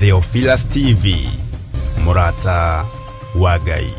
Theophilus TV, mũrata wa Ngai.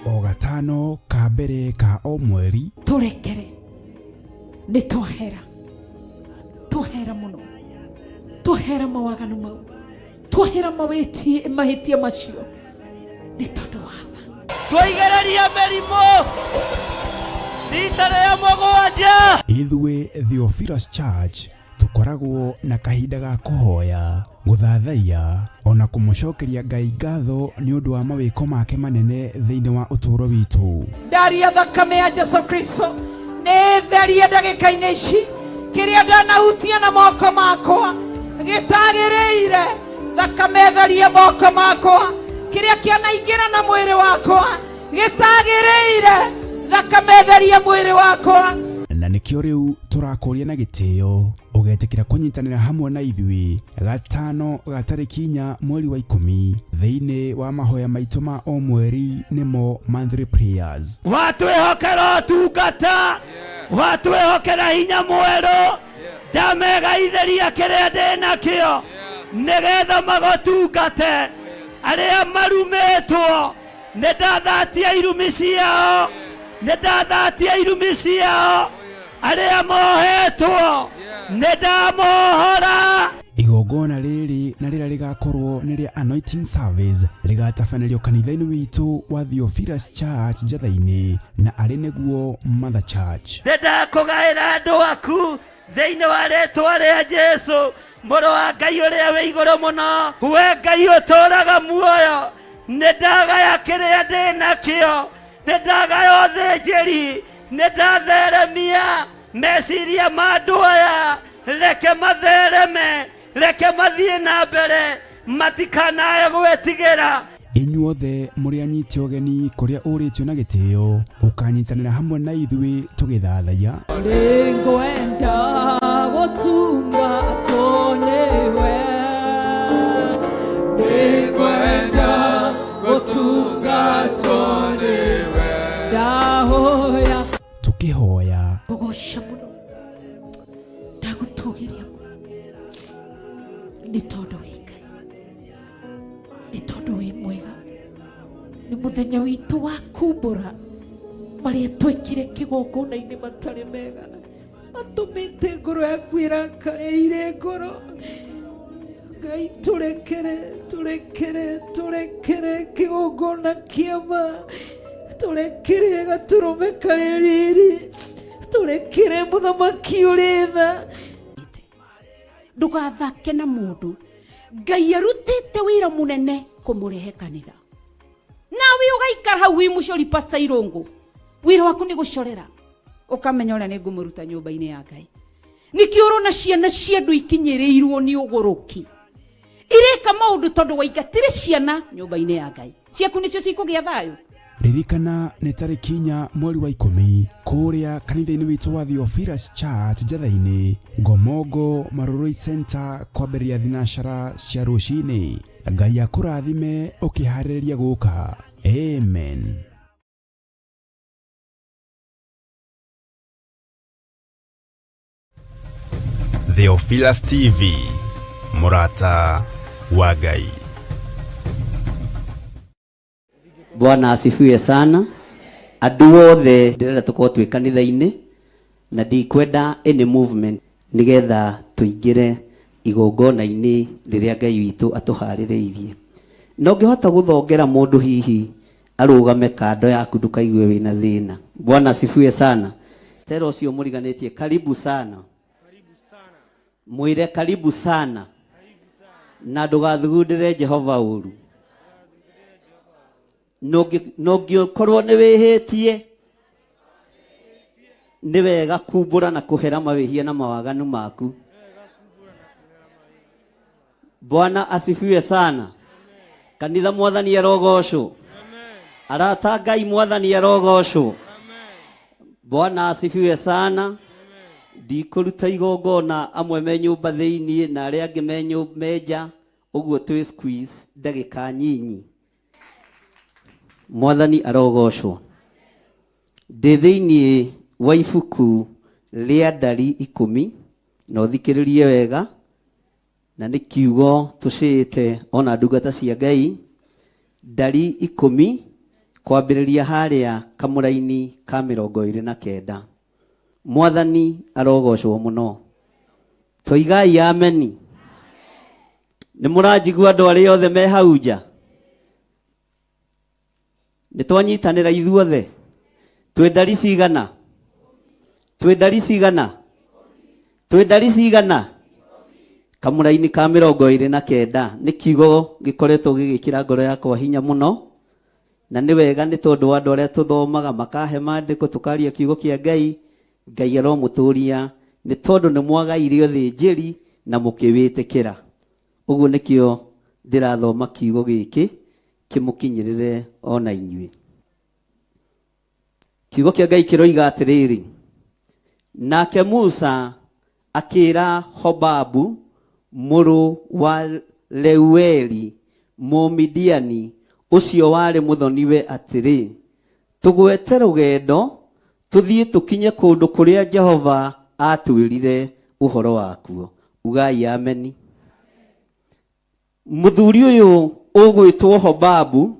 O gatano ka mbere ka o mweri. Tũrekere, nĩ twahera, twahera mũno, twahera mawaganu mau, twahera mawĩtie mahĩtia macio nĩ tondũ wa tha. Twaigereria mĩrimũ rita rĩa mũgwanja. Ithuĩ Theophilus Church tũkoragwo na kahinda ga kũhoya, gũthathaiya, ona kũmũcokeria Ngai ngatho nĩ ũndũ wa mawĩko make manene thĩinĩ wa ũtũũro witũ. Ndaria thakame ya Jesu Kristo nĩ therie ndagĩka-inĩ ici kĩrĩa ndanahutia na moko makwa gĩtagĩrĩire, thakame therie moko makwa, kĩrĩa kĩanaingĩra na mwĩrĩ wakwa gĩtagĩrĩire, thakame therie mwĩrĩ wakwa. Na nĩkĩo rĩu tũrakũria na gĩtĩo ũgetĩkĩra kũnyitanĩra hamwe na ithuĩ gatano ga tarĩki 4 mweri wa 10 thĩinĩ wa mahoya maitũ ma o mweri, nĩmo monthly prayers. Watwĩhokera ũtungata, watwĩhokera hinya mwerũ, ndamegaithĩria kĩrĩa ndĩ nakĩo nĩgetha magũtungate. Arĩa marumĩtwo nĩ ndathatia irumi ciao, nĩ ndathatia irumi ciao. Arĩa mohetwo nĩ ndamohora. Igongona rĩrĩ na rĩrĩa rĩgakorwo nĩ rĩa anointing service rĩgatabanĩrio kanitha-inĩ witũ wa Theophilus Church Njatha-inĩ na arĩ nĩguo Mother Church. Nĩ ndakũgaĩra andũ aku thĩinĩ wa rĩtwa rĩa Jesu, mũrũ wa Ngai ũrĩa wĩ igũrũ mũno. We Ngai ũtũũraga muoyo, nĩ ndagaya kĩrĩa ndĩ nakĩo, nĩ ndagaya ũthĩnjĩri, nĩ ndatheremia meciria ma andũ aya. Reke mathereme, reke mathiĩ na mbere, matikanae gwĩtigĩra. Inyuothe mũrĩ anyite ũgeni kũrĩa ũrĩtio na gĩtĩo ũkanyitanĩra hamwe na ithuĩ tũgĩthathaiya. Nĩngwenda gũtungatwo nĩwe, nĩngwenda gũtungatwo nĩwe, ndahoya. Tũkĩhoya. Ngũgoca mũno, ndagũtũgĩria mũno nĩ tondũ wĩ Ngai, nĩ tondũ wĩ mwega. Nĩ mũthenya witũ wa kumbũra marĩa twekire kĩgongona-inĩ matarĩ mega, matũmĩte ngoro yaku ĩrakare ire ngoro. Ngai tũrekere, tũrekere, tũrekere kĩgongona kĩama, tũrekere gatũrũme karĩ riri, tũrekere mũthamaki ũrĩ tha. Ndũgathake na mũndũ Ngai arutĩte wĩra mũnene kũmũrehe kanitha, nawe ũgaikara hau wĩ mũcori. Pastor Irũngũ, wĩra waku nĩ gũcorera, ũkamenya ũrĩa nĩ ngũmũruta nyũmba-inĩ ya Ngai. Nĩkĩo ũrona ciana cia andũ ikinyĩrĩirwo nĩ ũgũrũki, ireka maũndũ tondũ waingatire ciana nyũmba-inĩ ya Ngai. Ciaku nĩcio cikũgĩa thayũ. Ririkana nĩ tarĩki 4 mweri wa 10 kũrĩa kanitha-inĩ witũ wa Theophilus Church Njatha-inĩ, Ngomongo Marurui Center, kwambĩrĩria thinacara cia rũcinĩ. Ngai akũrathime ũkĩharĩrĩria gũka. Amen. Theophilus TV, mũrata wa Ngai. Bwana asifiwe sana. Andũ othe ndĩrenda tũkorwo twĩ kanitha-inĩ na ndikwenda any movement nĩgetha tũingĩre igongona-inĩ rĩrĩa Ngai witũ atũharĩrĩirie. Na ũngĩhota gũthongera mũndũ hihi arũgame kando yaku ndũkaigue wĩna thĩna. Bwana asifiwe sana. Tera ũcio mũriganĩtie karibu sana. Mwĩre karibu sana. Na ndũgathugundĩre Jehova ũru. Na ũngĩkorwo nĩ wĩhĩtie nĩ wega kumbũra na kũhera mawĩhia na mawaganu maku. Bwana asifiwe sana. Kanitha mwathani arogocwo. Arata Ngai mwathani arogocwo. Bwana asifiwe sana. Ndikũruta igongona amwe me nyũmba thĩiniĩ na arĩa angĩ me me nja ũguo twĩ squeeze ndagĩka nyinyi. Mwathani arogocwo. Ndĩ thĩiniĩ wa ibuku rĩa ndari ikũmi na ũthikĩrĩrie wega na nĩ kiugo tũcĩĩte ona ndungata cia Ngai ndari ikũmi kwambĩrĩria harĩa kamũraini ka mĩrongo ĩrĩ na kenda. Mwathani arogocwo mũno. Toigai ameni. Nĩ mũranjigua andũ arĩa othe me hau nja? Nĩ twanyitanĩra ithuothe? Twĩ ndari cigana? Twĩ ndari cigana? Twĩ ndari cigana? Kamũraini ka mĩrongo ĩrĩ na kenda nĩ kiugo gĩkoretwo gĩgĩkĩra ngoro yakwa hinya mũno na nĩ wega nĩ tondũ wa andũ arĩa tũthomaga makahe maandĩko tũkaria kiugo kĩa Ngai. Ngai aromũtũria nĩ tondũ nĩ mwagaire ũthĩnjĩri na mũkĩwĩtĩkĩra. Ũguo nĩkĩo ndĩrathoma kiugo gĩkĩ kĩmũkinyĩrĩre ona inyuĩ. Kiugo kĩa Ngai kĩroiga atĩrĩrĩ, nake Musa akĩra Hobabu mũrũ wa Reueli Mũmidiani ũcio warĩ mũthoniwe atĩrĩ, tũgwete rũgendo tũthiĩ tũkinye kũndũ kũrĩa Jehova atwĩrire ũhoro wakuo. Ugai ameni. Mũthuri ũyũ ũgwĩtwo Hobabu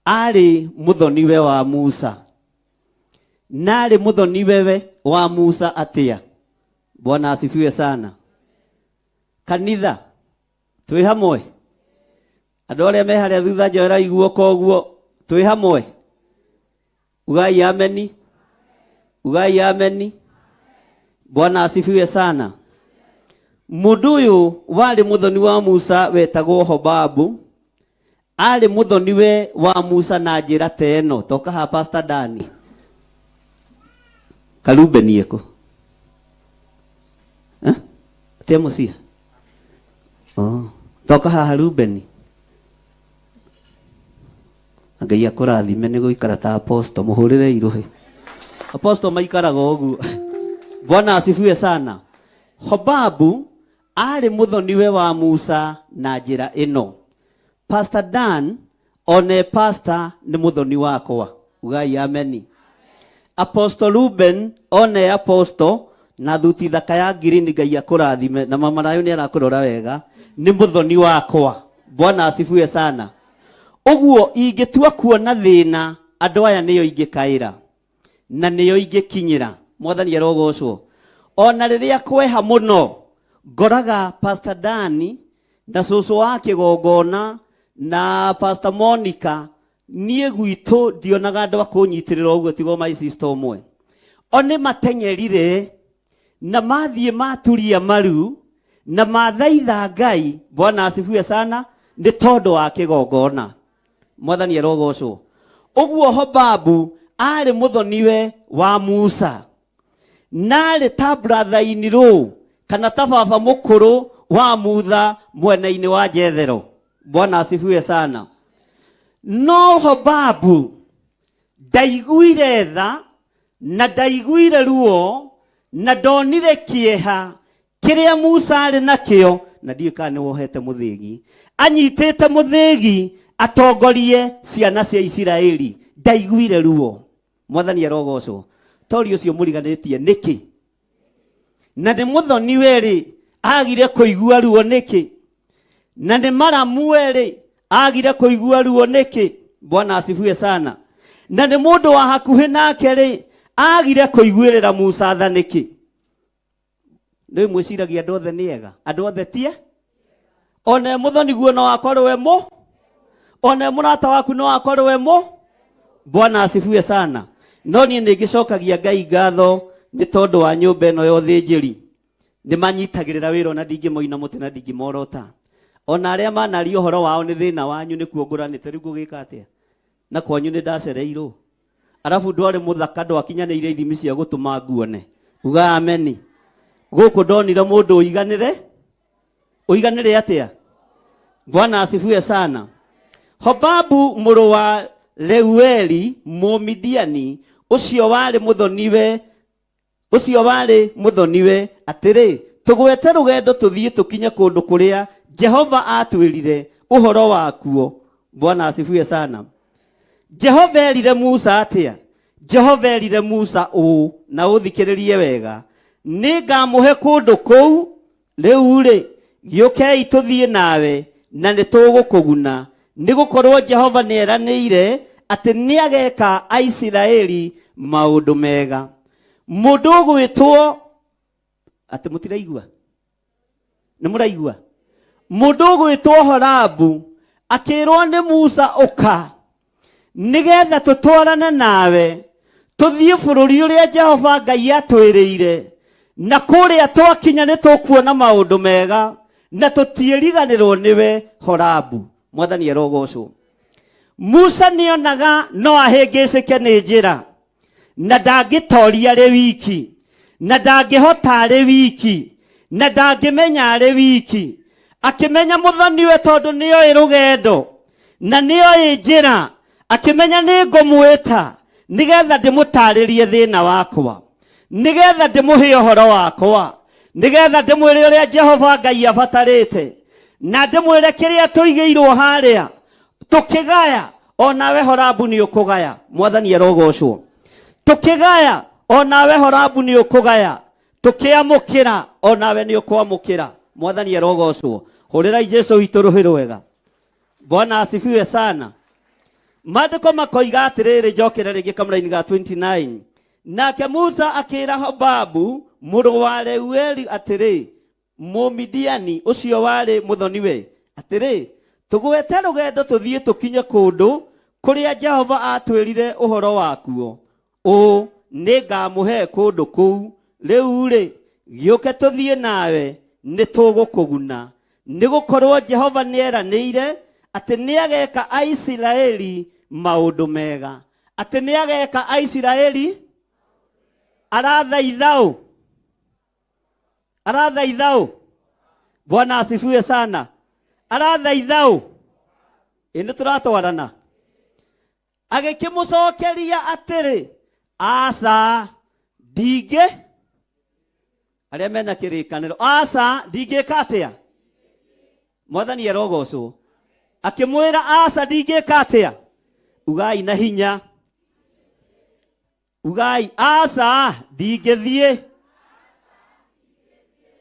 arĩ mũthoniwe wa Musa. Na arĩ mũthoniwe wa Musa atĩa? Bwana asifiwe sana. Kanitha twĩ hamwe? Andũ arĩa me harĩa thutha njoerai guoko ũguo, twĩ hamwe? Ugai ameni. Ugai ameni. Bwana asifiwe sana. Mũndũ ũyũ warĩ mũthoni wa Musa wetagwo Hobabu arĩ mũthoniwe wa Musa na njĩra ta ĩno. Toka ha Pastor Dani. Karube ni eko. Eh? Tia mucia. Oh. Toka haha Rubeni. Ngai akũrathime nĩ gũikara ta apostle, mũhũrĩre irũhĩ. Apostle maikaraga ũguo. Bwana asifiwe sana. Hobabu arĩ mũthoniwe wa Musa na njĩra ĩno. Pastor Dan one pastor nĩ mũthoni wakwa. Ugai ameni. Apostle Ruben one apostle na thuti thaka ya ngirini Ngai akũrathime na mama Rayo nĩ arakũrora wega nĩ mũthoni wakwa. Bwana asifiwe sana. Ũguo ingĩtua kuona thĩna andũ aya nĩo ingĩkaĩra na nĩo ingĩkinyĩra. Mwathani arogocwo. Ona rĩrĩa kweha mũno ngoraga Pastor Dani na cũcũ wa kĩgongona na Pastor Monica niĩ gwitũ ndionaga andũ a kũnyitĩrĩra ũguo tigo my sister ũmwe. O nĩ mateng'erire na mathiĩ maturia maru na mathaitha Ngai. Bwana asifiwe sana nĩ tondũ wa kĩgongona. Mwathani arogocwo. Ũguo Hobabu arĩ mũthoniwe wa Musa na arĩ ta brother-in-law kana ta baba mũkũrũ wa Mutha mwena-inĩ wa Jethero. Bwana asifiwe sana. No Hobabu ndaiguire tha na ndaiguire ruo na ndonire kĩeha kĩrĩa Musa arĩ nakĩo, na ndiũĩ kana nĩ wohete mũthĩgi, anyitĩte mũthĩgi atongorie ciana cia Isiraeli. Ndaiguire ruo. Mwathani arogocwo. Tori ũcio mũriganĩtie nĩkĩ? Na nĩ mũthoni we rĩ, Agire kũigua ruo nĩkĩ? Na nĩ maramuwe-rĩ, agire kũigua ruo nĩkĩ? Bwana asifiwe sana. Na nĩ mũndũ wa hakuhĩ nake-rĩ, agire kũiguĩrĩra Musa tha nĩkĩ? Nĩ mwĩciragia andũ othe nĩ ega? Andũ othe tie? Ona e mũthoni guo no akorwo e mũ? Ona e mũrata waku no akorwo e mũ? Bwana asifiwe sana. No niĩ nĩ ngĩcokagia Ngai ngatho nĩ tondũ wa nyũmba ĩno ya ũthĩnjĩri. Nĩ manyitagĩrĩra wĩra ona ndingĩmoina mũtĩ na ndingĩmorota. Ona arĩa manaria ũhoro wao nĩ thĩna wanyu nĩ kuo ngũranĩte rĩu ngũgĩka atĩa? Na kwanyu nĩ ndacereirwo. Arabu ndwarĩ mũthaka ndwakinyanĩire ithimi cia gũtũma nguone. Uga ameni. Gũkũ ndonire mũndũ ũiganĩre. Ũiganĩre atĩa? Bwana asifiwe sana. Hobabu mũrũ wa Reueli Mũmidiani ũcio warĩ mũthoniwe ũcio warĩ mũthoniwe atĩrĩ, tũgwete rũgendo tũthiĩ tũkinye kũndũ kũrĩa Jehova aatwĩrire ũhoro wakuo. Bwana asifiwe sana. Jehova erire Musa atĩa? Jehova erire Musa ũũ, na ũthikĩrĩrie wega, nĩngamũhe kũndũ kũu, rĩu-rĩ, gĩũkei tũthiĩ nawe, na nĩtũgũkũguna, nĩgũkorwo Jehova nĩeranĩire atĩ nĩageka Aisiraeli maũndũ mega. Mũndũ ũgwĩtwo atĩ mũtiraigua? Nĩ mũraigua? Mũndũ ũgwĩtwo Horabu akĩrwo nĩ Musa ũka nĩgetha tũtwarane nawe tũthiĩ bũrũri ũrĩa Jehova Ngai atwĩrĩire, na kũrĩa twakinya nĩ tũkuona maũndũ mega na tũtiĩriganĩrwo nĩwe. Horabu. Mwathani arogocwo. Musa nĩonaga no ahĩngĩcĩke nĩ njĩra na ndangĩtoria arĩ wiki na ndangĩhota arĩ wiki na ndangĩmenya arĩ wiki. Akĩmenya mũthoniwe tondũ nĩoĩ rũgendo na nĩoĩ njĩra, akĩmenya nĩ ngũmwĩta nĩgetha ndĩmũtarĩrie thĩna wakwa, nĩgetha ndĩmũhe ũhoro wakwa, nĩgetha ndĩmwĩre ũrĩa Jehova Ngai abatarĩte, na ndĩmwĩre kĩrĩa tũigĩirwo harĩa tũkĩgaya. Onawe Horabu nĩ ũkũgaya. Mwathani arogocwo. Tũkĩgaya, onawe Horabu nĩ ũkũgaya. Tũkĩamũkĩra, onawe nĩ ũkwamũkĩra. Mwathani arogocwo. Hũrĩrai Jesu witũ rũhĩ rwega. Bwana asifiwe sana. Maandĩko makoiga atĩrĩrĩ, njokere rĩngĩ kamũraini ga 29. Nake Musa akĩra Hobabu mũrũ wa Reueli atĩrĩ, Mũmidiani ũcio warĩ mũthoniwe, atĩrĩ, tũgwete rũgendo tũthiĩ tũkinye kũndũ kũrĩa Jehova aatwĩrire ũhoro wakuo, ũũ, nĩngamũhe kũndũ kũu. Rĩu-rĩ, gĩũke tũthiĩ nawe, nĩtũgũkũguna. Nĩgũkorwo Jehova nĩeranĩire atĩ nĩageka Aisiraeli maũndũ mega. Atĩ nĩageka Aisiraeli arathaitha ũ? Arathaitha ũ? Bwana asifiwe sana. Arathaitha ũ? Ĩ nĩ tũratwarana. Agĩkĩmũcokeria atĩrĩ, aca ndingĩ, arĩa mena kĩrĩkanĩro, aca ndingĩka atĩa? Mwathani arogocwo. Akĩmwĩra aca ndingĩka atĩa? Ugai na hinya. Ugai aca ndingĩthiĩ.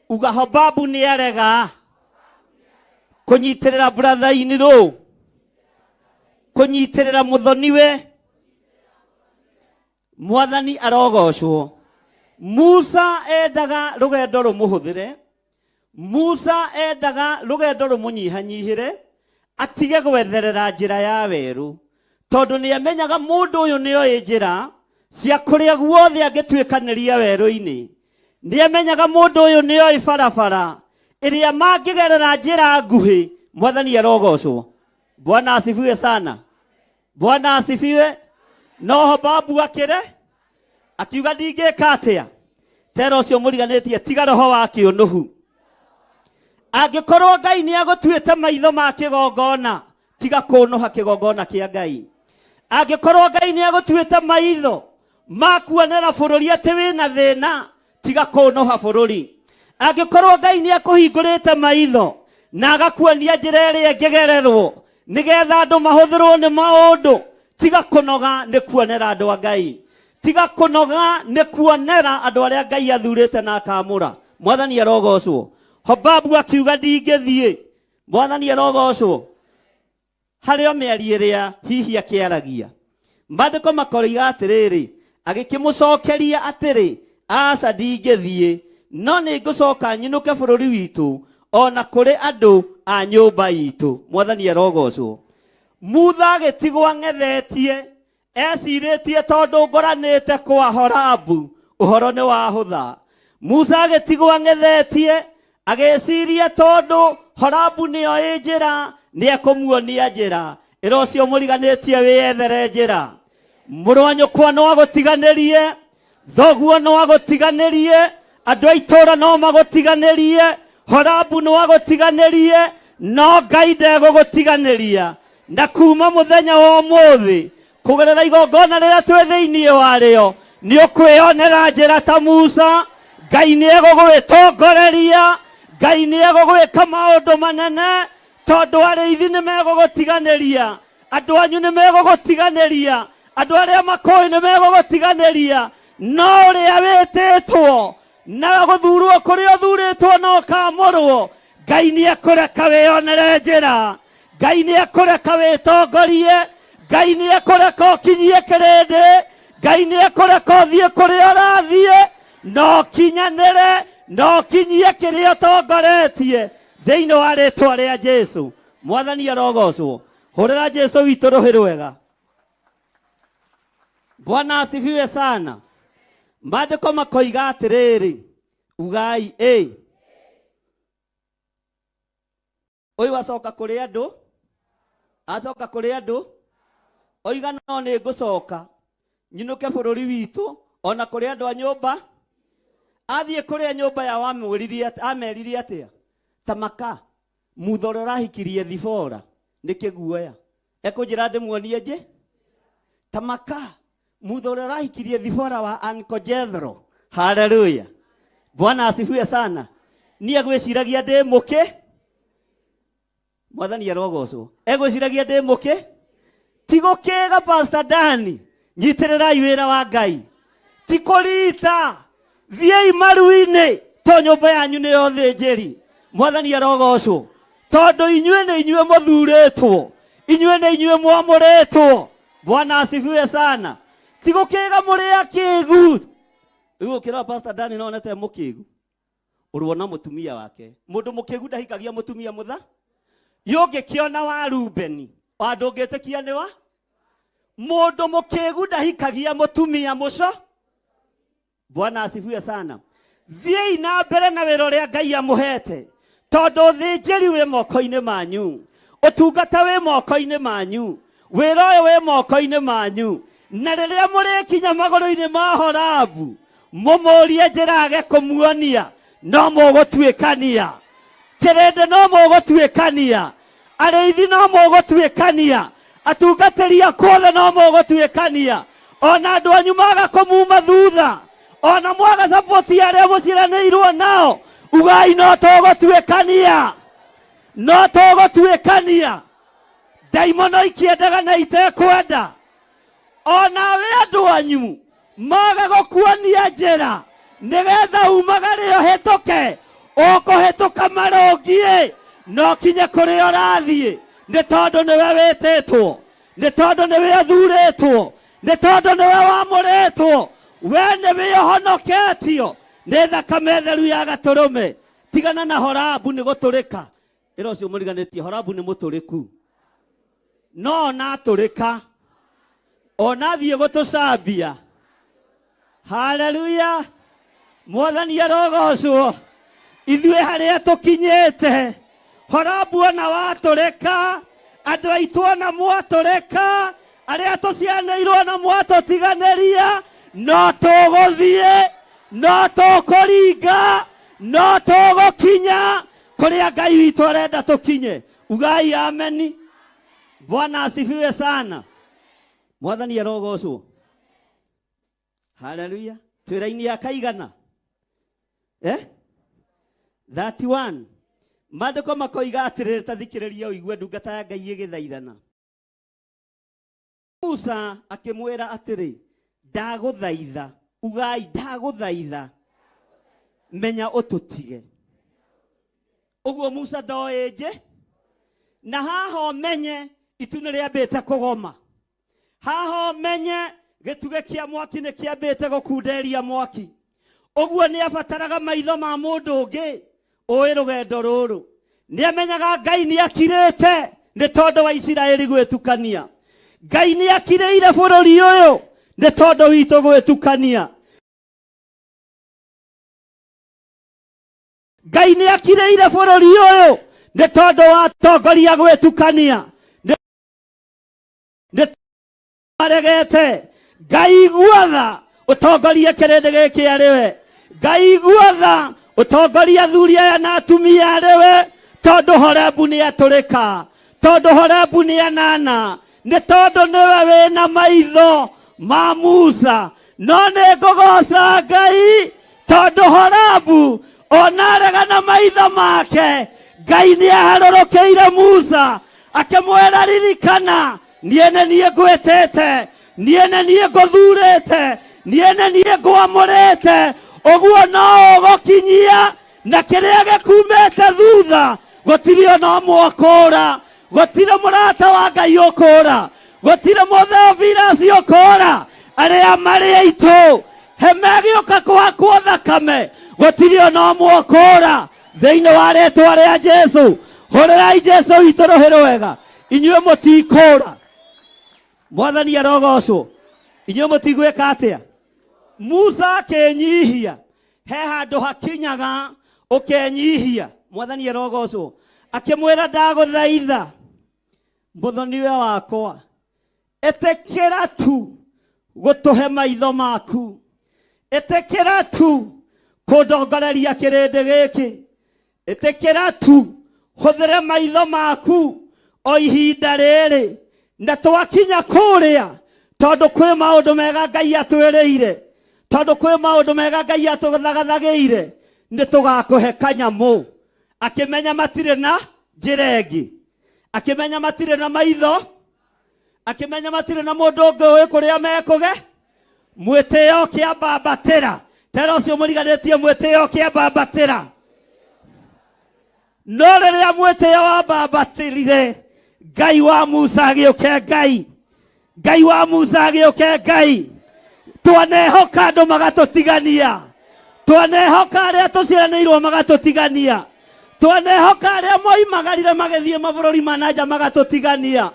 Uga Hobabu nĩ arega kũnyitĩrĩra brother-in law, kũnyitĩrĩra mũthoniwe. Mwathani arogocwo. Musa endaga rũgendo rũmũhũthĩre. Musa endaga rũgendo rũmũnyihanyihĩre, atige gwetherera njĩra ya werũ, tondũ nĩ amenyaga mũndũ ũyũ nĩ oĩ njĩra cia kũrĩa guothe angĩtuĩkanĩria werũ-inĩ. Nĩ amenyaga mũndũ ũyũ nĩ oĩ barabara ĩrĩa mangĩgerera njĩra nguhĩ. Mwathani arogocwo. Bwana asifiwe sana. Bwana asifiwe. No Hobabu akĩre akiuga ndingĩka atĩa tera ũcio mũriganĩtie, tiga roho wa kĩũnũhu. Angĩkorwo Ngai nĩ agũtuĩte maitho ma kĩgongona, tiga kũnũha kĩgongona kĩa Ngai. Angĩkorwo Ngai nĩ agũtuĩte maitho ma kuonera bũrũri atĩ wĩna thĩna, tiga kũnũha bũrũri. Angĩkorwo Ngai nĩ akũhingũrĩte maitho na agakuonia njĩra ĩrĩa ĩngĩgererwo nĩgetha andũ mahũthĩrwo nĩ maũndũ, tiga kũnoga nĩ kuonera andũ a Ngai. Tiga kũnoga nĩ kuonera andũ arĩa Ngai athurĩte na akamũra. Mwathani arogocwo. Hobabu akiuga ndingĩthiĩ. Mwathani arogocwo. Harĩ o mĩario ĩrĩa hihi akĩaragia. Maandĩko makoiga atĩrĩrĩ, agĩkĩmũcokeria atĩrĩ, aca ndingĩthiĩ, no nĩ ngũcoka nyinũke bũrũri witũ o na kũrĩ andũ a nyũmba itũ. Mwathani arogocwo. Mutha agĩtigwo ang'ethetie, ecirĩtie tondũ ngoranĩte kwa Horabu ũhoro nĩ wahũtha. Musa agĩtigwo ang'ethetie, agĩciria tondũ Horabu nĩyo ĩ njĩra, nĩekũmuonia njĩra. Ĩra ũcio mũriganĩtie wĩyethere njĩra. Mũrũ wa nyũkwa no agũtiganĩrie, thoguo no agũtiganĩrie, andũ a itũũra no magũtiganĩrie, Horabu no agũtiganĩrie, no Ngai ndegũgũtiganĩria. Na kuma mũthenya wa ũmũthĩ, kũgerera igongona rĩrĩa twĩ thĩinĩ warĩo, nĩ ũkwĩyonera njĩra ta Musa. Ngai nĩ egũgwĩtongoreria, Ngai nĩ egũgwĩka maũndũ manene, tondũ arĩithi nĩ megũgũtiganĩria, andũ anyu nĩ megũgũtiganĩria, andũ arĩa makũĩ nĩ megũgũtiganĩria, no ũrĩa wĩtĩtwo na gũthurwo kũrĩa ũthurĩtwo na ũkamũrwo, Ngai nĩ ekũreka wĩyonere njĩra, Ngai nĩ ekũreka wĩtongorie, Ngai nĩ ekũreka ũkinyie kĩrĩndĩ, Ngai nĩ ekũreka ũthiĩ kũrĩa ũrathiĩ, na ũkinyanĩre, na ũkinyie kĩrĩa ũtongoretie thĩinĩ wa rĩtwa rĩa Jesu. Mwathani arogocwo. Hũrĩra Jesu witũ rũhĩ rwega. Bwana asifiwe sana. Maandĩko makoiga atĩrĩrĩ, ugai ĩ ũyũ acoka kũrĩ andũ, acoka kũrĩ andũ, oiga no nĩ ngũcoka nyinũke bũrũri witũ ona kũrĩ andũ a nyũmba. Athiĩ kũrĩa nyũmba yao amwĩrire amerire atĩa? Tamaka mutha ũrĩa ũrahikirie Thibora nĩ kĩguoya, ekũnjĩra ndĩmuonie nje. Tamaka mutha ũrĩa ũrahikirie Thibora wa Uncle Jethro. Haleluya, Bwana asifiwe sana. Niĩ gwĩciragia ndĩ mũkĩ, Mwathani arogocwo. Egwĩciragia ndĩ mũkĩ, ti gũkĩga. Pastor Dani, nyitĩrĩrai wĩra wa Ngai, ti kũrita. Thiĩi maru-inĩ to nyũmba yanyu nĩyo thĩnjĩri. Mwathani arogocwo, tondũ inyuĩ nĩ inyuĩ mũthurĩtwo, inyuĩ nĩ inyuĩ mwamũrĩtwo. Bwana asifiwe sana. Ti gũkĩga mũrĩ akĩgu. Rĩu ũkĩrora Pastor Dani no onete mũkĩgu, ũrũona mũtumia wake. Mũndũ mũkĩgu ndahikagia mũtumia mũtha. Yũngĩkĩona wa Rubeni, wa ndũngĩtĩkia nĩ wa mũndũ mũkĩgu ndahikagia mũtumia mũco. Bwana asifiwe sana. Thiĩi na mbere na wĩra ũrĩa Ngai amũhete, tondũ ũthĩnjĩri wĩ moko-inĩ manyu, ũtungata wĩ moko-inĩ manyu, wĩra ũyũ wĩ moko-inĩ manyu. Na rĩrĩa mũrĩkinya magũrũ-inĩ ma Horabu, mũmũrie njĩra age kũmuonia, no mũgũtuĩkania kĩrĩndĩ, no mũgũtuĩkania arĩithi, no mũgũtuĩkania atungatĩri akuothe, no mũgũtuĩkania ona andũ anyu maga kũmuma thutha, ona mwaga sapoti arĩa mũciaranĩirwo nao, ugai no tũgũtuĩkania, no tũgũtuĩkania. Ndaimono ikĩendaga na itekwenda, onawe andũ anyu maga gũkuonia njĩra nĩgetha umagare ũhĩtũke, ũkũhĩtũka marũngiĩ no kinye kũrĩa ũrathiĩ, nĩ tondũ nĩwe wĩtĩtwo, nĩ tondũ nĩwe ũthurĩtwo, nĩ tondũ nĩwe wamũrĩtwo, we nĩwe ũhonoketio nĩ thakame theru ya gatũrũme. Tigana na Horabu nĩ gũtũrĩka. Ĩra ũcio mũriganĩtie, Horabu nĩ mũtũrĩku, no ona atũrĩka, ona athiĩ gũtũcambia. Haleluya, Mwathani arogocwo. Ithuĩ harĩa tũkinyĩte, Horabu ona watũrĩka, andũ aitũ ona mwatũrĩka, arĩa tũcianĩirwo ona mwatũtiganĩria, no tũgũthiĩ, no tũkũringa, no tũgũkinya kũrĩa Ngai witũ arenda tũkinye. Ugai ameni. Bwana asifiwe sana. Mwathani arogocwo. Haleluya. Twĩra-inĩ ya kaigana eh? 31 maandĩko makoiga atĩrĩrĩ, ta thikĩrĩria ũigue ndungata ya Ngai ĩgĩthaithana. Musa akĩmwĩra atĩrĩ, ndagũthaitha. Ugai ndagũthaitha, menya ũtũtige. Ũguo Musa ndoĩ nje na haha ũmenye itu nĩ rĩambĩte kũgoma, haha ũmenye gĩtugĩ kĩa mwaki nĩ kĩambĩte gũkunderia mwaki. Ũguo nĩ abataraga maitho ma mũndũ ũngĩ ũĩ rũgendo rũrũ. Nĩ amenyaga Ngai nĩ akirĩte nĩ tondũ wa Isiraeli gwĩtukania. Ngai nĩ akirĩire bũrũri ũyũ nĩ tondũ witũ gwĩtukania. Ngai nĩ akirĩire bũrũri ũyũ nĩ tondũ wa atongoria gwĩtukania. Nĩ aregete. Ngai igua tha ũtongorie kĩrĩndĩ gĩkĩ arĩ we. Ngai igua tha ũtongorie athuri aya na atumia arĩ we, tondũ Horebu nĩ atũrĩka, tondũ Horebu nĩ anana, nĩ tondũ nĩwe wĩna maitho ma Musa. No nĩ ngũgoca Ngai tondũ Horebu ona arega na maitho make, Ngai nĩ aharũrũkĩire Musa akĩmwĩra, ririkana niĩ nĩ niĩ ngwĩtĩte, niĩ nĩ niĩ ngũthurĩte, niĩ nĩ niĩ ngwamũrĩte. Ũguo no ũgũkinyia na kĩrĩa gĩkumĩte thutha gũtirĩ ona ũmwe ũkũra, gũtirĩ mũrata wa Ngai ũkũra, gũtirĩ mũtheofirasi ũkũra. Arĩa marĩ aitũ hemegĩũka kũhakwo thakame, gũtirĩ ona ũmwe ũkũra thĩinĩ wa rĩtwa rĩa Jesu. Hũrĩrai Jesu witũ rũhĩ rwega. Inyuĩ mũtikũra. Mwathani arogocwo. Inyuĩ mũtigwĩka atĩa? Musa akĩnyihia. He handũ hakinyaga ũkenyihia. Mwathani arogocwo. Akĩmwĩra, ndagũthaitha mũthoniwe wakwa, ĩtĩkĩra tu gũtũhe maitho maku, ĩtĩkĩra tu kũndongoreria kĩrĩndĩ gĩkĩ, ĩtĩkĩra tu hũthĩre maitho maku o ihinda rĩrĩ, na twakinya kũrĩa, tondũ kwĩ maũndũ mega Ngai atwĩrĩire, tondũ kwĩ maũndũ mega Ngai atũthagathagĩire, nĩ tũgakũhe kanyamũ. Akĩmenya matirĩ na njĩra ĩngĩ, akĩmenya matirĩ na maitho, akĩmenya matirĩ na mũndũ ũngĩ ũĩ kũrĩa mekũge. Mwĩtĩo kĩambambatĩra tera ũcio mũriganĩtie, mwĩtĩo kĩambambatĩra. No rĩrĩa mwĩtĩo wambambatĩrire, Ngai wa Musa agĩũke. Ngai, Ngai wa Musa agĩũke. Ngai twanehoka andũ magatũtigania, twanehoka arĩa tũciaranĩirwo magatũtigania, twanehoka arĩa moimagarire magĩthiĩ mabũrũri ma na nja magatũtigania,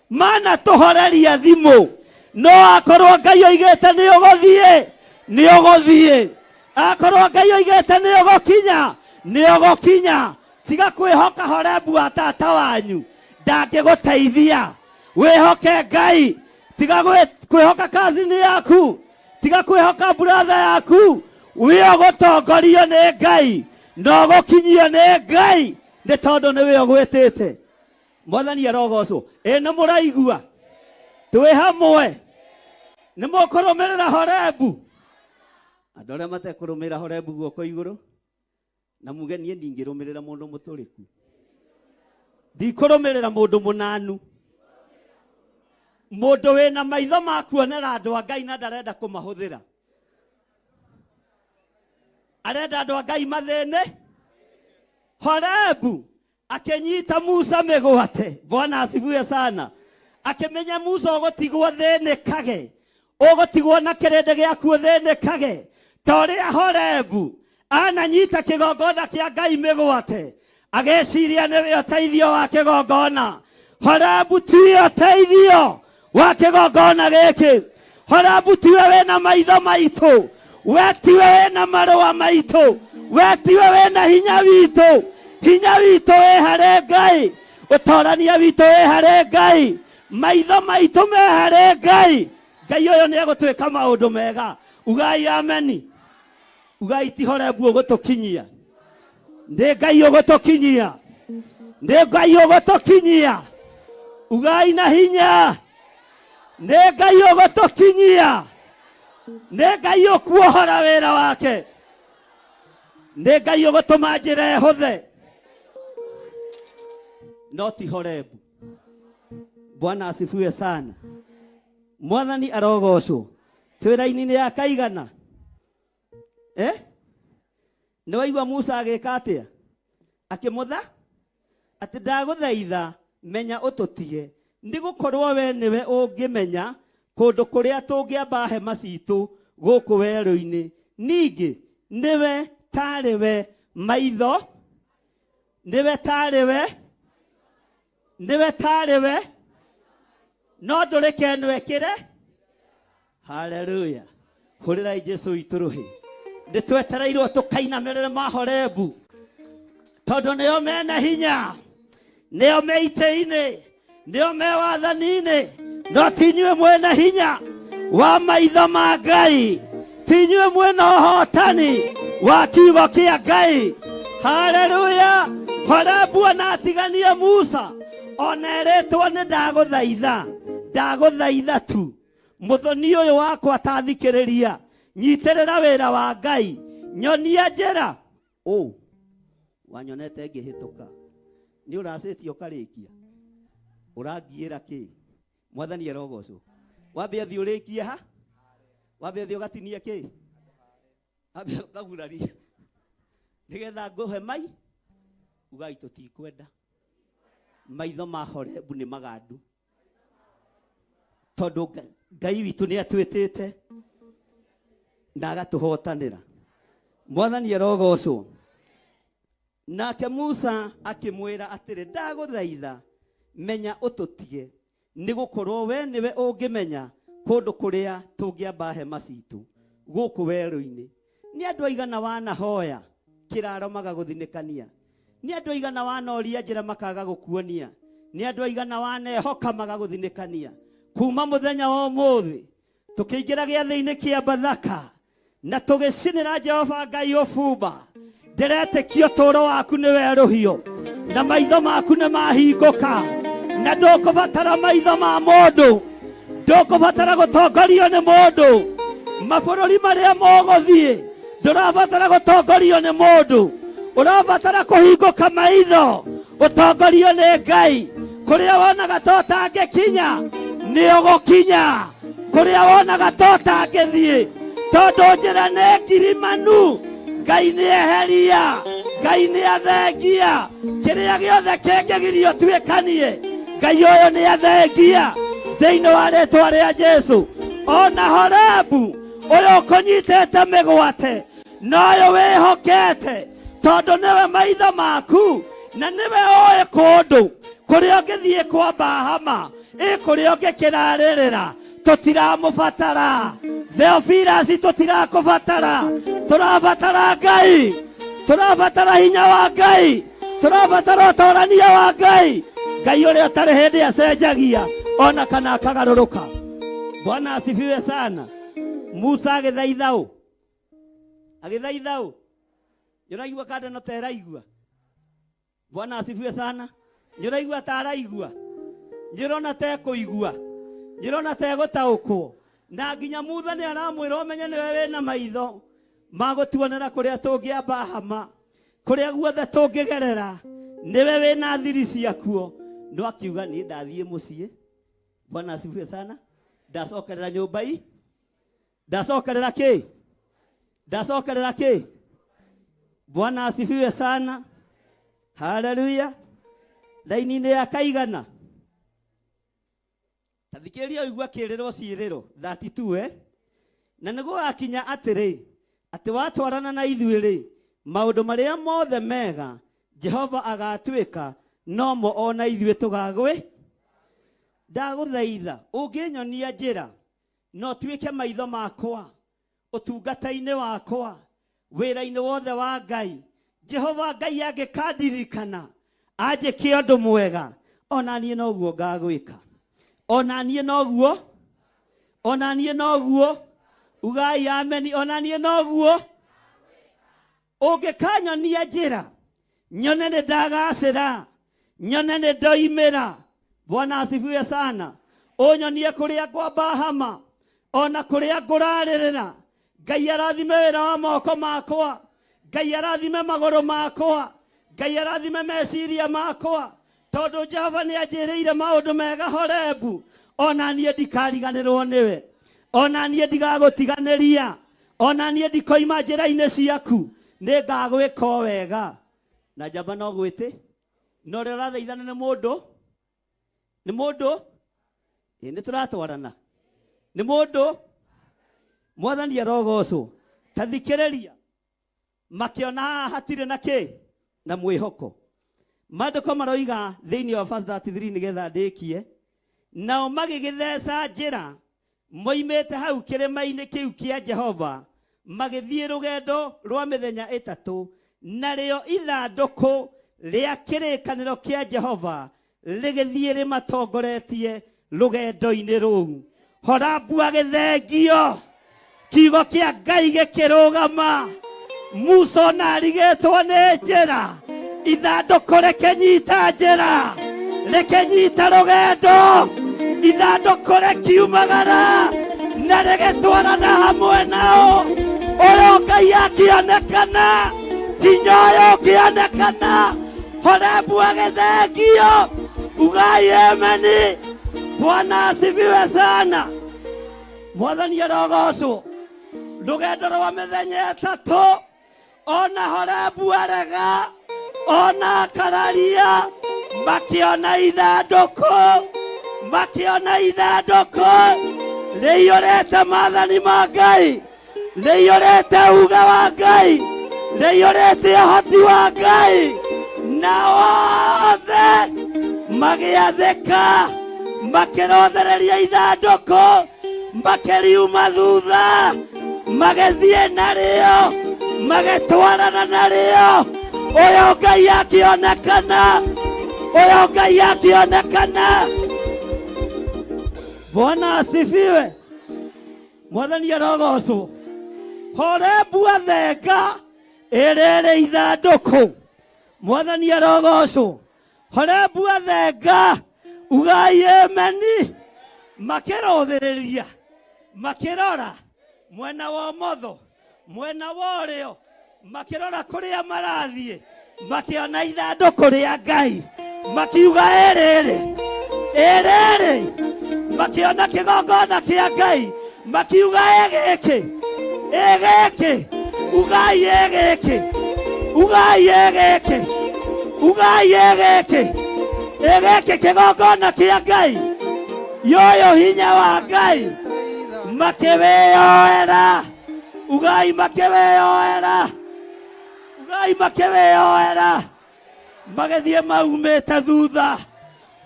mana tũhoreria thimũ. No akorwo Ngai oigĩte nĩ ũgũthiĩ, nĩ ũgũthiĩ. Akorwo Ngai oigĩte nĩ ũgũkinya, nĩ ũgũkinya. Tiga kwĩhoka Horebu wa tata wanyu, ndangĩgũteithia. Wĩhoke Ngai. Tiga kwĩhoka kazini yaku, tiga kwĩhoka buratha yaku. Wĩ ũgũtongorio nĩ Ngai na ũgũkinyio nĩ Ngai, nĩ tondũ nĩwe ũgwĩtĩte. Mwathani arogocwo. Ĩ nĩ mũraigua twĩ hamwe? Nĩ mũkũrũmĩrĩra Horebu? Andũ arĩa matekũrũmĩrĩra Horebu, guoko igũrũ, na muge, niĩ ndingĩrũmĩrĩra mũndũ mũtũrĩku, ndikũrũmĩrĩra mũndũ mũnanu, mũndũ wĩna maitho ma kuonera andũ a Ngai na ndarenda kũmahũthĩra, arenda andũ a Ngai mathĩne. Horebu akĩnyita Musa mĩgwate. Bwana asifiwe sana. Akĩmenya Musa ũgũtigwo thĩnĩkage, ũgũtigwo na kĩrĩndĩ gĩaku ũthĩnĩkage, ta ũrĩa Horebu ananyita kĩgongona kĩa Ngai mĩgwate, agĩciria nĩwe ũteithio wa kĩgongona. Horebu tiwe ũteithio wa kĩgongona gĩkĩ. Horebu tiwe wĩna maitho maitũ, we tiwe wĩna marũa maitũ, we tiwe wĩna hinya witũ. Hinya witũ wĩ harĩ Ngai, ũtorania witũ wĩ harĩ Ngai, maitho maitũ me harĩ Ngai. Ngai ũyũ nĩ egũtwĩka maũndũ mega. Ugai ameni. Ugai, ti Horebu ũgũtũkinyia, nĩ Ngai ũgũtũkinyia, nĩ Ngai ũgũtũkinyia. Ugai na hinya, nĩ Ngai ũgũtũkinyia, nĩ Ngai ũkuohora wĩra wake, nĩ Ngai ũgũtũma njĩra ĩhũthe, no ti Horebu. Bwana asifiwe sana. Mwathani arogocwo. Twĩ raini-inĩ ya kaigana? Nĩ waigua Musa agĩka atĩa? Akĩmũtha atĩ ndagũthaitha menya ũtũtige, nĩ gũkorwo we nĩwe ũngĩmenya kũndũ kũrĩa tũngĩamba hema citũ gũkũ werũ-inĩ. Ningĩ nĩwe tarĩ we maitho, nĩwe tarĩ we, nĩwe tarĩ we, no ndũrĩke ĩno ĩkĩre. Haleluya! Hũrĩrai Jesu witũ rũhĩ. Nĩ twetereirwo tũkainamĩrĩre mahorebu, tondũ nĩo mena hinya, nĩo me itĩ-inĩ, nĩo me wathani-inĩ, no ti inyuĩ mwĩna hinya wa maitho ma Ngai, ti inyuĩ mwĩna ũhotani wa kiugo kĩa Ngai. Haleluya! Horebu ona atiganie Musa, ona erĩtwo nĩ ndagũthaitha, ndagũthaitha tu Mũthoni ũyũ wakwa ta thikĩrĩria, nyitĩrĩra wĩra wa Ngai, nyonia njĩra. Ũ wanyonete ngĩhĩtũka, nĩ ũracĩtie ũkarĩkia, ũrangiĩra kĩ? Mwathani arogocwo. Wambe ũthiĩ ũrĩkie ha? Wambe ũthiĩ ũgatinie kĩ? Wambe ũkagurarie nĩgetha ngũhe mai. Ugai tũtikwenda maitho ma Horebu nĩ magandu. Tondũ Ngai witũ nĩ atwĩtĩte na agatũhotanĩra. Mwathani arogocwo. Nake Musa akĩmwĩra atĩrĩ, ndagũthaitha menya ũtũtige, nĩ gũkorwo we nĩwe ũngĩmenya kũndũ kũrĩa tũngĩamba hema citũ gũkũ werũ-inĩ. Nĩ andũ aigana wanahoya kĩraro magagũthinĩkania? Nĩ andũ aigana wanoria njĩra makaga gũkuonia? Nĩ andũ aigana wanehoka magagũthinĩkania? Kuma mũthenya wa ũmũthĩ tũkĩingĩra gĩathĩ-inĩ kĩa Bathaka na tũgĩcinĩra Jehova Ngai ũbumba, ndĩretĩkia ũtũũro waku nĩ werũhio na maitho maku nĩ mahingũka, na ndũkũbatara maitho ma mũndũ, ndũkũbatara gũtongorio nĩ mũndũ. Mabũrũri marĩa mũgũthiĩ ndũrabatara gũtongorio nĩ mũndũ, ũrabatara kũhingũka maitho ũtongorio nĩ Ngai. Kũrĩa wonaga ta ũtangĩkinya nĩ ũgũkinya, kũrĩa wonaga ta ũtangĩthiĩ, tondũ njĩra nĩ ngirimanu. Ngai nĩ eheria, Ngai nĩ athengia kĩrĩa gĩothe kĩngĩgiria ũtuĩkanie. Ngai ũyũ nĩ athengia thĩinĩ wa rĩtwa rĩa Jesu. Ona Horebu ũyũ ũkũnyitĩte mĩgwate na ũyũ wĩhokete, tondũ nĩwe maitho maku na nĩwe ũĩ kũndũ kũrĩa ũngĩthiĩ kwamba hama, ĩ kũrĩa ũngĩkĩrarĩrĩra. Tũtiramũbatara Theophilus, tũtirakũbatara. Tũrabatara Ngai, tũrabatara hinya wa Ngai, tũrabatara ũtorania wa Ngai, Ngai ũrĩa ũtarĩ hĩndĩ acenjagia ona kana akagarũrũka. Bwana asifiwe sana. Musa agĩthaitha ũ? Agĩthaitha ũ? Nĩũraigua kanda no ta ĩraigua? Bwana asifiwe sana. Nĩũraigua ta araigua? Nĩũrona ta ekũigua? Nĩũrona ta egũtaũkwo? Na nginya Mutha nĩ aramwĩra ũmenye nĩwe wĩna maitho ma gũtuonera kũrĩa tũngĩamba hama, kũrĩa guothe tũngĩgerera, nĩwe wĩna thiri ciakuo. No akiuga niĩ ndathiĩ mũciĩ. Bwana asifiwe sana. Ndacokerera nyũmba i, ndacokerera kĩ, ndacokerera kĩ. Bwana asifiwe sana. Haleluya. Raini-inĩ ya kaigana ta thikĩrĩria ũigua kĩrĩro ciĩrĩro 32 Na nĩ gũgakinya atĩrĩ, atĩ watwarana na ithuĩ rĩ, maũndũ marĩa mothe mega Jehova agatuĩka nomo ona ithuĩ tũgagwĩ. Ndagũthaitha ũngĩnyonia njĩra na ũtuĩke maitho makwa ũtungata-inĩ wakwa, wĩra-inĩ wothe wa Ngai. Jehova Ngai angĩkandirikana anjĩke ũndũ mwega, ona niĩ noguo ngagwĩka, ona niĩ noguo, ona niĩ noguo. Ugai ameni. Ona niĩ noguo. Ũngĩkanyonia njĩra nyone nĩ ndagacĩra, nyone nĩ ndoimĩra. Bwana asifiwe sana. Ũnyonie kũrĩa ngwamba hama, ona kũrĩa ngũrarĩrĩra. Ngai arathime wĩra wa moko makwa, Ngai arathime magũrũ makwa, Ngai arathime meciria makwa, tondũ Jehova nĩ anjĩrĩire maũndũ mega Horebu. Ona niĩ ndikariganĩrwo nĩwe, ona niĩ ndigagũtiganĩria, ona niĩ ndikoima njĩra-inĩ ciaku, nĩ ngagwĩka o wega. Na njamba no gwĩtĩ na ũrĩa ũrathaithana nĩ mũndũ nĩ mũndũ ĩ nĩ tũratwarana nĩ mũndũ. Mwathani arogocwo. Ta thikĩrĩria, makĩona haha hatirĩ na kĩ na mwĩhoko. Maandĩko maroiga thĩinĩ wa verse 33 nĩgetha ndĩkie, nao magĩgĩtheca njĩra moimĩte hau kĩrĩma-inĩ kĩu kĩa Jehova, magĩthiĩ rũgendo rwa mĩthenya ĩtatũ, narĩo ithandũkũ rĩa kĩrĩkanĩro kĩa Jehova rĩgĩthiĩ rĩmatongoretie rũgendo-inĩ rũu. Horabu agĩthengio, kiugo kĩa Ngai gĩkĩrũgama. Musa ona arigĩtwo nĩ njĩra, ithandũkũ rĩkĩnyita njĩra, rĩkĩnyita rũgendo, ithandũkũ rĩkiumagara na rĩgĩtwarana hamwe nao. Ũyũ Ngai akĩonekana, hinya ũyũ ũkĩonekana. Horebu agĩthengio. Ugai ameni. Bwana asifiwe sana. Mwathani arogocwo. Rũgendo rwa mĩthenya ĩtatũ, ona Horebu arega, ona akararia, makĩona ithandũkũ, makĩona ithandũkũ rĩiyũrĩte maathani ma Ngai, rĩiyũrĩte uga wa Ngai, rĩiyũrĩte ũhoti wa Ngai, na othe magĩathĩka, makĩrothereria ithandũkũ, makĩriuma thutha, magĩthiĩ narĩo, magĩtwarana narĩo. Ũyũ Ngai akĩonekana, ũyũ Ngai akĩonekana. Bwana asifiwe. Mwathani arogocwo. Horebu athenga ĩrĩrĩ ithandũkũ. Mwathani arogocwo. Horebu athenga, ugai ameni. Makĩrũthĩrĩria, makĩrora mwena wa ũmotho, mwena wa ũrĩo, makĩrora kũrĩa marathiĩ, makĩona ithandũkũ rĩa Ngai, makiuga ĩrĩrĩ ĩrĩrĩ, makĩona kĩgongona kĩa Ngai, makiuga ĩgĩkĩ ĩgĩkĩ, ugai ĩgĩkĩ, ugai ĩgĩkĩ, ugai ĩgĩkĩ ĩgĩkĩ, kĩgongona kĩa Ngai, yoyo hinya wa Ngai, makĩwĩyoera. Ugai makĩwĩyoera, ugai makĩwĩyoera, magĩthiĩ maumĩte thutha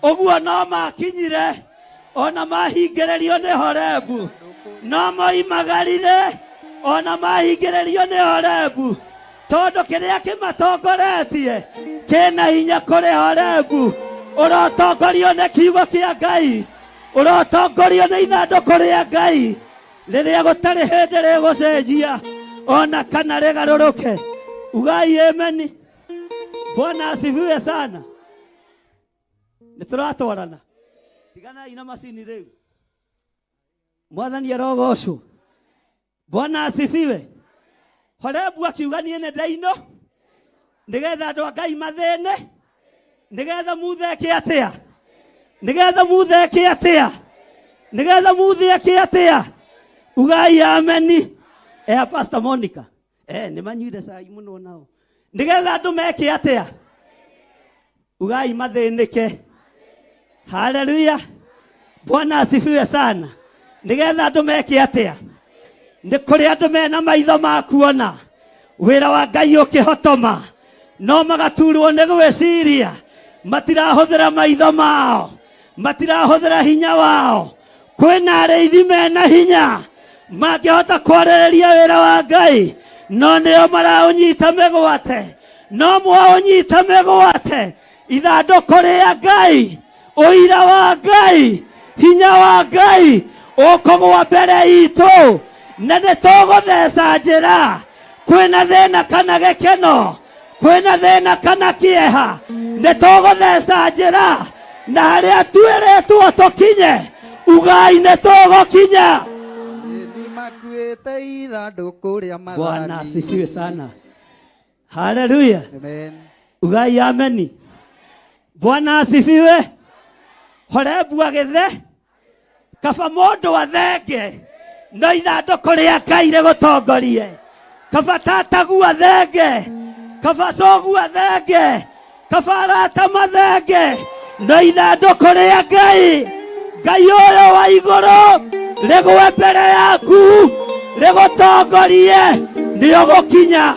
ũguo. No makinyire ona mahingĩrĩrio nĩ Horebu, no moimagarire ona mahingĩrĩrio nĩ Horebu, tondũ kĩrĩa kĩmatongoretie kĩna hinya kũrĩ Horebu. Ũrotongorio nĩ kiugo kĩa Ngai, ũrotongorio nĩ ithandũkũ rĩa Ngai rĩrĩa gũtarĩ hĩndĩ rĩgũcenjia ona kana rĩgarũrũke. Ugai ameni. Bwana asifiwe sana. Nĩ tũratwarana, tiganai na macini rĩu. Mwathani arogocwo. Bwana asifiwe. Horebu akiuga niĩ nĩ ndaino nĩgetha andũ a Ngai mathĩne, nĩgetha mutheke atĩa, nĩgetha mutheke atĩa, nĩgetha mutheke atĩa. Ugai ameni. Pastor Monica, nĩ manyuire cai mũno nao. Nĩgetha andũ meke atĩa? Ugai mathĩnĩke. Haleluya. Bwana asifiwe sana. Nĩgetha andũ meke atĩa? Nĩ kũrĩ andũ mena maitho ma kuona wĩra wa Ngai ũkĩhotoma, no magaturwo nĩ gwĩciria. Matirahũthĩra maitho mao, matirahũthĩra hinya wao. Kwĩna arĩithi mena hinya mangĩhota kwarĩrĩria wĩra wa Ngai, no nĩo maraũnyita mĩgwate. No mwaũnyita mĩgwate ithandũkũ rĩa Ngai, ũira wa Ngai, hinya wa Ngai ũkũgwa mbere itũ, na nĩ tũgũtheca njĩra. Kwĩna thĩna kana gĩkeno, kwĩna thĩna kana kĩeha, nĩ tũgũtheca njĩra na harĩa twĩrĩtwo tũkinye. Ugai nĩ tũgũkinya. Nĩ makuĩte ithandũkũ rĩa Bwana mathani. asifiwe sana. Haleluya. Amen. Ugai ameni. Bwana asifiwe. Horebu agĩthe kaba mũndũ athenge no ithandũkũ rĩa Ngai rĩgũtongorie. Kaba tatagu athenge, Kaba cogu athenge, kaba arata mathenge, no ithandũkũ rĩa Ngai, Ngai ũyũ wa igũrũ, rĩgwe mbere yaku, rĩgũtongorie, nĩ ũgũkinya.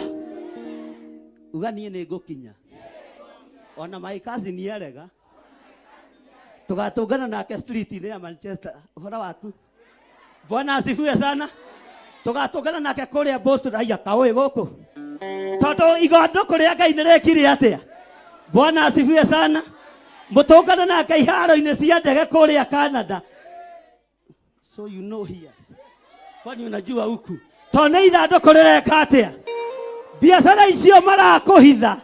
Uga niĩ nĩ ngũkinya. Ona my cousin arega, tũgatũngana nake street-inĩ ya Manchester. Ũhoro waku? Bwana asifiwe sana. Tũgatũngana nake kũrĩa Boston. Aya kaũĩ gũkũ, tondũ igandũkũ rĩa Ngai nĩ rĩkire atĩa? Bwana asifiwe sana. Mũtũngane nake iharo-inĩ cia ndege kũrĩa Canada. So you know here, kwani unajua huku, tondũ nĩ ithandũkũ rĩreka atĩa? Biacara icio marakũhitha,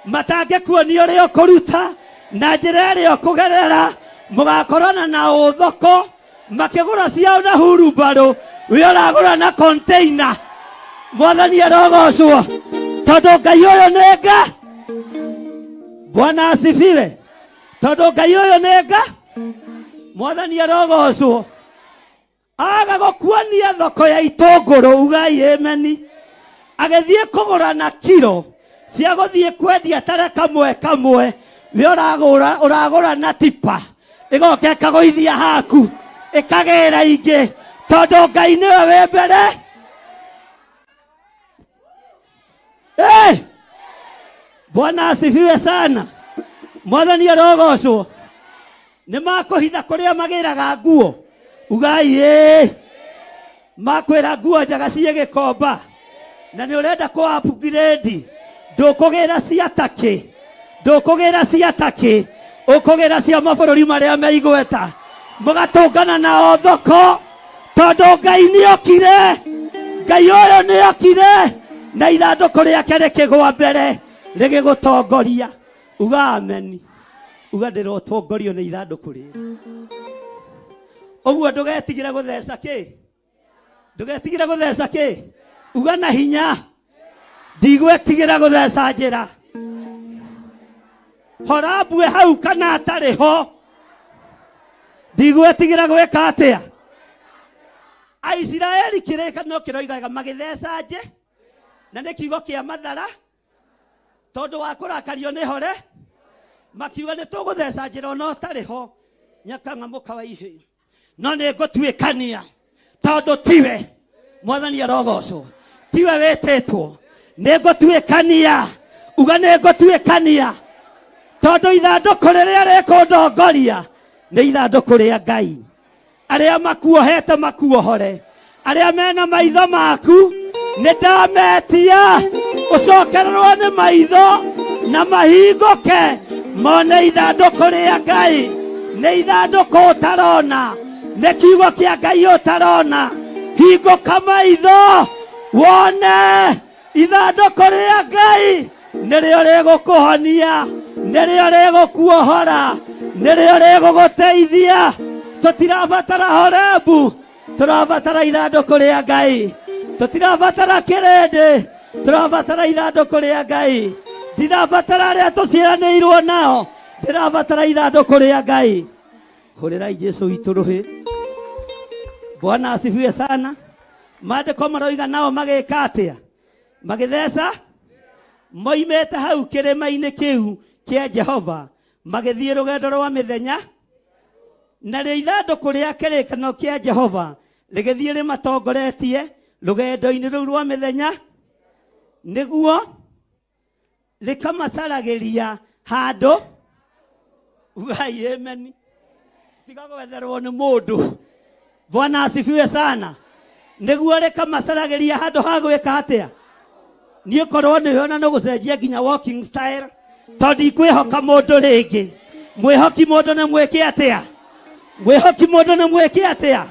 matangĩkuonia ũrĩa ũkũruta na njĩra ĩrĩa ũkũgerera, mũgakorana na ũthoko makĩgũra ciao na hurumbarũ, we ũragũra na container. Mwathani arogocwo, tondũ Ngai ũyũ nĩ nga. Bwana asifiwe. Tondũ Ngai ũyũ nĩ nga. Mwathani arogocwo. Aga gũkuonia thoko ya itũngũrũ, ugai ameni. Agĩthiĩ kũgũra na kiro cia gũthiĩ kwendia tare kamwe kamwe, we ũragũra, ũragũra na tipa, ĩgoka ĩkagũithia haku, ĩkagĩra ingĩ, tondũ Ngai nĩwe wĩ mbere. Hey! Bwana asifiwe sana. Mwathani arogocwo. Nĩ makũhitha kũrĩa magĩraga nguo, ugai ĩĩ. Makwĩra nguo njega ciĩ Gĩkomba, na nĩ ũrenda kũ upgrade, ndũkũgĩra cia takĩ, ndũkũgĩra cia takĩ, ũkũgĩra cia mabũrũri marĩa me igweta. Mũgatũngana nao thoko, tondũ Ngai nĩokire. Ngai ũyũ nĩokire na ithandũkũ rĩake rĩkĩgwa mbere rĩgĩgũtongoria. Uga ameni. Uga ndĩrotongorio nĩ ithandũkũ rĩrĩ. Ũguo ndũgetigĩre gũtheca kĩ, ndũgetigĩre gũtheca kĩ. Uga na hinya, ndigwetigĩra gũtheca njĩra. Horambue hau kana atarĩ ho, ndigwetigĩra gwĩka atĩa? Aisiraeli kĩrĩkanĩro kĩroigaga magĩtheca nje, na nĩ kiugo kĩa mathara, tondũ wa kũrakario nĩ hore, makiuga nĩ tũgũtheca njĩra ona ũtarĩ ho. Nyakang'a mũka wa ihĩ, no nĩ ngũtuĩkania, tondũ tiwe. Mwathani arogocwo. Tiwe wĩtĩtwo. Nĩ ngũtuĩkania. Uga nĩ ngũtuĩkania, tondũ ithandũkũ rĩrĩa rĩkũndongoria nĩ ithandũkũ rĩa Ngai. Arĩa makuohete makuohore, arĩa mena maitho maku nĩ ndametia ũcokererwo nĩ maitho na mahingũke mone ithandũkũ rĩa Ngai. Nĩ ithandũkũ ũtarona, nĩ kiugo kĩa Ngai ũtarona. Hingũka maitho wone ithandũkũ rĩa Ngai, nĩrĩo rĩgũkũhonia, nĩrĩo rĩgũkuohora, nĩrĩo rĩgũgũteithia. Tũtirabatara Horebu, tũrabatara ithandũkũ rĩa Ngai. Tũtirabatara kĩrĩndĩ, tũrabatara ithandũkũ rĩa Ngai. Ndirabatara arĩa tũciaranĩirwo nao, ndĩrabatara ithandũkũ rĩa Ngai. Hũrĩrai Jesu witũ rũhĩ. Bwana asifiwe sana. Maandĩko maroiga nao magĩka atĩa? Magĩtheca moimĩte hau kĩrĩma-inĩ kĩu kĩa Jehova, magĩthiĩ rũgendo rwa mĩthenya, narĩo ithandũkũ rĩa kĩrĩkanĩro kĩa Jehova rĩgĩthiĩ rĩmatongoretie rũgendo-inĩ rũu rwa mĩthenya, nĩguo rĩkamacaragĩria handũ. Ugai ameni. Tiga gwetherwo nĩ mũndũ. Bwana asifiwe sana. Nĩguo rĩkamacaragĩria handũ ha gwĩka atĩa? Niĩ korwo nĩwe ona no gũcenjia nginya walking style, tondũ ndikwĩhoka mũndũ rĩngĩ. Mwĩhoki mũndũ nĩ mwĩke atĩa? Mwĩhoki mũndũ nĩ mwĩke atĩa?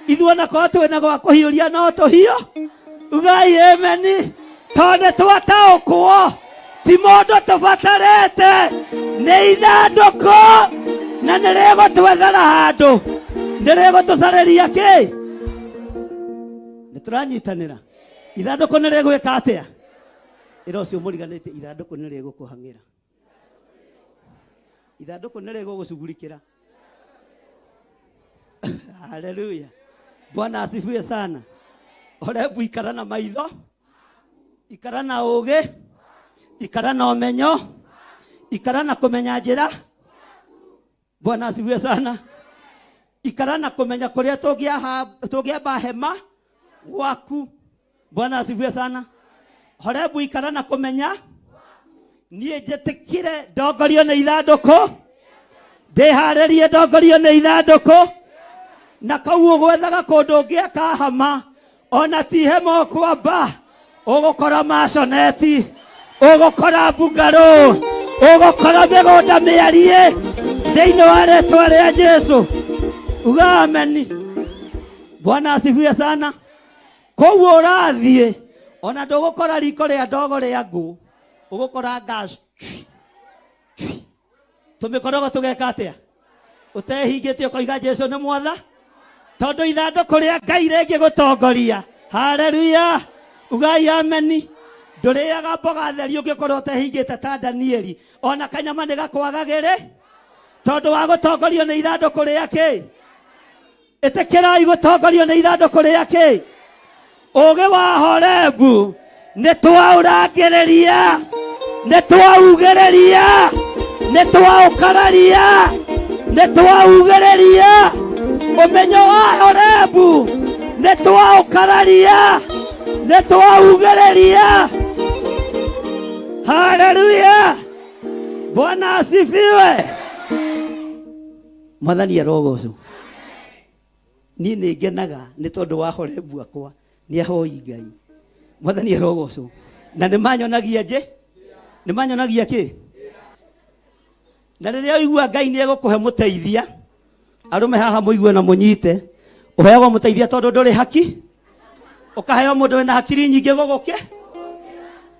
Ithuĩ ona korwo twĩna gwa kũhiũria no tũhiũ. Ugai ameni, tondũ nĩ twataũkwo ti mũndũ tũbatarĩte, nĩ ithandũkũ, na nĩ rĩgũtwethera handũ, nĩ rĩgũtũcarĩria kĩ. Nĩ tũranyitanĩra. Ithandũkũ nĩ rĩgwĩka atĩa? Ĩra ũcio mũriganĩtie, ithandũkũ nĩ rĩgũkũhang'ĩra, ithandũkũ nĩ rĩgũgũcugurikĩra. Haleluya, Bwana asifiwe sana. Horebu, ikara na maitho, ikara na ũgĩ. Ikara na ũmenyo, ikara na kũmenya njĩra. Bwana asifiwe sana. Ikara na kũmenya kũrĩa tũngĩamba hema gwaku. Bwana asifiwe sana. Horebu, ikara na kũmenya niĩ njĩtĩkire ndongorio nĩ ithandũkũ, ndĩharĩrie ndongorio nĩ ithandũkũ, na kau ũgwethaga kũndũ ũngĩaka hama ona ti hema ũkwamba, ũgũkora maconeti, ũgũkora mbungarũ, ũgũkora mĩgũnda mĩariĩ thĩinĩ wa rĩtwa rĩa Jesu. Uga ameni. Bwana asifiwe sana. Kũu ũrathiĩ ona ndũgũkora riko rĩa ndogo rĩa ngũ, ũgũkora gas. Tũmĩkorogo tũgeka atĩa? Ũtehingĩte ũkoiga Jesu nĩ mwatha, tondũ ithandũkũ rĩa Ngai rĩngĩgũtongoria. Haleluya, ugai ameni. Ndũrĩaga mboga theri ũngĩkorwo ũtehingĩte ta Danieli, ona kanyama nĩ gakwagagĩrĩ tondũ wa gũtongorio nĩ ithandũkũ rĩa kĩ. Ĩtĩkĩrai gũtongorio nĩ ithandũkũ rĩa kĩ. Ũgĩ wa Horebu nĩ twaũrangĩrĩria, nĩ twaugĩrĩria, nĩ twaũkararia, nĩ twaugĩrĩria. Ũmenyo wa Horebu nĩ twaũkararia, nĩ twaugĩrĩria. Haleluya, Bwana asifiwe. Mwathani arogocwo. Niĩ nĩ ngenaga nĩ tondũ wa Horebu akwa nĩ ahoi Ngai. Mwathani arogocwo. Na nĩ manyonagia nje, nĩ manyonagia kĩ. Na rĩrĩa ũigua Ngai nĩ egũkũhe mũteithia, arũme haha mũigue na mũnyite, ũheagwo mũteithia tondũ ndũrĩ haki, ũkaheo mũndũ wĩna hakiri nyingĩ gũgũke.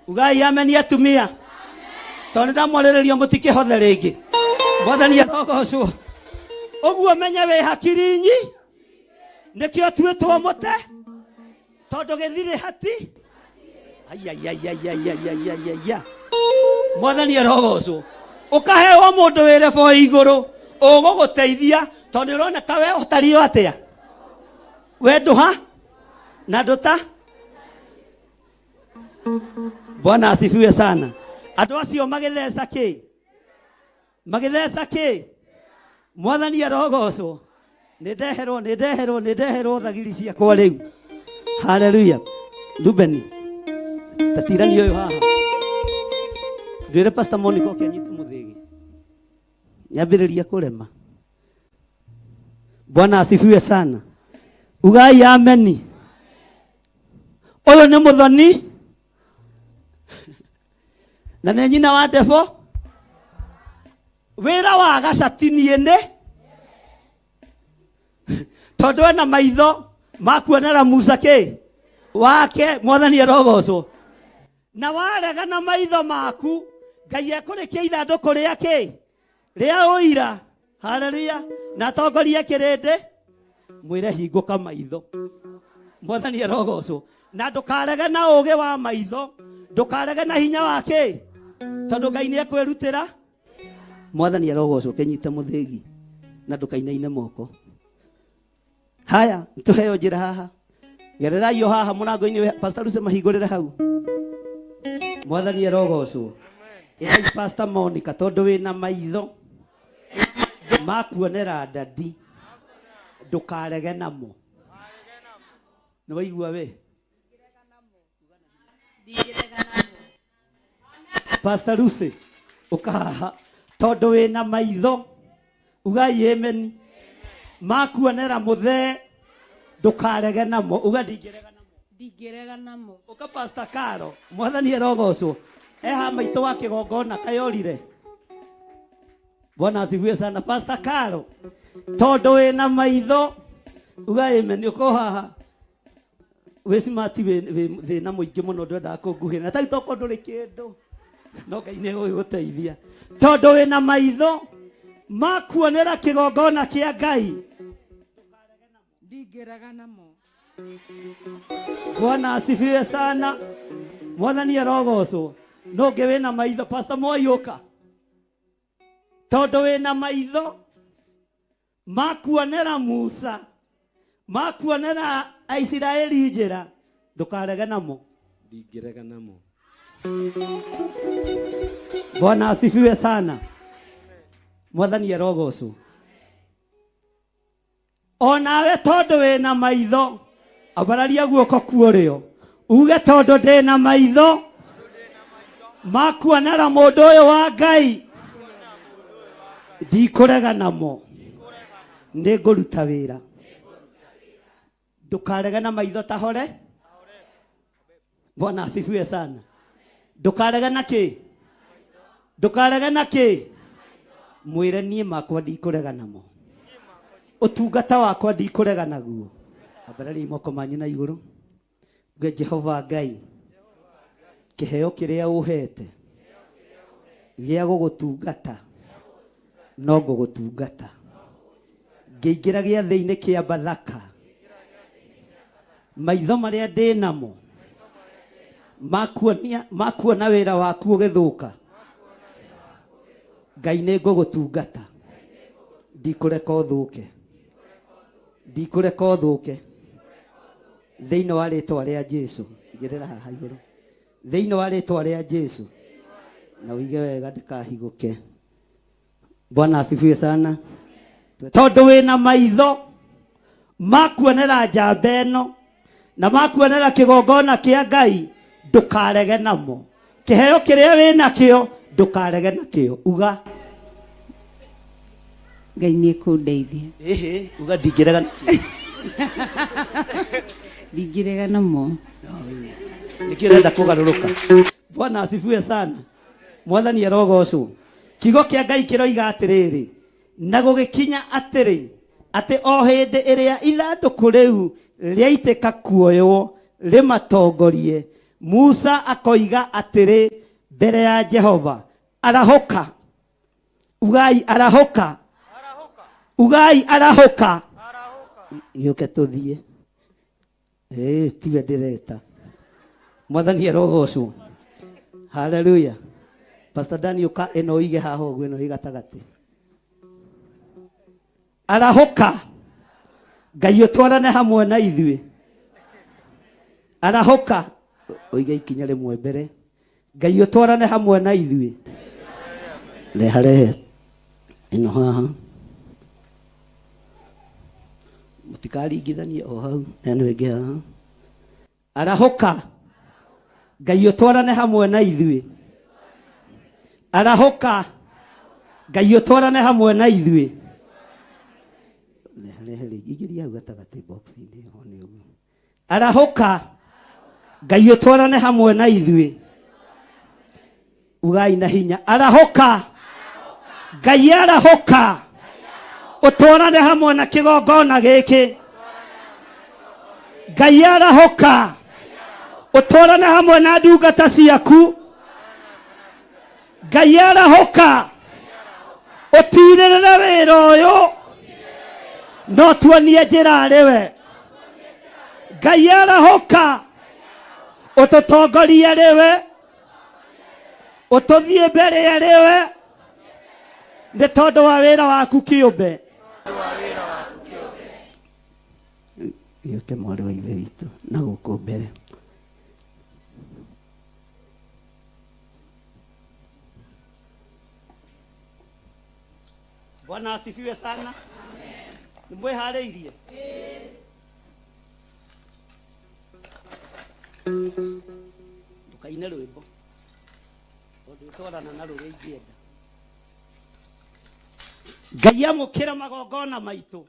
Ugai ameni atumia, tondũ nĩ ndamwarĩrĩria mũtikĩhothe rĩngĩ. Mwathani arogocwo. Ũguo menye wĩ hakiri nyi, nĩkĩo tuĩtwo mũte, tondũ gĩthirĩ hati. Aiaiaiaiaiaiaiaia, Mwathani arogocwo. Ũkaheo mũndũ wĩ rebo igũrũ ũgũgũteithia, tondũ ũroneka we ũtariĩ atĩa, we ndũha na ndũta. Bwana asifiwe sana. Andũ acio magĩtheca kĩ? Magĩtheca kĩ? Mwathani arogocwo. Nĩ ndeherwo, nĩ ndeherwo, nĩ ndeherwo thagiri ciakwa rĩu. Haleluya. Rubeni, tatirani ũyũ haha. Ndwĩre Pastor Monica oke anyite mũthĩgi. Nyambĩrĩria kũrema. Bwana asifiwe sana. Ugai ameni. Ũyũ nĩ mũthoni na nĩ nyina wa ndebo. Wĩra wa gacati niĩ nĩ tondũ ena maitho ma kuonera Musa kĩ wake. Mwathani arogocwo. Na warega na maitho maku, Ngai ekũrĩkia ithandũkũ rĩa kĩ rĩa ũira. Haleluya. Na atongorie kĩrĩndĩ, mwĩre hingũka maitho. Mwathani arogocwo. Na ndũkarege na ũgĩ wa maitho, ndũkarege na hinya wa kĩ, tondũ Ngai nĩ ekwĩrutĩra. Mwathani arogocwo. Kĩnyite mũthĩgi na ndũkainaine moko. Haya, tũheo njĩra haha, gererai o haha mũrango-inĩ. Pastor Lucy, mahingũrĩre hau. Mwathani arogocwo. Ĩrai Pastor Monica, tondũ wĩna maitho makuonera ndadi, ndũkarege namo. Nĩ waigua we? Pastor Lucy, ũkahaha tondũ wĩna maitho, ugai ameni, makuonera mũthee, ndũkarege namo. Uga ndingĩrega namo. Ndingĩrega namo. Ũka Pastor Caro. Mwathani arogocwo. Eha maitũ wa kĩgongona kayorire. Bwana asifiwe sana. Pastor Caro, tondũ wĩna maitho, uga amen. Ũko haha wĩ smart, wĩ thĩna mũingĩ mũno, ndwendaga kũnguhĩrĩria na tau tokorwo ndũrĩ kĩndũ, no Ngai nĩ egũgũteithia tondũ wĩna maitho ma kuonera kĩgongona kĩa Ngai. Ndingĩrega namo. Bwana asifiwe sana. Mwathani arogocwo. No ũngĩ wĩna maitho, Pastor Moi, ũka, tondũ wĩna maitho ma kuonera Musa, ma kuonera Aisiraeli njĩra, ndũkarege namo. Ndingĩrega namo. Bwana asifiwe sana. Mwathani arogocwo. Onawe tondũ wĩna maitho, ambararia guoko kuorĩo uge tondũ ndĩna maitho makuonera mũndũ ũyũ wa Ngai, ndikũrega namo, nĩ ngũruta wĩra. Ndũkarege na maitho ta hore. Bwana asifiwe sana. Ndũkarege na kĩ? Ndũkarege na kĩ? Mwĩre niĩ makwa ndikũrega namo, ũtungata wakwa ndikũrega naguo. Ambararia moko manyu na igũrũ, uge Jehova Ngai, kĩheo kĩrĩa ũhete gĩa gũgũtungata no ngũgũtungata. Ngĩingĩra gĩathĩ-inĩ kĩa Bathaka, maitho marĩa ndĩ namo makuona wĩra waku ũgĩthũka, Ngai nĩ ngũgũtungata, ndikũreka ũthũke, ndikũreka ũthũke, thĩinĩ wa rĩtwa rĩa Jesu. Igĩrĩra haha igũrũ, thĩinĩ wa rĩtwa rĩa Jesu, na ũige wega ndĩkahigũke. Bwana asifiwe sana. Tondũ wĩna maitho makuonera njamba ĩno na makuonera kĩgongona kĩa Ngai, ndũkarege namo. Kĩheo kĩrĩa wĩnakĩo ndũkarege nakĩo. Uga Ngai nĩ ekũndeithia. Ĩhĩ, uga ndingĩrega nakĩo. Ndingĩrega namo. Nĩkĩo ũrenda kũgarũrũka. Bwana asifiwe sana. Mwathani arogocwo. Kiugo kĩa Ngai kĩroiga atĩrĩrĩ, na gũgĩkinya atĩrĩ, atĩ o hĩndĩ ĩrĩa ithandũkũ rĩu rĩaitĩka kuoywo rĩmatongorie, Musa akoiga atĩrĩ mbere ya Jehova, arahũka. Ugai arahũka. Ugai arahũka. Gĩũke tũthiĩ. Ĩĩ, tiwe ndĩreta. Mwathani arogocwo. Haleluya. Pastor Daniel ka ĩno ũige haha ũguo, ĩno ĩ gatagatĩ. Arahũka. Ngai ũtwarane hamwe na ithuĩ. Arahũka. Ũige ikinya rĩmwe mbere. Ngai ũtwarane hamwe na ithuĩ. Reha rehe ĩno haha. Mũtikaringithanie o hau, na ĩno ĩngĩ haha. Arahũka. Ngai ũtwarane hamwe na ithuĩ. Arahũka. Ngai ũtwarane hamwe na ithuĩ. Reha rehe rĩngĩ, ingĩria hau gatagatĩ box-inĩ ho nĩ ũguo. Arahũka. Ngai ũtwarane hamwe na ithuĩ. Ugai na hinya, arahũka. Ngai arahũka, ũtwarane hamwe na kĩgongona gĩkĩ. Ngai arahũka, ũtwarane hamwe na ndungata ciaku. Ngai arahũka, ũtirĩrĩre wĩra ũyũ, no tuonie njĩra arĩ we. Ngai arahũka, ũtũtongorie arĩ we, ũtũthiĩ mbere arĩ we, nĩ tondũ wa wĩra waku kĩũmbe. Gĩũke mwarĩ wa ithe witũ na gũkũ mbere. Bwana asifiwe sana. Nĩ mwĩharĩirie? Ndũkaine rwĩmbo tondũ ĩtwarana na rũrĩa ingĩenda. Ngai amũkĩra magongona maitũ.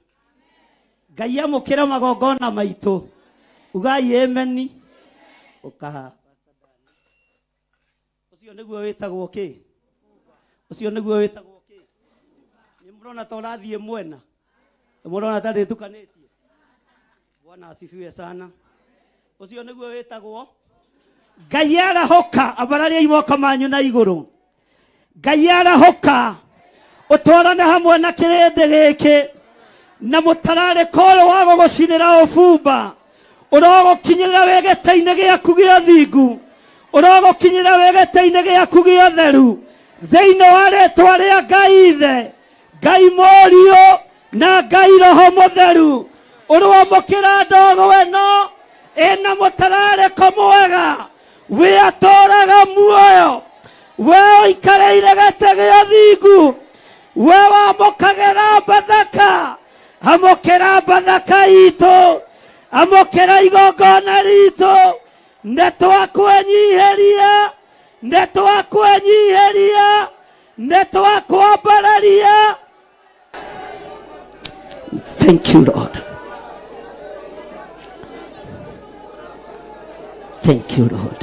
Ngai amũkĩra magongona maitũ. Ugai ameni. Ũkaha. Ũcio nĩguo wĩtagwo kĩ? Ũcio nĩguo wĩtagwo kĩ? Nĩ mũrona ta ũrathiĩ mwena? Nĩ mũrona ta ndĩtukanĩtie? Bwana asifiwe sana. Ũcio nĩguo wĩtagwo Ngai arahũka, ambarariai moko manyu na igũrũ. Ngai arahũka, ũtwarane hamwe na kĩrĩndĩ gĩkĩ na mũtararĩko ũyũ wa gũgũcinĩra ũbumba ũrogũkinyĩrĩra wĩ gĩtĩ-inĩ gĩaku gĩa thingu, ũrogũkinyĩrĩra wĩ gĩtĩ-inĩ gĩaku gĩa theru, thĩinĩ wa rĩtwa rĩa Ngai Ithe, Ngai Mũriũ na Ngai Roho Mũtheru. Ũrwamũkĩra ndogo ĩno ĩna mũtararĩko mwega. We atũũraga muoyo, we ũikarĩire gĩtĩ gĩa thingu, we wamũkagĩra Bathaka, amũkĩra Bathaka itũ, amũkĩra igongona ritũ. Nĩ twakwĩnyihĩria, nĩ twakwĩnyihĩria, nĩ twakwambararia. Thank you, Lord. Thank you, Lord.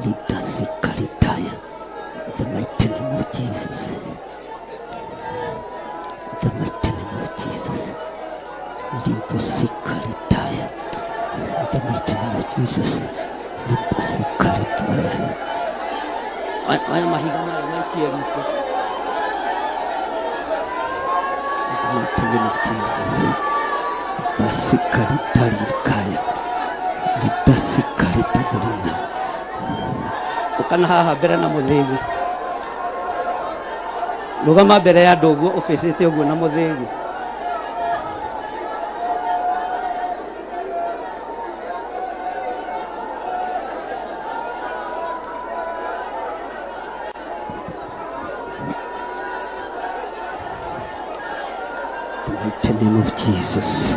Lidasikaritaya. The mighty name of Jesus. The mighty name of Jesus. Limposikaritaya. The mighty name of Jesus. Limposikaritaya. Aya mahiga maya maikie riko. In the mighty name of Jesus. Basikaritaririkaya. Lidasikaritaburina. Ũkana haha mbere na mũthĩgi. Rũgama mbere ya andũ ũguo ũbĩcĩte ũguo na mũthĩgi. The mighty name of Jesus.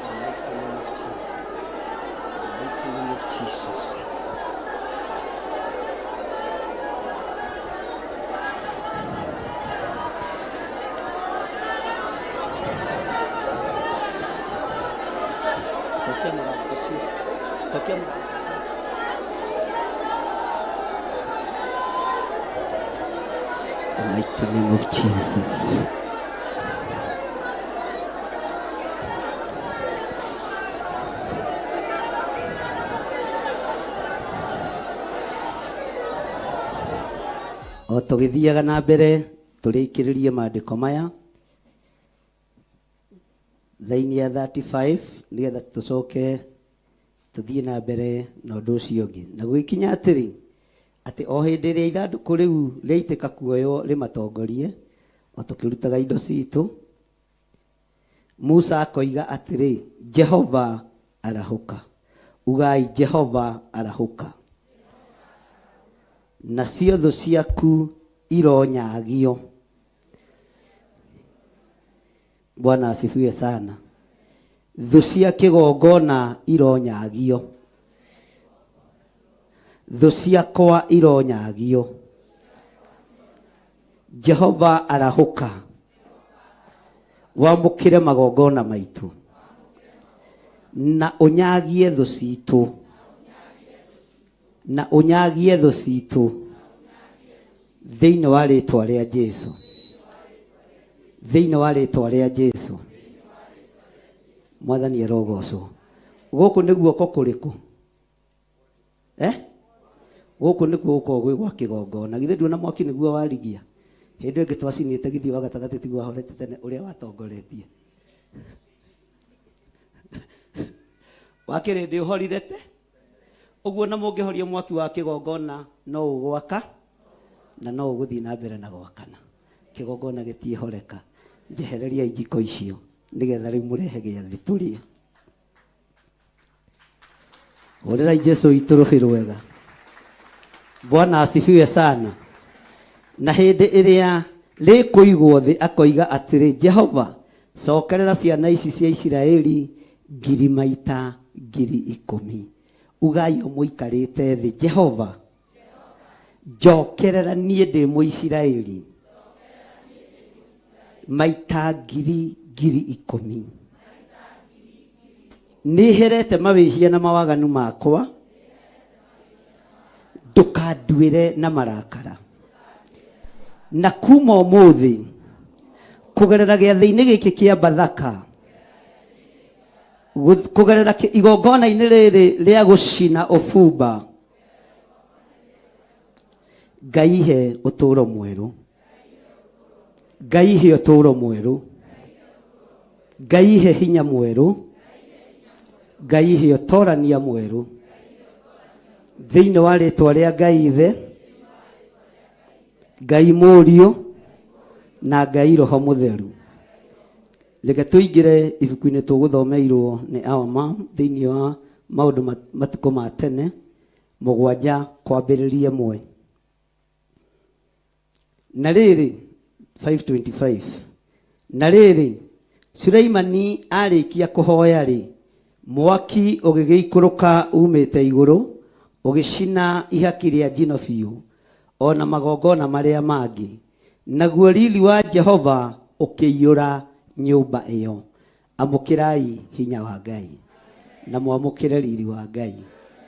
The mighty name of Jesus. The mighty name of Jesus. Cokia mũrango ũcio. Cokia mũrango ũcio. The mighty name of Jesus. O tũgĩthiaga na mbere tũrĩkĩrĩrie maandĩko maya laini ya 35 nĩgetha tũcoke tũthiĩ na mbere na ũndũ ũcio ũngĩ. Na gũgĩkinya atĩrĩ, atĩ o hĩndĩ ĩrĩa ithandũkũ rĩu rĩaitĩka kuoywo rĩmatongorie, o tũkĩrutaga indo citũ, Musa akoiga atĩrĩ, Jehova arahũka. Ugai, Jehova arahũka. Nacio thũ ciaku ironyagio. Bwana asifiwe sana. Thũ cia kĩgongona ironyagio. Thũ ciakwa ironyagio. Jehova arahũka. Wamũkĩre magongona maitũ. Na ũnyagie thũ citũ. Na ũnyagie thũ citũ. Thĩinĩ wa rĩtwa rĩa Jesu. Thĩinĩ wa rĩtwa rĩa Jesu. Mwathani arogocwo. Gũkũ nĩ guoko kũrĩkũ? Eh? Gũkũ nĩkuo gũkoragwo gwĩ gwa kĩgongona. Githĩ nduona mwaki nĩguo warigia? Hĩndĩ ĩngĩ twacinĩte githĩ wa gatagatĩ tiguo wahorete tene ũrĩa watongoretie. Wa kĩrĩndĩ ũhorire te? Ũguo na mũngĩhoria mwaki wa kĩgongona no ũgwaka na no ũgũthiĩ na mbere na gwakana. Kĩgongona gĩtiĩhoreka. Njehereriai njiko icio nĩgetha rĩu mũrehe gĩathĩ tũrĩe. Hũrĩrai Jesu witũ rũbĩ rwega. Bwana asifiwe sana. Na hĩndĩ ĩrĩa rĩkũigwo thĩ akoiga atĩrĩ, Jehova, cokerera ciana ici cia Isiraeli ngiri maita 10,000. Ugai o mũikarĩte thĩ, Jehova, Njokerera niĩ ndĩ Mũisiraeli maita ngiri ngiri ikũmi. Nĩ herete mawĩhia na mawaganu makwa, ndũkanduĩre na marakara. Na kuma ũmũthĩ, kũgerera gĩathĩ-inĩ gĩkĩ kĩa Bathaka, kũgerera igongona-inĩ rĩrĩ rĩa gũcina ũbumba, Ngai he ũtũũro mwerũ. Ngai he ũtũũro mwerũ. Ngai he hinya mwerũ. Ngai he ũtorania mwerũ. Thĩinĩ wa rĩtwa rĩa Ngai Ithe, Ngai Mũriũ na Ngai Roho Mũtheru. Reke tũingĩre ibuku-inĩ tũgũthomeirwo nĩ our mom thĩinĩ wa maũndũ matukũ ma tene mũgwanja kwambĩrĩria ĩmwe. Na rĩrĩ, 5:25 Na rĩrĩ, Suleimani aarĩkia kũhoya-rĩ, mwaki ũgĩgĩikũrũka uumĩte igũrũ, ũgĩcina ihaki rĩa njino biũ, o na magongona marĩa mangĩ, naguo riri wa Jehova ũkĩiyũra nyũmba ĩyo. Amũkĩrai hinya wa Ngai na mwamũkĩre riri wa Ngai.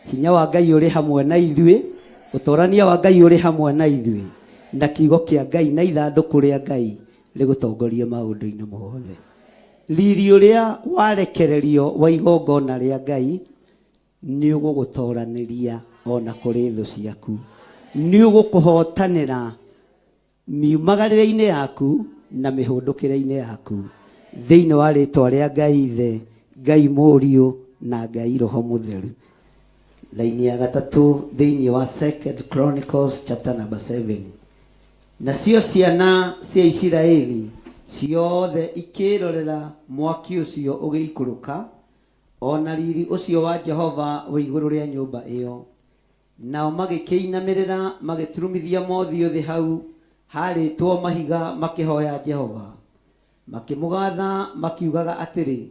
Hinya wa Ngai ũrĩ hamwe na ithuĩ, ũtorania wa Ngai ũrĩ hamwe na ithuĩ, na kiugo kĩa Ngai na ithandũkũ rĩa Ngai rĩgũtongorie maũndũ-inĩ mothe. Riri ũrĩa warekererio wa igongona rĩa Ngai nĩ ũgũgũtoranĩria o na kũrĩ thũ ciaku. Nĩ ũgũkũhotanĩra miumagarĩre-inĩ yaku na mĩhũndũkĩre-inĩ yaku, thĩinĩ wa rĩtwa rĩa Ngai Ithe, Ngai Mũriũ, na Ngai Roho Mũtheru. Laini ya gatatũ thĩinĩ wa Second Chronicles chapter number 7. Nacio ciana cia Isiraeli ciothe ikĩĩrorera mwaki ũcio ũgĩikũrũka, o na riri ũcio wa Jehova wĩ igũrũ rĩa nyũmba ĩyo. Nao magĩkĩinamĩrĩra, magĩturumithia mothiũ thĩ hau haarĩtwo mahiga, makĩhoya Jehova, makĩmũgatha, makiugaga atĩrĩ,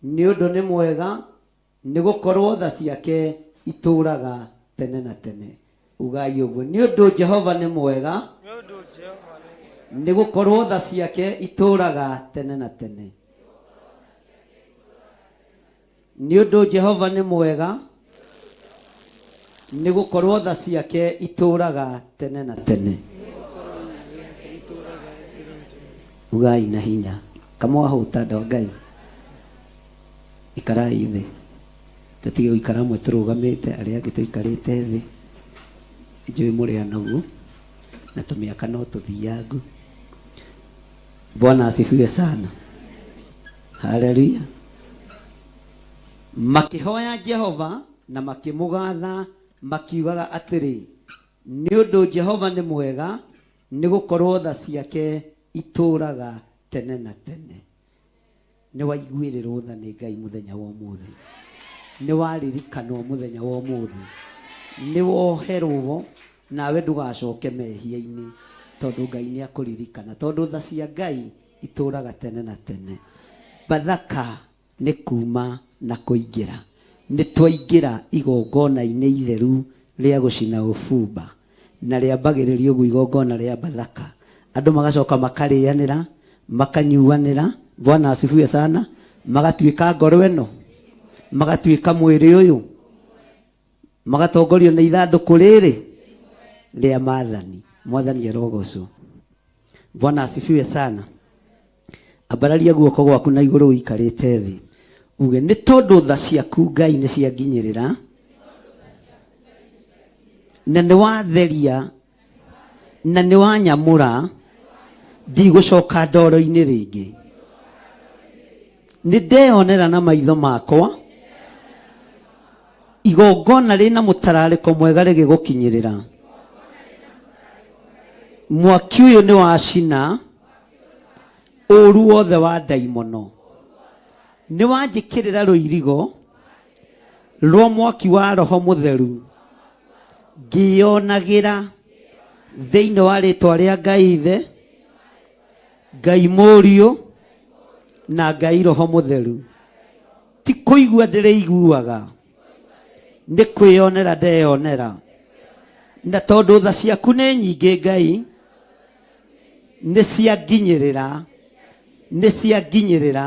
Nĩ ũndũ nĩ mwega, nĩ gũkorũo tha ciake itũũraga tene na tene. Ugai ũguo, Nĩ ũndũ Jehova nĩ mwega, nĩ gũkorũo tha ciake itũũraga tene na tene. Nĩ ũndũ Jehova nĩ mwega, nĩ gũkorwo tha ciake itũũraga tene na tene. Ugai na hinya kamwahũta andũ a Ngai, ikarai thĩ, tũtige gũikara amwe tũrũgamĩte arĩa angĩ tũikarĩte thĩ. Njũĩ mũrĩ anogu na tũmĩaka no tũthiangu. Bwana asifiwe sana. Haleluya. Makĩhoya Jehova na makĩmũgatha makiugaga atĩrĩ, Nĩ ũndũ Jehova nĩ mwega, nĩ gũkorwo tha ciake itũũraga tene na tene. Nĩ waiguĩrĩrwo tha nĩ Ngai mũthenya wa ũmũthĩ. Nĩ waririkanwo mũthenya wa ũmũthĩ. Nĩ woherwo nawe ndũgacoke mehia-inĩ tondũ Ngai nĩ akũririkana. Tondũ tha cia Ngai itũũraga tene na tene. Bathaka nĩ kuuma na kũingĩra. Nĩ twaingĩra igongona-inĩ itheru rĩa gũcina ũbumba, na rĩambagĩrĩria ũguo igongona rĩa Bathaka. Andũ magacoka makarĩanĩra, makanyuanĩra, Bwana asifiwe sana, magatuĩka ngoro ĩno, magatuĩka mwĩrĩ ũyũ, magatongorio nĩ ithandũkũ rĩrĩ rĩa maathani. Mwathani arogocwo. Bwana asifiwe sana. Ambararia guoko gwaku na igũrũ ũikarĩte thĩ, uge nĩ tondũ tha ciaku Ngai nĩ cianginyĩrĩra, na nĩ watheria na nĩ wanyamũra, ndigũcoka ndoro-inĩ rĩngĩ. Nĩ ndeyonera na maitho makwa igongona rĩna mũtararĩko mwega rĩgĩgũkinyĩrĩra. Mwaki ũyũ nĩ wacina ũru wothe wa ndaimono. Nĩ wanjĩkĩrĩra rũirigo rwa mwaki wa Roho Mũtheru, ngĩyonagĩra thĩinĩ wa rĩtwa rĩa Ngai Ithe, Ngai Mũriũ na Ngai Roho Mũtheru. Ti kũigua ndĩrĩiguaga, nĩ kwĩyonera ndeyonera. Na tondũ tha ciaku nĩ nyingĩ Ngai, nĩ cianginyĩrĩra, nĩ cianginyĩrĩra,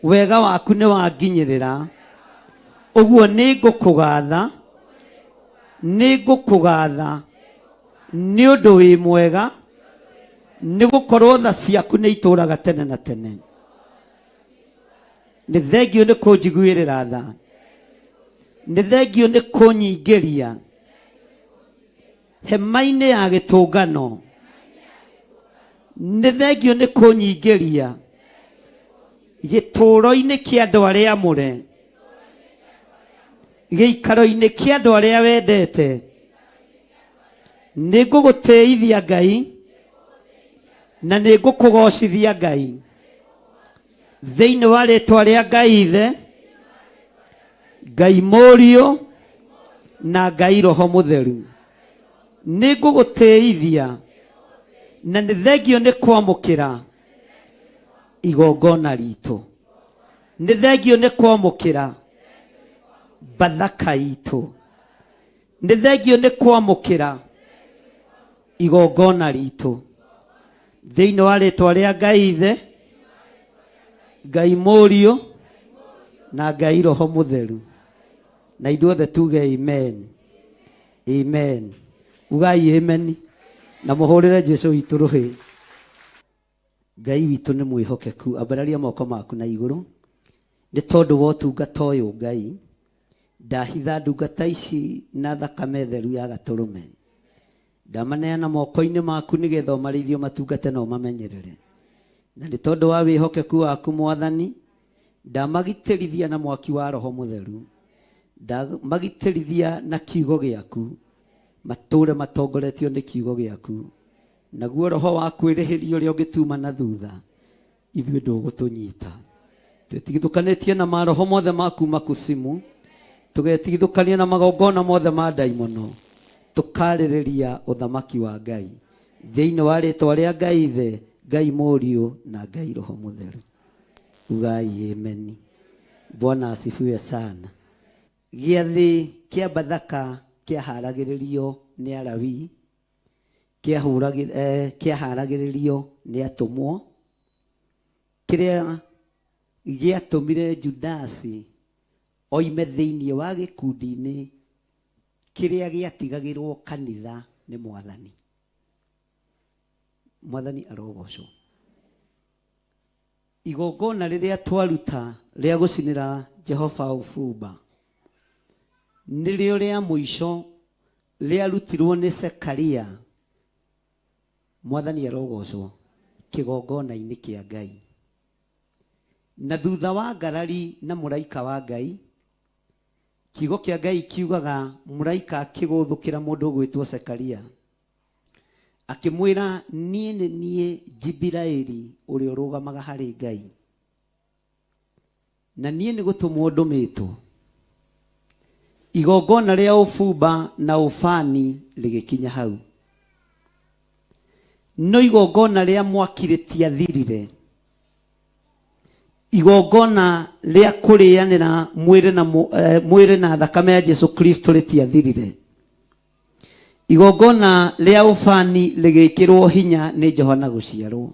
wega waku nĩ wanginyĩrĩra. Ũguo nĩ ngũkũgatha, nĩ ngũkũgatha nĩ ũndũ wĩ mwega, nĩ gũkorwo tha ciaku nĩ itũũraga tene na tene. Nĩ thengiũ nĩ kũnjiguĩrĩra tha, nĩ thengiũ nĩ kũnyingĩria hema-inĩ ya gĩtũngano, nĩ thengiũ nĩ kũnyingĩria gĩtũũro-inĩ kĩa andũ arĩa amũre, gĩikaro-inĩ kĩa andũ arĩa wendete. Nĩ ngũgũtĩithia Ngai na nĩ ngũkũgocithia Ngai thĩinĩ wa rĩtwa rĩa Ngai Ithe, Ngai Mũriũ na Ngai Roho Mũtheru. Nĩ ngũgũtĩithia na nĩ thengio nĩ kwamũkĩra igongona ritũ, nĩ thengio nĩ kwamũkĩra Bathaka itũ, nĩ thengio nĩ kwamũkĩra igongona ritũ thĩinĩ wa rĩtwa rĩa Ngai Ithe, Ngai Mũriũ na Ngai Roho Mũtheru. Na ithuothe tuge amen, amen. Ugai amen na mũhũrĩre Jesu witũ rũhĩ. Ngai witũ nĩ mwĩhokeku. Ambararia moko maku na igũrũ nĩ tondũ wa ũtungata ũyũ. Ngai, ndahitha ndungata ici na thakame theru ya gatũrũme. Ndamaneana moko-inĩ maku nĩgetha ũmarĩithie, ũmatungate na ũmamenyerere. Na nĩ tondũ wa wĩhokeku waku Mwathani, ndamagitĩrithia na mwaki wa Roho Mũtheru, ndamagitĩrithia na kiugo gĩaku, matũũre matongoretio nĩ kiugo gĩaku. Naguo roho wa kwĩrĩhĩria ũrĩa ũngĩtuma na thutha, ithuĩ ndũgũtũnyita. Twĩtigithũkanĩtie na maroho mothe ma kuma kusimu, tũgetigithũkania na magongona mothe ma ndaimono, tũkarĩrĩria ũthamaki wa Ngai thĩinĩ wa rĩtwa rĩa Ngai Ithe, Ngai Mũriũ na Ngai Roho Mũtheru. Ugai ameni. Bwana asifiwe sana. Gĩathĩ kĩa Bathaka kĩaharagĩrĩrio nĩ Alawii, kĩaharagĩrĩrio nĩ atũmwo, kĩrĩa gĩatũmire Judasi oime thĩinĩ wa gĩkundi-inĩ kĩrĩa gĩatigagĩrwo kanitha nĩ Mwathani. Mwathani arogocwo. Igongona rĩrĩa twaruta rĩa gũcinĩra Jehova ũbumba nĩrĩo rĩa mũico rĩarutirwo nĩ Zekaria, Mwathani arogocwo, kĩgongona-inĩ kĩa Ngai. Na thutha wa ngarari na mũraika wa Ngai, kiugo kĩa Ngai kiugaga mũraika akĩgũthũkĩra mũndũ ũgwĩtwo Zekaria, akĩmwĩra, niĩ nĩ niĩ Jibiraeli ũrĩa ũrũgamaga harĩ Ngai, na niĩ nĩ gũtũmwo ndũmĩtwo. Igongona rĩa ũbumba na ũbani rĩgĩkinya hau, no igongona rĩa mwaki rĩtiathirire. Igongona rĩa kũrĩanĩra mwĩrĩ na mwĩrĩ na thakame ya Jesu Kristo rĩtiathirire. Igongona rĩa ũbani rĩgĩkĩrwo hinya nĩ Johana gũciarwo,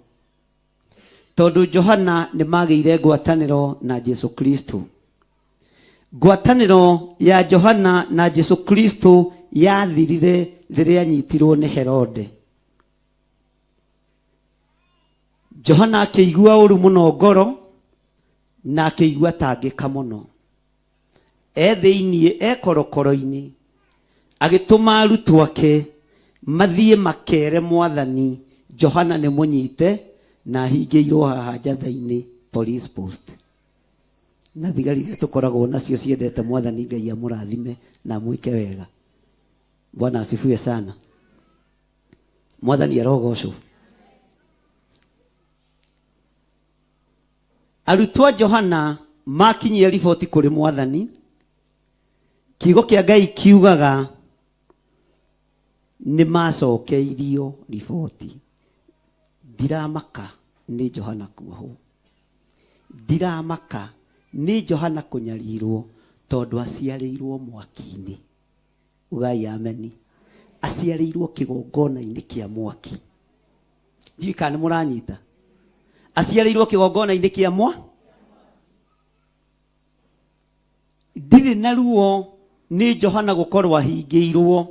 tondũ Johana nĩ magĩire ngwatanĩro na Jesu Kristo. Ngwatanĩro ya Johana na Jesu Kristo yathirire rĩrĩa anyitirwo nĩ Herode. Johana akĩigua ũru mũno ngoro na akĩigua tangĩka mũno. E thĩinĩ, e korokoro-inĩ, agĩtũma arutwo ake mathiĩ makere Mwathani, Johana nĩ mũnyite na ahingĩirwo haha njatha-inĩ police post. Na thigari iria tũkoragwo nacio ciendete Mwathani Ngai amũrathime na amwĩke wega. Bwana asifiwe sana. Mwathani arogocwo. Arutwo a Johana makinyia riboti kũrĩ Mwathani, kiugo kĩa Ngai kiugaga nĩ macokeirio riboti. Ndiramaka nĩ Johana kuohwo, ndiramaka nĩ Johana kũnyarirwo, tondũ aciarĩirwo mwaki-inĩ. Ugai ameni. Aciarĩirwo kĩgongona-inĩ kĩa mwaki. Ndiũĩ kana nĩ mũranyita. Aciarĩirwo kĩgongona-inĩ kĩa mwa ndirĩ na ruo nĩ Johana gũkorwo ahingĩirwo,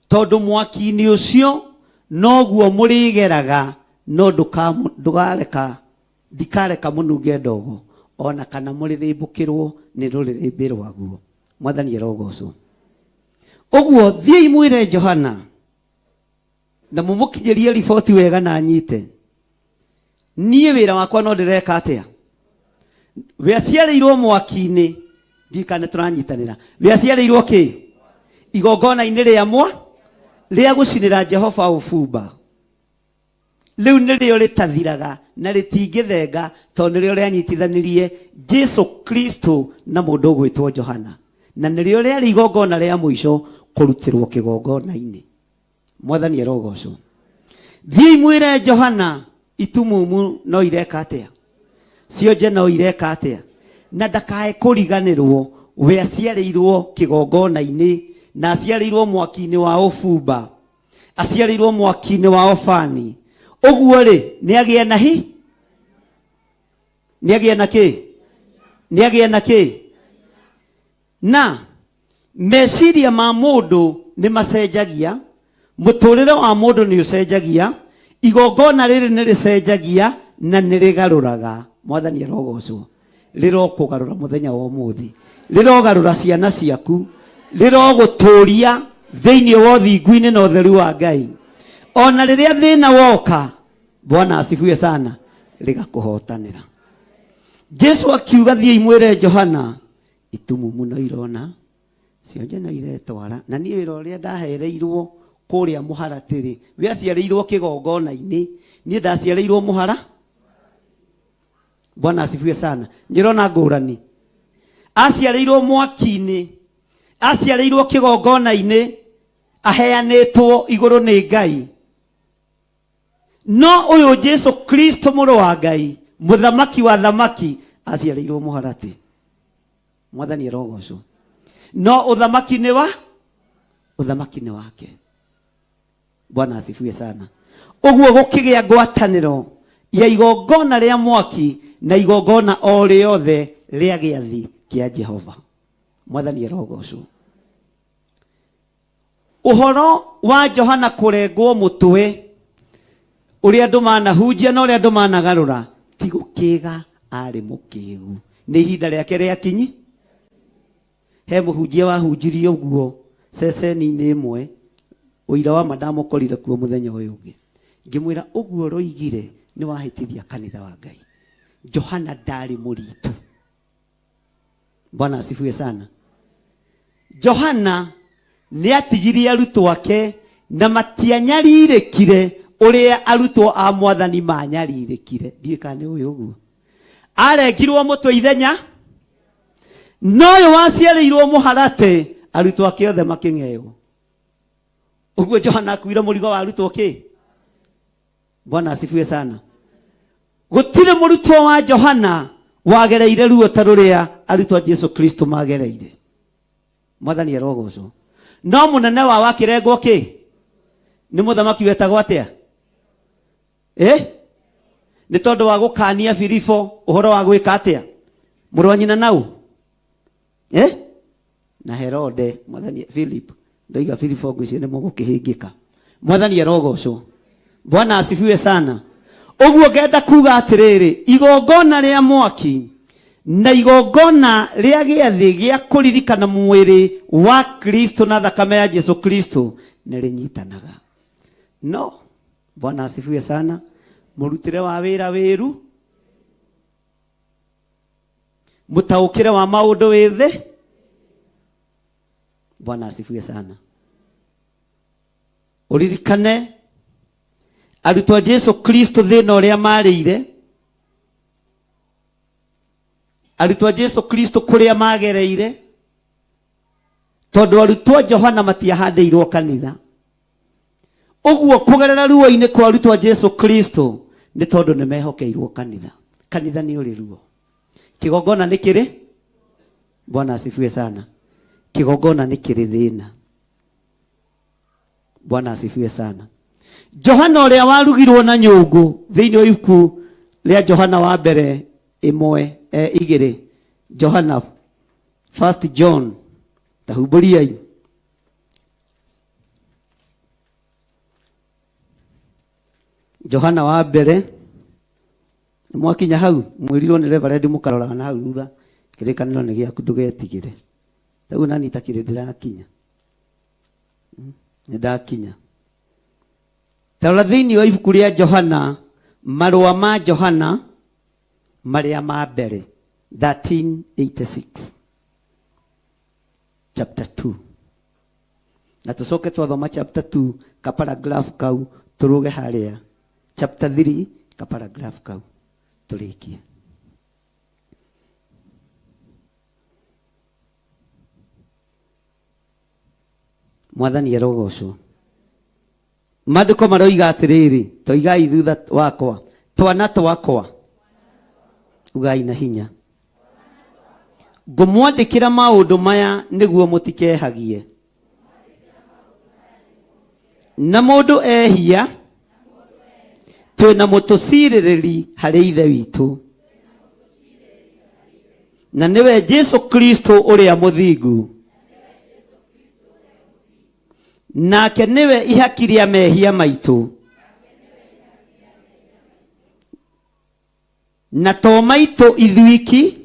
tondũ mwaki-inĩ ũcio noguo mũrĩgeraga, no ndũkareka ndikareka mũnunge ndogo ona kana mũrĩrĩmbũkĩrwo nĩ rũrĩrĩmbĩ rwaguo. Mwathani arogocwo. Ũguo thiĩi mwĩre Johana na mũmũkinyĩrie riboti wega na anyite. Niĩ wĩra wakwa no ndĩreka atĩa? We aciarĩirwo mwaki-inĩ, ndiũĩ kana nĩ tũranyitanĩra. We aciarĩirwo kĩ? Igongona-inĩ rĩa mwa rĩa gũcinĩra Jehova ũbumba. Rĩu nĩrĩo rĩtathiraga na rĩtingĩthenga tondũ nĩrĩo rĩanyitithanirie Jesu Kristo na mũndũ ũgwĩtwo Johana, na nĩrĩo rĩarĩ igongona rĩa mũico kũrutĩrwo kĩgongona-inĩ. Mwathani arogocwo. Thiĩi mwĩre Johana itumumu no ireka atĩa, cionje no ireka atĩa, na ndakae kũriganĩrwo we aciarĩirwo kĩgongona-inĩ na aciarĩirwo mwaki-inĩ wa ũbumba, aciarĩirwo mwaki-inĩ wa obani. Ũguo rĩ, nĩ agĩe na hi nĩ agĩe na kĩ nĩ agĩe na kĩ Na meciria ma mũndũ nĩ macenjagia, mũtũrĩre wa mũndũ nĩ ũcenjagia, igongona rĩrĩ nĩ rĩcenjagia na nĩ rĩgarũraga. Mwathani arogocwo. Rĩrokũgarũra mũthenya wa ũmũthĩ, rĩrogarũra ciana ciaku, rĩrogũtũria thĩinĩ wa ũthingu-inĩ na ũtheru wa Ngai. Ona rĩrĩa thĩna woka, Bwana asifiwe sana, rĩgakũhotanĩra. Jesu akiuga thiĩi mwĩre Johana itumumu no irona, cionje no iretwara. Na niĩ wĩra ũrĩa ndahereirwo kũrĩa mũharatĩ-rĩ, we aciarĩirwo kĩgongona-inĩ, niĩ ndaciarĩirwo mũhara. Bwana asifiwe sana. Njĩrona ngũrani. Aciarĩirwo mwaki-inĩ, aciarĩirwo kĩgongona-inĩ, aheanĩtwo igũrũ nĩ Ngai. No ũyũ Jesu Kristo mũrũ wa Ngai, mũthamaki wa thamaki, aciarĩirwo mũharatĩ. Mwathani arogocwo. No ũthamaki nĩ wa ũthamaki nĩ wake. Bwana asifiwe sana. Ũguo gũkĩgĩa ngwatanĩro ya igongona rĩa mwaki na igongona o rĩothe rĩa gĩathi kĩa Jehova. Mwathani arogocwo. Ũhoro wa Johana kũrengwo mũtwe, ũrĩa andũ manahunjia na ũrĩa andũ managarũra, ti gũkĩga arĩ mũkĩgu. Nĩ ihinda rĩake rĩakinyi. He mũhunjia wahunjirie ũguo ceceni-inĩ ĩmwe, ũira wa ma ndamũkorire kuo mũthenya ũyũ ũngĩ. Ngĩmwĩra ũguo ũroigire nĩ wahĩtithia kanitha wa Ngai. Johana ndarĩ mũritu. Bwana asifiwe sana. Johana nĩ atigirie arutwo ake na matianyarirĩkire ũrĩa arutwo a mwathani manyarirĩkire. Ndiũĩ kana nĩ ũĩ ũguo. Arengirwo mũtwe ithenya no ũyũ waciarĩirwo mũharatĩ arutwo ake othe makĩng'eyo. Ũguo Johana akuire mũrigo wa arutwo kĩ? Bwana asifiwe sana. Gũtirĩ mũrutwo wa Johana wagereire ruo ta rũrĩa arutwo a Jesu Kristo magereire. Mwathani arogocwo. No mũnene wao akĩrengwo kĩ? Nĩ mũthamaki wetagwo atĩa? Eh? Nĩ tondũ wa gũkania Filipo ũhoro wa gwĩka atĩa? Mũrũ wa nyina nau? Eh? Na Herode, mwathani Philip, ndoiga Filipo ngwĩciria nĩ mũgũkĩhĩngĩka. Mwathani arogocwo. Bwana asifiwe sana. Ũguo ngenda kuga atĩrĩrĩ, igongona rĩa mwaki na igongona rĩa gĩathĩ gĩa kũririkana mwĩrĩ wa Kristo na thakame ya Jesu Kristo nĩ rĩnyitanaga. No Bwana asifiwe sana. Mũrutĩre wa wĩra wĩru, mũtaũkĩre wa maũndũ wĩ thĩ. Bwana asifiwe sana. Ũririkane arutwo a Jesu Kristo thĩna ũrĩa marĩire, arutwo a Jesu Kristo kũrĩa magereire, tondũ arutwo a Johana matiahandĩirwo kanitha. Ũguo kũgerera ruo-inĩ kwa arutwo a Jesu Kristo nĩ tondũ nĩ mehokeirwo kanitha. Kanitha nĩ ũrĩ ruo. Kĩgongona nĩ kĩrĩ? Bwana asifiwe sana. Kĩgongona nĩ kĩrĩ thĩna. Bwana asifiwe sana. Johana ũrĩa warugirwo na nyũngũ thĩinĩ wa ibuku rĩa Johana wa mbere ĩmwe igĩrĩ, Johana, First John, tahumbũriai. Johana wa mbere, mwakinya hau mwĩrirwo nĩ reverend mũkaroraga na hau thutha, kĩrĩkanĩro nĩ gĩaku ndũgetigĩre. Rĩu nani takĩrĩ ndĩrakinya, nĩ ndakinya. Tarora thĩinĩ wa ibuku rĩa Johana, marũa ma Johana marĩa ma mbere 1386 chapter 2, na tũcoke twathoma chapter 2 ka paragraph kau, tũrũge harĩa chapter 3 ka paragraph kau tũrĩkie. Mwathani arogocwo. Maandĩko maroiga atĩrĩrĩ, toigai thutha wakwa, twana twakwa, ugai na hinya, ngũmwandĩkĩra maũndũ maya nĩguo mũtikehagie. Na mũndũ ehia, twĩna mũtũcirĩrĩri harĩ Ithe witũ, na nĩwe Jesu Kristo ũrĩa mũthingu, nake nĩwe ihaki rĩa mehia maitũ, na to maitũ ithuiki,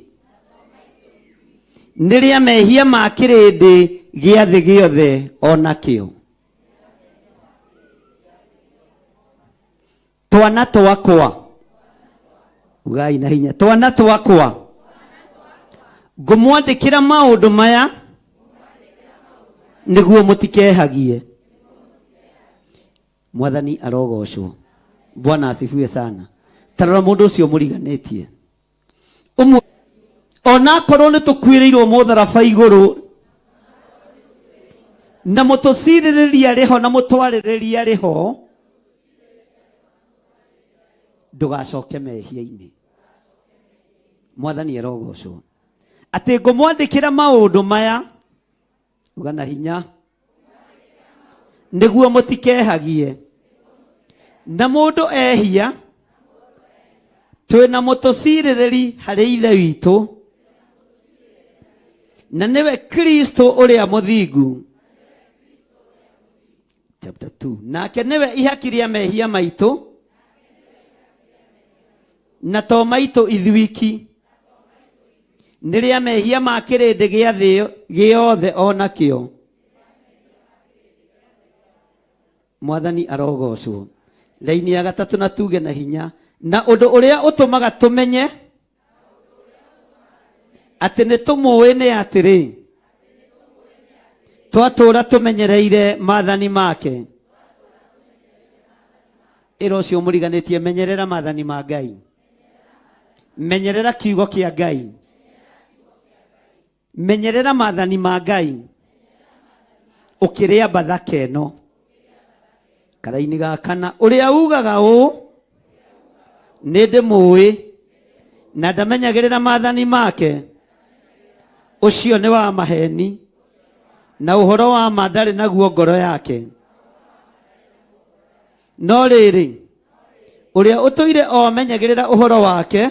nĩ rĩa mehia ma kĩrĩndĩ gĩa thĩ gĩothe o nakĩo. Twana twakwa, ugai na hinya, twana twakwa, ngũmwandĩkĩra maũndũ maya nĩguo mũtikehagie. Mwathani arogocwo. Bwana asifiwe sana. Tarora mũndũ ũcio mũriganĩtie ũmwe, onakorwo nĩ tũkuĩrĩirwo mũtharaba igũrũ, na mũtũcirĩrĩria rĩho na mũtwarĩrĩria rĩho, ndũgacoke mehia-inĩ. Mwathani arogocwo. Atĩ ngũmwandĩkĩra maũndũ maya, uga na hinya, nĩguo mũtikehagie. Na mũndũ ehia, twĩna mũtũcirĩrĩri harĩ Ithe witũ, na nĩwe Kristo ũrĩa mũthingu. Chapter 2, nake nĩwe ihaki rĩa mehia maitũ, na to maitũ ithuiki, nĩ rĩa mehia ma kĩrĩndĩ gĩa thĩ gĩothe o nakĩo. Mwathani arogocwo. Raini ya gatatũ, na tuge na hinya, na ũndũ ũrĩa ũtũmaga tũmenye atĩ nĩ tũmũĩ nĩ atĩrĩ, twatũũra tũmenyereire maathani make. Ĩra ũcio mũriganĩtie, menyerera maathani ma Ngai, menyerera kiugo kĩa Ngai, menyerera maathani ma Ngai ũkĩrĩa Bathaka ĩno. Karaini ga kana, ũrĩa ugaga ũũ, nĩ ndĩmũĩ, na ndamenyagĩrĩra maathani make, ũcio nĩ wa maheni, na ũhoro wa ma ndarĩ naguo ngoro yake. No rĩrĩ, ũrĩa ũtũire o amenyagĩrĩra ũhoro wake,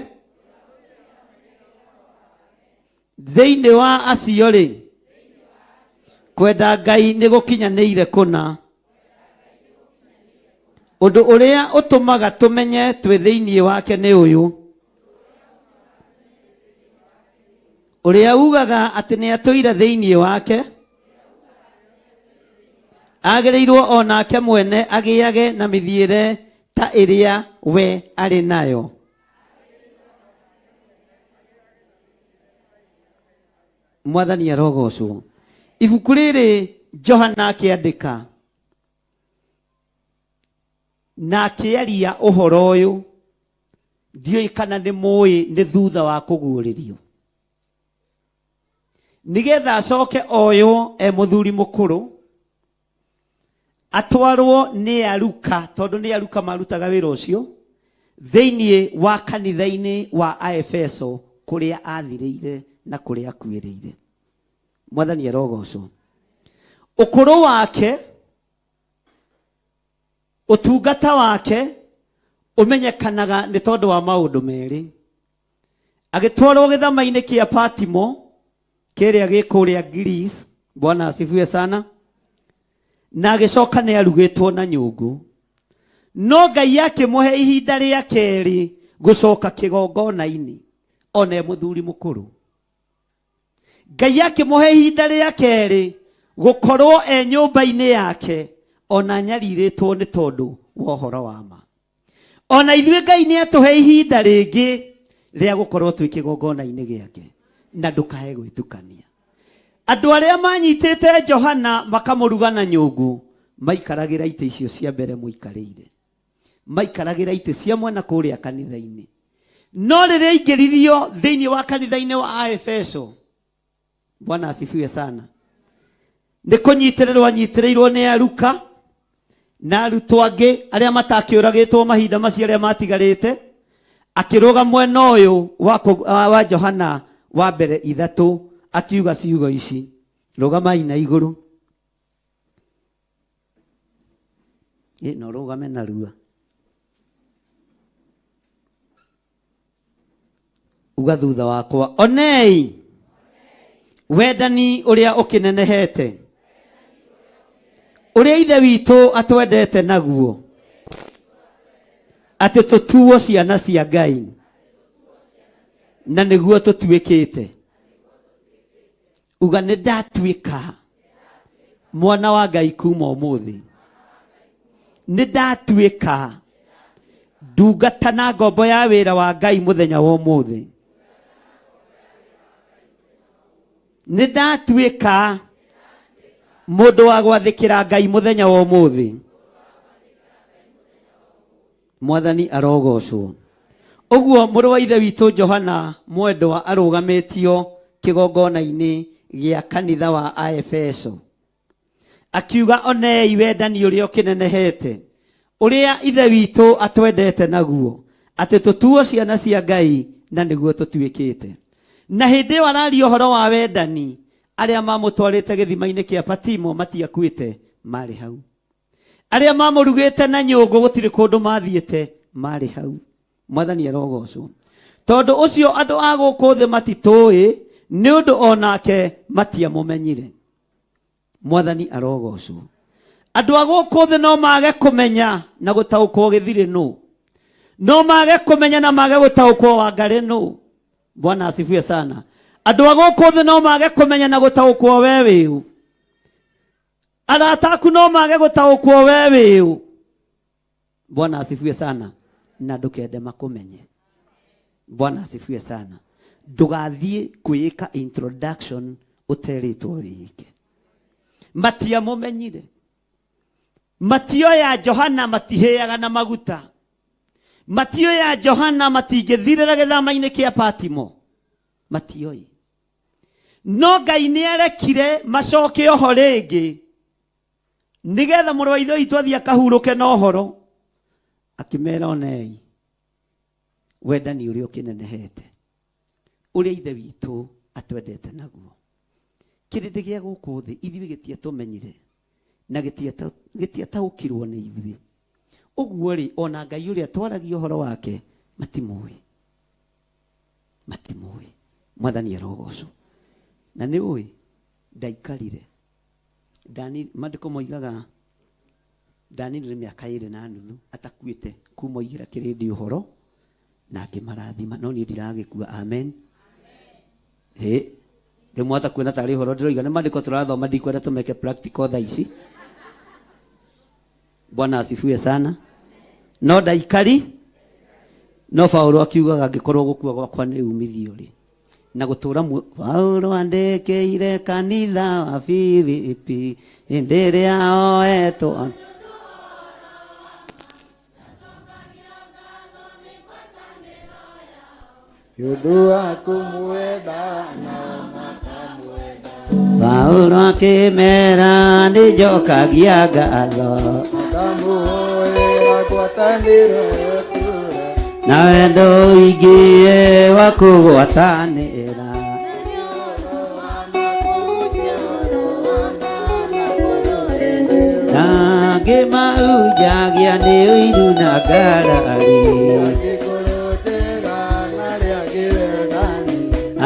thĩinĩ wa acio rĩ, kwenda Ngai nĩ gũkinyanĩire kũna. Ũndũ ũrĩa ũtũmaga tũmenye twĩ thĩinĩ wake nĩ ũyũ, ũrĩa ugaga atĩ nĩ atũire thĩinĩ wake agĩrĩirwo o nake mwene agĩage na mĩthiĩre ta ĩrĩa we arĩ nayo. Mwathani arogocwo. Ibuku rĩrĩ Johana akĩandĩka na akĩaria ũhoro ũyũ, ndiũĩ kana nĩ mũĩ, nĩ thutha wa kũguũrĩrio, nĩgetha acoke oywo e mũthuri mũkũrũ, atwarwo nĩ aruka, tondũ nĩ aruka marutaga wĩra ũcio thĩinĩ wa kanitha-inĩ wa Aefeso, kũrĩa athirĩire na kũrĩa akuĩrĩire. Mwathani arogocwo. Ũkũrũ wake Ũtungata wake ũmenyekanaga nĩ tondũ wa maũndũ merĩ. Agĩtwarwo gĩthama-inĩ kĩa Patimo kĩrĩa gĩ kũrĩa Greece, Bwana asifiwe sana, na agĩcoka nĩ arugĩtwo na nyũngũ. No Ngai akĩmũhe ihinda rĩa kerĩ gũcoka kĩgongona-inĩ ona e mũthuri mũkũrũ. Ngai akĩmũhe ihinda rĩa kerĩ gũkorwo e nyũmba-inĩ yake ona anyarirĩtwo nĩ tondũ wa ũhoro wa ma. Ona ithuĩ Ngai nĩ atũhe ihinda rĩngĩ rĩa gũkorwo twĩ kĩgongona-inĩ gĩake, na ndũkae gwĩtukania. Andũ arĩa manyitĩte Johana makamũruga na nyũngũ maikaragĩra itĩ icio cia mbere mũikarĩire, maikaragĩra itĩ cia mwena kũrĩa kanitha-inĩ. No rĩrĩa aingĩririo thĩinĩ wa kanitha-inĩ wa Aefeso, Bwana asifiwe sana, nĩ kũnyitĩrĩrwo anyitĩrĩirwo nĩ aruka na arutwo angĩ arĩa matakĩũragĩtwo mahinda macio arĩa matigarĩte, akĩrũga mwena ũyũ wa Johana wa mbere 3 akiuga ciugo ici, rũgamai na igũrũ. Ĩ, no rũgame narua. Uga thutha wakwa, onei wendani ũrĩa ũkĩnenehete, ũrĩa Ithe witũ atwendete naguo, atĩ tũtuo ciana cia Ngai, na nĩguo tũtuĩkĩte. Uga nĩ ndatuĩka mwana wa Ngai kuma ũmũthĩ, nĩ ndatuĩka ndungata na ngombo ya wĩra wa Ngai mũthenya wa ũmũthĩ, nĩ ndatuĩka mũndũ wa gwathĩkĩra Ngai mũthenya wa ũmũthĩ. Mwathani arogocwo. Ũguo mũrũ wa Ithe witũ Johana mwendwa arũgamĩtio kĩgongona-inĩ gĩa kanitha wa Aefeso, akiuga onei wendani ũrĩa ũkĩnenehete, ũrĩa Ithe witũ atwendete naguo, atĩ tũtuo ciana cia Ngai, na nĩguo tũtuĩkĩte. Na hĩndĩ ĩyo araria ũhoro wa wendani, arĩa mamũtwarĩte gĩthima-inĩ kĩa Patimo matiakuĩte, marĩ hau. Arĩa mamũrugĩte na nyũngũ gũtirĩ kũndũ mathiĩte, marĩ hau. Mwathani arogocwo. Tondũ ũcio andũ a gũkũ thĩ matitũĩ, nĩ ũndũ o nake matiamũmenyire. Mwathani arogocwo. Andũ a gũkũ thĩ no mage kũmenya na gũtaũkwo gĩthirĩ nũ, no mage kũmenya na mage gũtaũkwo Wangarĩ nũ. Bwana asifiwe sana. Andũ a gũkũ thĩ no mage kũmenya na gũtaũkwo we wĩũ. Arata aku no mage gũtaũkwo we wĩũ. Bwana asifiwe sana. Na ndũkende makũmenye. Bwana asifiwe sana. Ndũgathiĩ kwĩĩka introduction ũterĩtwo wĩĩke. Matiamũmenyire. Matioya Johana matihĩaga na maguta. Matioya Johana matingĩthirĩra gĩthama-inĩ kĩa Patimo. Matioĩ. No Ngai nĩ arekire macoke oho rĩngĩ, nĩgetha mũrũ wa Ithe witũ athiĩ akahurũke na ũhoro. Akĩmera, onei wendani ũrĩa ũkĩnenehete, ũrĩa Ithe witũ atwendete naguo. Kĩrĩndĩ gĩa gũkũ thĩ ithuĩ gĩtiatũmenyire na gĩtiataũkirwo nĩ ithuĩ. Ũguo rĩ, ona Ngai ũrĩa twaragia ũhoro wake matimũĩ. Matimũĩ. Mwathani arogocwo. Na nĩ ũĩ ndaikarire ndani, maandĩko moigaga ndaninire mĩaka ĩrĩ na nuthu atakuĩte kuma oigĩra kĩrĩndĩ ũhoro na akĩmarathima, no niĩ ndiragĩkua. Amen. Hĩ, rĩu mwahota kuona tarĩ ũhoro ndĩroiga, nĩ maandĩko tũrathoma, ndikwenda tũmeke practical thaa ici. Bwana asifiwe sana. No ndaikari, no Paulo akiugaga angĩkorwo gũkua gwakwa nĩ umithio rĩ, na gũtũra muoyo. Paulo andĩkĩire kanitha wa Filipi hĩndĩ ĩrĩa oetwo. Nĩ ũndũ wa kũmwenda nao makamwenda. Paulo akĩmera nĩ njokagia ngatho. Makamũhoera ngwatanĩro ĩtũũre. Na wendo ũingĩ wa kũgwatanĩra. Na ngĩmahunjia. mahunjagia nĩ ũiru na ngarari.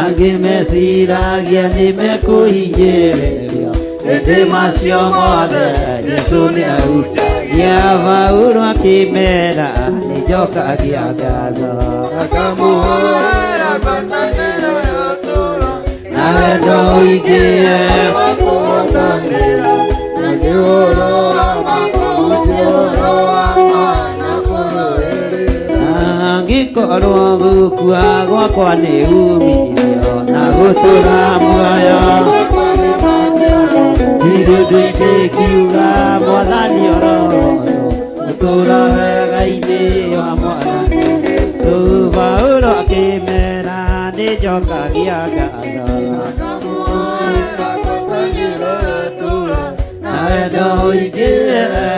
Angĩ meciragia nĩ mekũhinyĩrĩrio, ĩndĩ macio mothe Jesũ nĩ ahunjagia. Paulo akĩmera nĩ njokagia ngatho Akamuhoera ngwatanĩro ya ũtũũro na wendo ũingĩ wa kũhotanĩra na nĩ ũhoro wa ma kũhunjia ũhoro wa ma na kũrũĩrĩra. Angĩkorwo gũkua gwakwa nĩ umithio na gũtũra muoyo Gwakwa nĩ maciaro ndirĩ ũndũ ingĩkiuga mwathani orogocwo gũtũra wega-inĩ wa mwathani. Rĩu Paulo akĩmera nĩ njokagia ngatho Akamuhoera ngwatanĩro ya ũtũũro na wendo ũingĩ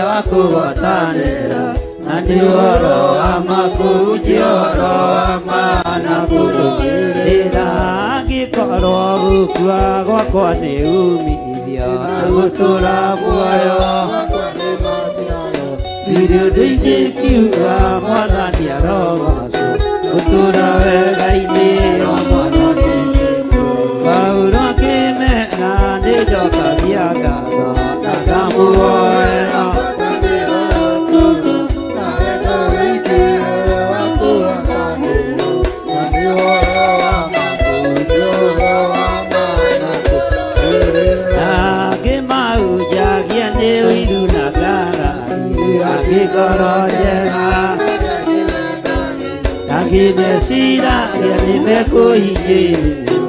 wa kũgocanĩra na nĩ ũhoro wa ma kũhunjia ũhoro wa ma na kũrũmĩrĩra. Angĩkorwo gũkua gwakwa nĩ umithio na gũtũra muoyo gwakwa nĩ maciaro ndirĩ ũndũ ingĩkiuga mwathani arogocwo gũtũra wega-inĩ wa mwathani. Paulo akĩmera nĩ njokagia ngatho na ngamuhoera ngwatanĩro ya ũtũũro na wendo ũingĩ wa kũhotanĩra na nĩ ũhoro wa ma kũhunjia ũhoro wa ma na kũrũĩrĩra. Angĩ mahunjagia nĩ ũiru na ngarari, angĩ ngoro njega, angĩ meciragia nĩ mekũhinyĩrĩrio,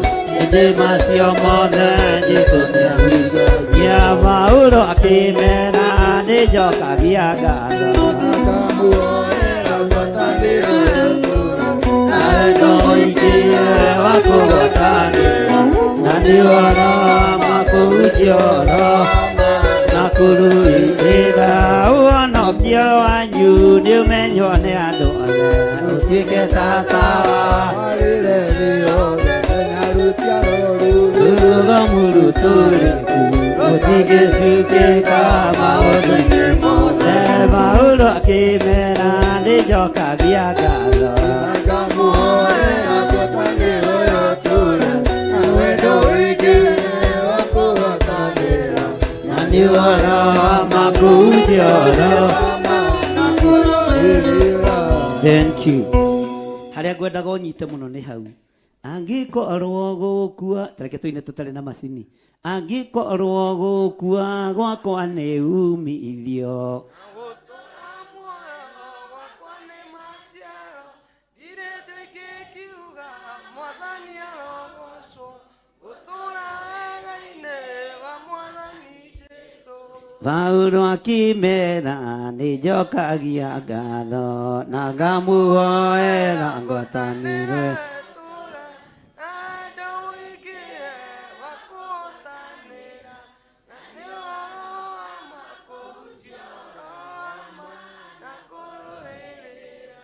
ĩndĩ macio mothe Jesũ nĩahunjagia. Paulo akĩmera nĩ njokagia ngatho Akamuhoera ngwatanĩro ya ũtũũro na wendo ũingĩ wa kũgocanĩra na nĩ ũhoro wa ma kũhunjia ũhoro na kũrũĩrĩra. Ũhonokio wanyu nĩ ũmenywo nĩ andũ othe ũtuĩke ta tawa Warĩre thĩ yothe menya rũciaro rũrũ rũrũgamu rũtũrĩku rũtingĩcukĩka maũndũ-inĩ mothe. Paulo akĩmera nĩ njokagia ngatho Akamuhoera ngwatanĩro ya ũtũũro na wendo ũingĩ wa kũhotanĩra na nĩ ũhoro wa ma kũhunjia ũhoro. na kũrũĩrĩra. Thank you. Harĩa ngwendaga ũnyite mũno nĩ hau. Angĩkorwo gũkua, tareke tũine tũtarĩ na macini. Angĩkorwo gũkua gwakwa nĩ umithio. Gũtũra muoyo gwakwa nĩ maciaro ndirĩ ũndũ ingĩkiuga mwathani arogocwo gũtũra wega-inĩ wa mwathani Jesũ. Paulo akĩmera nĩ njokagia ngatho na ngamuhoera ngwatanĩro. Tũra na wendo ũingĩ wa kũhotanĩra na nĩ ũhoro wa ma kũhunjia ũhoro wa ma na kũrũĩrĩra.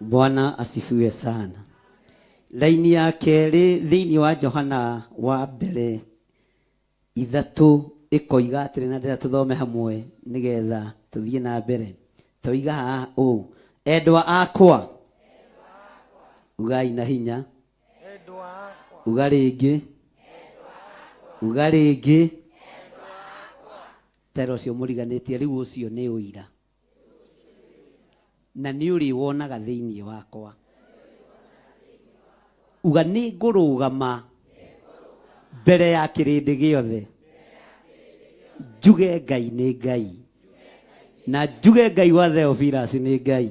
Bwana asifiwe sana. Laini ya kerĩ thĩinĩ wa Johana wa mbere 3 ĩkoiga atĩrĩ, na ndĩrenda tũthome hamwe nĩgetha tũthiĩ na mbere. Toiga haha ũũ, endwa akwa, ugai na hinya, Endwa akwa, uga rĩngĩ, uga rĩngĩ, tera ũcio mũriganĩtie rĩu ũcio nĩ ũira na nĩ ũrĩwonaga thĩinĩ wakwa. Uga nĩ ngũrũgama mbere ya kĩrĩndĩ gĩothe njuge Ngai nĩ Ngai na njuge Ngai wa Theophilus nĩ Ngai.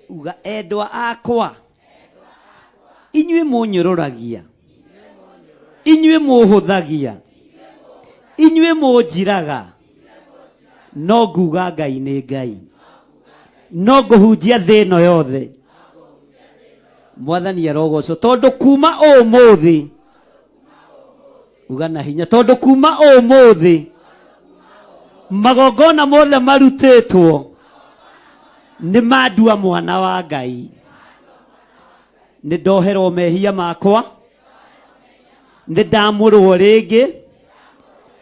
Uga endwa akwa, inyuĩ mũnyũrũragia, inyuĩ mũhũthagia, inyuĩ mũnjiraga, no nguga Ngai nĩ Ngai, no ngũhunjia thĩ ĩno yothe. Mwathani arogocwo tondũ kuma ũmũthĩ, uga na hinya, tondũ kuma ũmũthĩ magongona mothe marutĩtwo nĩ mandua mwana wa Ngai. Nĩ ndoherwo mehia makwa, nĩ ndamũrwo rĩngĩ,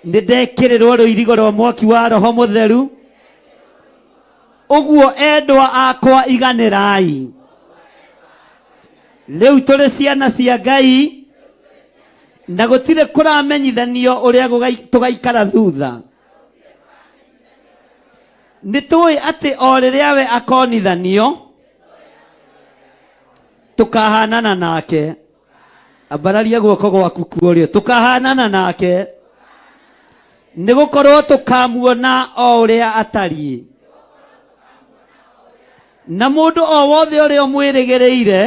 nĩ ndekĩrĩrwo rũirigo rwa mwaki wa Roho Mũtheru. Ũguo endwa akwa iganĩrai. Rĩu tũrĩ ciana cia Ngai na gũtirĩ kũramenyithanio ũrĩa tũgaikara thutha. Nĩ tũĩ atĩ o rĩrĩa we akonithanio tũkahanana nake. Ambararia guoko gwaku kuorio tũkahanana nake nĩ gũkorwo tũkamuona o ũrĩa atariĩ. Na mũndũ o wothe ũrĩa ũmwĩrĩgĩrĩire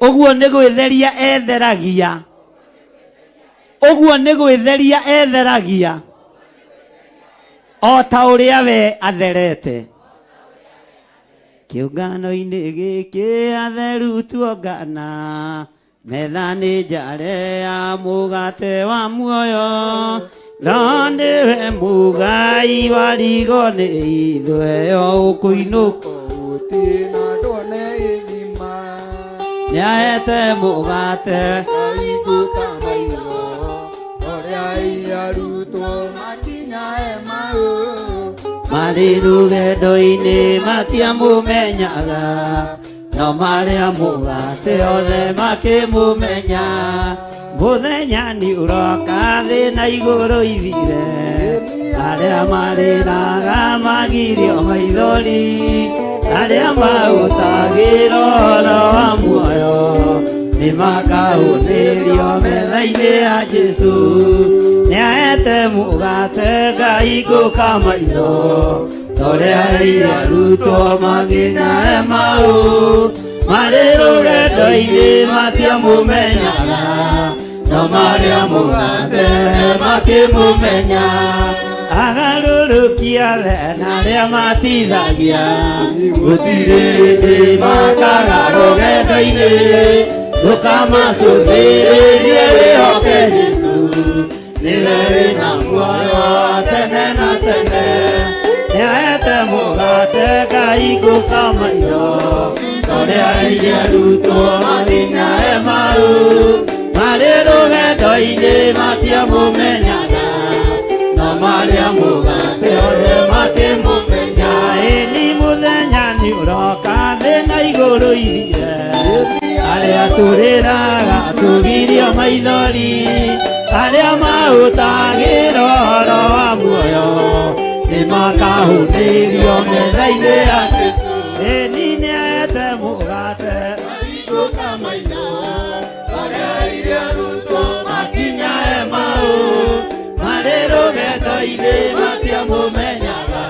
ũguo nĩ gwĩtheria etheragia, ũguo nĩ gwĩtheria etheragia o ta ũrĩa we atherete. Kĩũngano-inĩ gĩkĩ atheru tuongana, metha nĩ njare ya mũgate wa muoyo. Roho nĩwe mũgai wa rigo nĩ ithuĩ o ũkũinũka. Gũtirĩ ndone ithima. Nĩahete mũgate. Kaingũka maitho ũrĩa arutwo makinya Emau. Marĩ rũgendo-inĩ matiamũmenyaga, no marĩa mũgate othe makĩmũmenya. Mũthenya nĩ ũroka thĩ na igũrũ ithire, arĩa marĩraga magirio maithori, arĩa maũtagĩra ũhoro wa muoyo nĩ makaũnĩrio metha-inĩ ya Jesũ. Nĩahete mũgate Ngai ngũka maitho, torĩa arutwo maginya Emau, marĩ rũgendo-inĩ matiamũmenyaga, no marĩa mũgate makĩmũmenya. Agarũrũkia othe na arĩa matithagia, gũtirĩ hĩndĩ makaga rũgendo-inĩ, ndũkamacũthĩrĩrie wĩhoke Jesũ, nĩwe wĩna muoyo wa tene na tene. Nĩahete mũgate Ngai ngũka maitho, torĩa arutwo makinya Emau, marĩ rũgendo-inĩ matiamũmenyaga, no marĩa mũgate othe makĩmũmenya. Ĩni mũthenya nĩ ũroka thĩ na igũrũ ithire, arĩa tũrĩraga tũgirio maithori, arĩa maũtagĩra ũhoro wa muoyo nĩ makahũthĩrio metha-inĩ ya Jesũ. Ĩni nĩahete mũgate makinya Emau, marĩ rũgendo-inĩ matiamũmenyaga,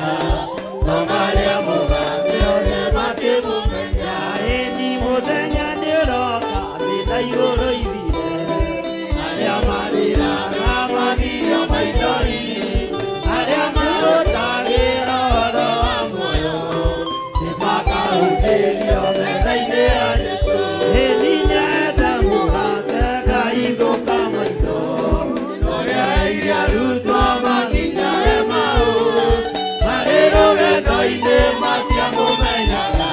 no marĩa mũgate othe makĩmũmenya. Ĩni mũthenya nĩ ũroka thĩ na igũrũ ithire, arĩa marĩraga magirio maithori, arĩa marũtagĩra ũhoro wa muoyo nĩ makahũthĩrio metha-inĩ ya Jesũ. Ĩni nĩahete mũgate Ngai ngũka maitho, torĩa arutwo makinya Emau, marĩ rũgendo-inĩ matiamũmenyaga,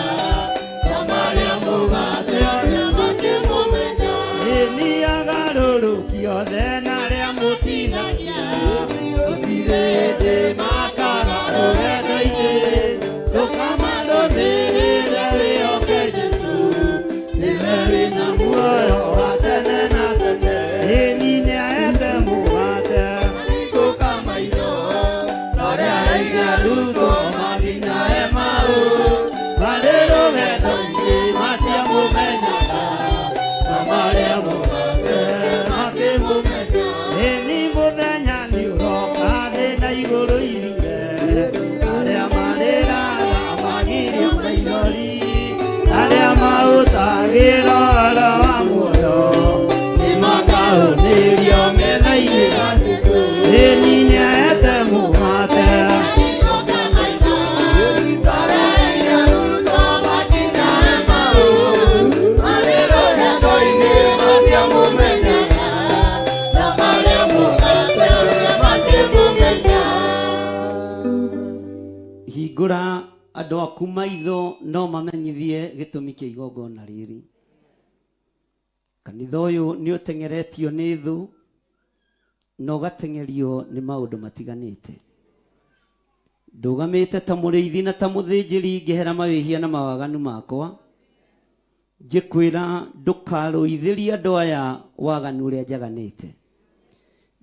no marĩa mũgate othe makĩmũmenya. Ĩni agarũrũki othe na arĩa mũtithagia, gũtirĩ hĩndĩ makaga rũgendo-inĩ, ndũkamarũmĩrĩre wĩhoke Jesũ, nĩwe wĩna muoyo wa tene na tene. Ĩni nĩahete mũgate torĩa arutwo makinya Emau, marĩ rũgendo-inĩ matiamũmenyaga, no marĩa mũgate makĩmũmenya. Ĩni mũthenya nĩ ũroka thĩ na igũrũ ithire, arĩa marĩraga magirio maithori, arĩa maũtagĩra ũhoro wa muoyo nĩ makahũthĩrio metha-inĩ ya Jesũ. Ĩni nĩahete mũgate Hingũra andũ aku maitho no mamenyithie gĩtũmi kĩa igongona rĩrĩ. Kanitha ũyũ nĩ ũteng'eretio nĩ thũ na ũgateng'erio nĩ maũndũ matiganĩte. Ndũgamĩte ta mũrĩithi na ta mũthĩnjĩri ngĩhera mawĩhia na mawaganu makwa, ngĩkwĩra ndũkarũithĩrie andũ aya waganu ũrĩa njaganĩte,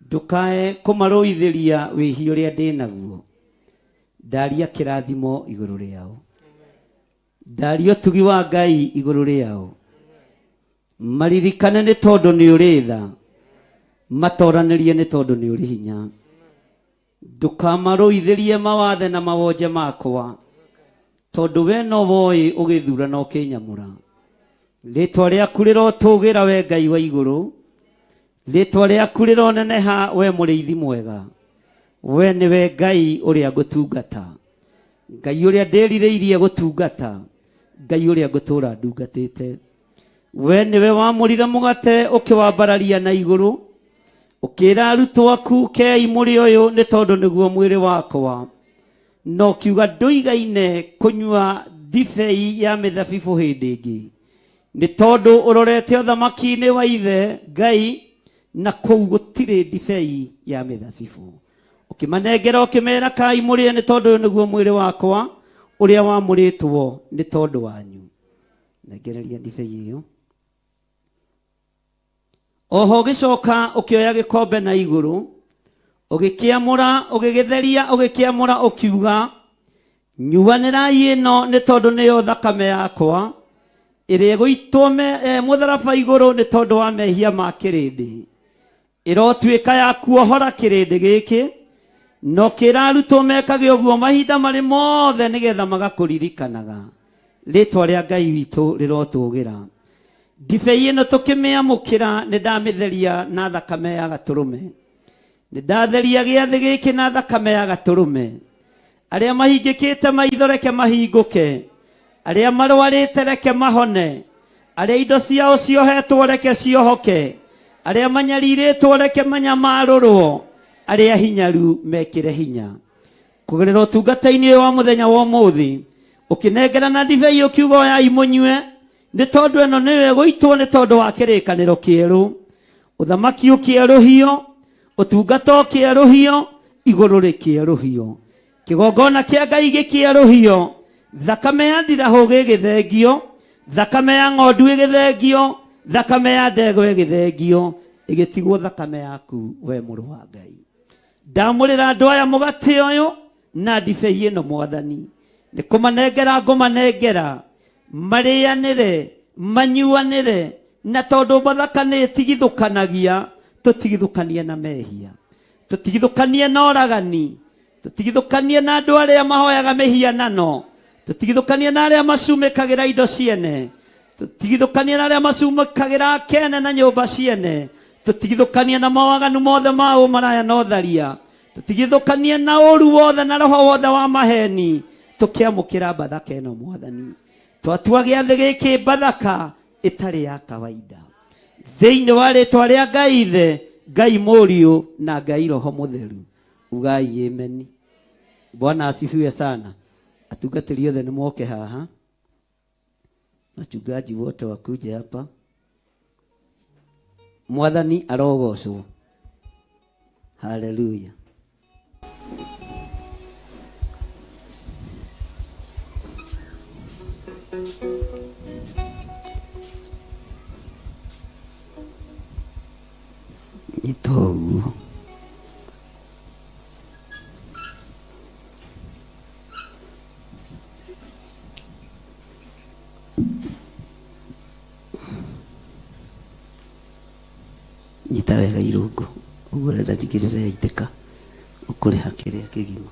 ndũkae kũmarũithĩria wĩhia ũrĩa ndĩ naguo. Ndaria kĩrathimo igũrũ rĩao, ndaria ũtugi wa Ngai igũrũ rĩao, maririkane nĩ tondũ nĩ ũrĩ tha, matoranĩrie nĩ tondũ nĩ ũrĩ hinya. Ndũkamarũithĩrie mawathe na mawonje makwa, tondũ we no woĩ ũgĩthura na ũkĩnyamũra. Rĩtwa rĩaku rĩrotũgĩra we Ngai wa igũrũ, rĩtwa rĩaku rĩroneneha we mũrĩithi mwega. We nĩwe Ngai ũrĩa ngũtungata, Ngai ũrĩa ndĩrirĩirie gũtungata, Ngai ũrĩa ngũtũũra ndungatĩte. We nĩwe wamũrire mũgate ũkĩwambararia na igũrũ, ũkĩra arutwo aku kei mũrĩ ũyũ nĩ tondũ nĩguo mwĩrĩ wakwa. Na ũkiuga ndũigaine kũnyua ndibei ya mĩthabibũ hĩndĩ ĩngĩ, nĩ tondũ ũrorete ũthamaki-inĩ wa Ithe Ngai, na kũu gũtirĩ ndibei ya mĩthabibũ. Ũkĩmanengera ũkĩmera kai mũrĩe nĩ tondũ ũyũ nĩguo mwĩrĩ wakwa ũrĩa wamũrĩtwo nĩ tondũ wanyu. Nengereria ndibei ĩyo. Oho ũgĩcoka ũkĩoya gĩkombe na igũrũ, ũgĩkĩamũra, ũgĩgĩtheria, ũgĩkĩamũra, ũkiuga, nyuanĩrai ĩno nĩ tondũ nĩyo thakame yakwa ĩrĩa ĩgũitwo mũtharaba igũrũ nĩ tondũ wa mehia ma kĩrĩndĩ. Ĩrotuĩka ya kuohora kĩrĩndĩ gĩkĩ. Na ũkĩra arutwo mekage ũguo mahinda marĩ mothe nĩgetha magakũririkanaga. Rĩtwa rĩa Ngai witũ rĩrotũgĩra. Ndibei ĩno tũkĩmĩamũkĩra nĩ ndamĩtheria na thakame ya gatũrũme. Nĩ ndatheria gĩathĩ gĩkĩ na thakame ya gatũrũme. Arĩa mahingĩkĩte maitho reke mahingũke, arĩa marwarĩte reke mahone, arĩa indo ciao ciohetwo reke ciohoke, arĩa manyarirĩtwo reke manyamarũrwo, arĩa hinyaru mekĩre hinya. Kũgerera ũtungata-inĩ ũyũ wa mũthenya wa ũmũthĩ, ũkĩnengerana ndibei ũkiuga oyai mũnyue, nĩ tondũ ĩno nĩyo ĩgũitwo nĩ tondũ wa kĩrĩkanĩro kĩerũ. Ũthamaki ũkĩerũhio, ũtungata ũkĩerũhio, igũrũ rĩkĩerũhio, kĩgongona kĩa Ngai gĩkĩerũhio, thakame ya ndirahũ gĩgĩthengio, thakame ya ng'ondu ĩgĩthengio, thakame ya ndegwa ĩgĩthengio, ĩgĩtigwo thakame yaku we mũrũ wa Ngai. Ndamũrĩra andũ aya mũgate ũyũ na ndibei ĩno Mwathani, nĩ kũmanengera ngũmanengera, marĩanĩre, manyuanĩre, na tondũ Bathaka nĩ ĩtigithũkanagia, tũtigithũkanie na mehia, tũtigithũkanie na oragani, tũtigithũkanie na andũ arĩa mahoyaga mĩhianano, tũtigithũkanie na arĩa macumĩkagĩra indo ciene, tũtigithũkanie na arĩa macumĩkagĩra akene na nyũmba ciene, tũtigithũkanie na mawaganu mothe ma ũmaraya na ũtharia, tũtigithũkanie na ũru wothe na roho wothe wa maheni, tũkĩamũkĩra Bathaka ĩno Mwathani. Twatua gĩathĩ gĩkĩ Bathaka ĩtarĩ ya kawaida, thĩinĩ wa rĩtwa rĩa Ngai Ithe, Ngai Mũriũ na Ngai Roho Mũtheru. Ugai ameni. Bwana asifiwe sana. Atungatĩri othe nĩ moke haha, wachungaji wote wakuje hapa. Mwathani arogocwo. Haleluya. Nyita ũguo. Nyita wega irũngũ ũguo ũrenda njigĩrĩre yaitĩka ũkũrĩha kĩrĩa kĩgima.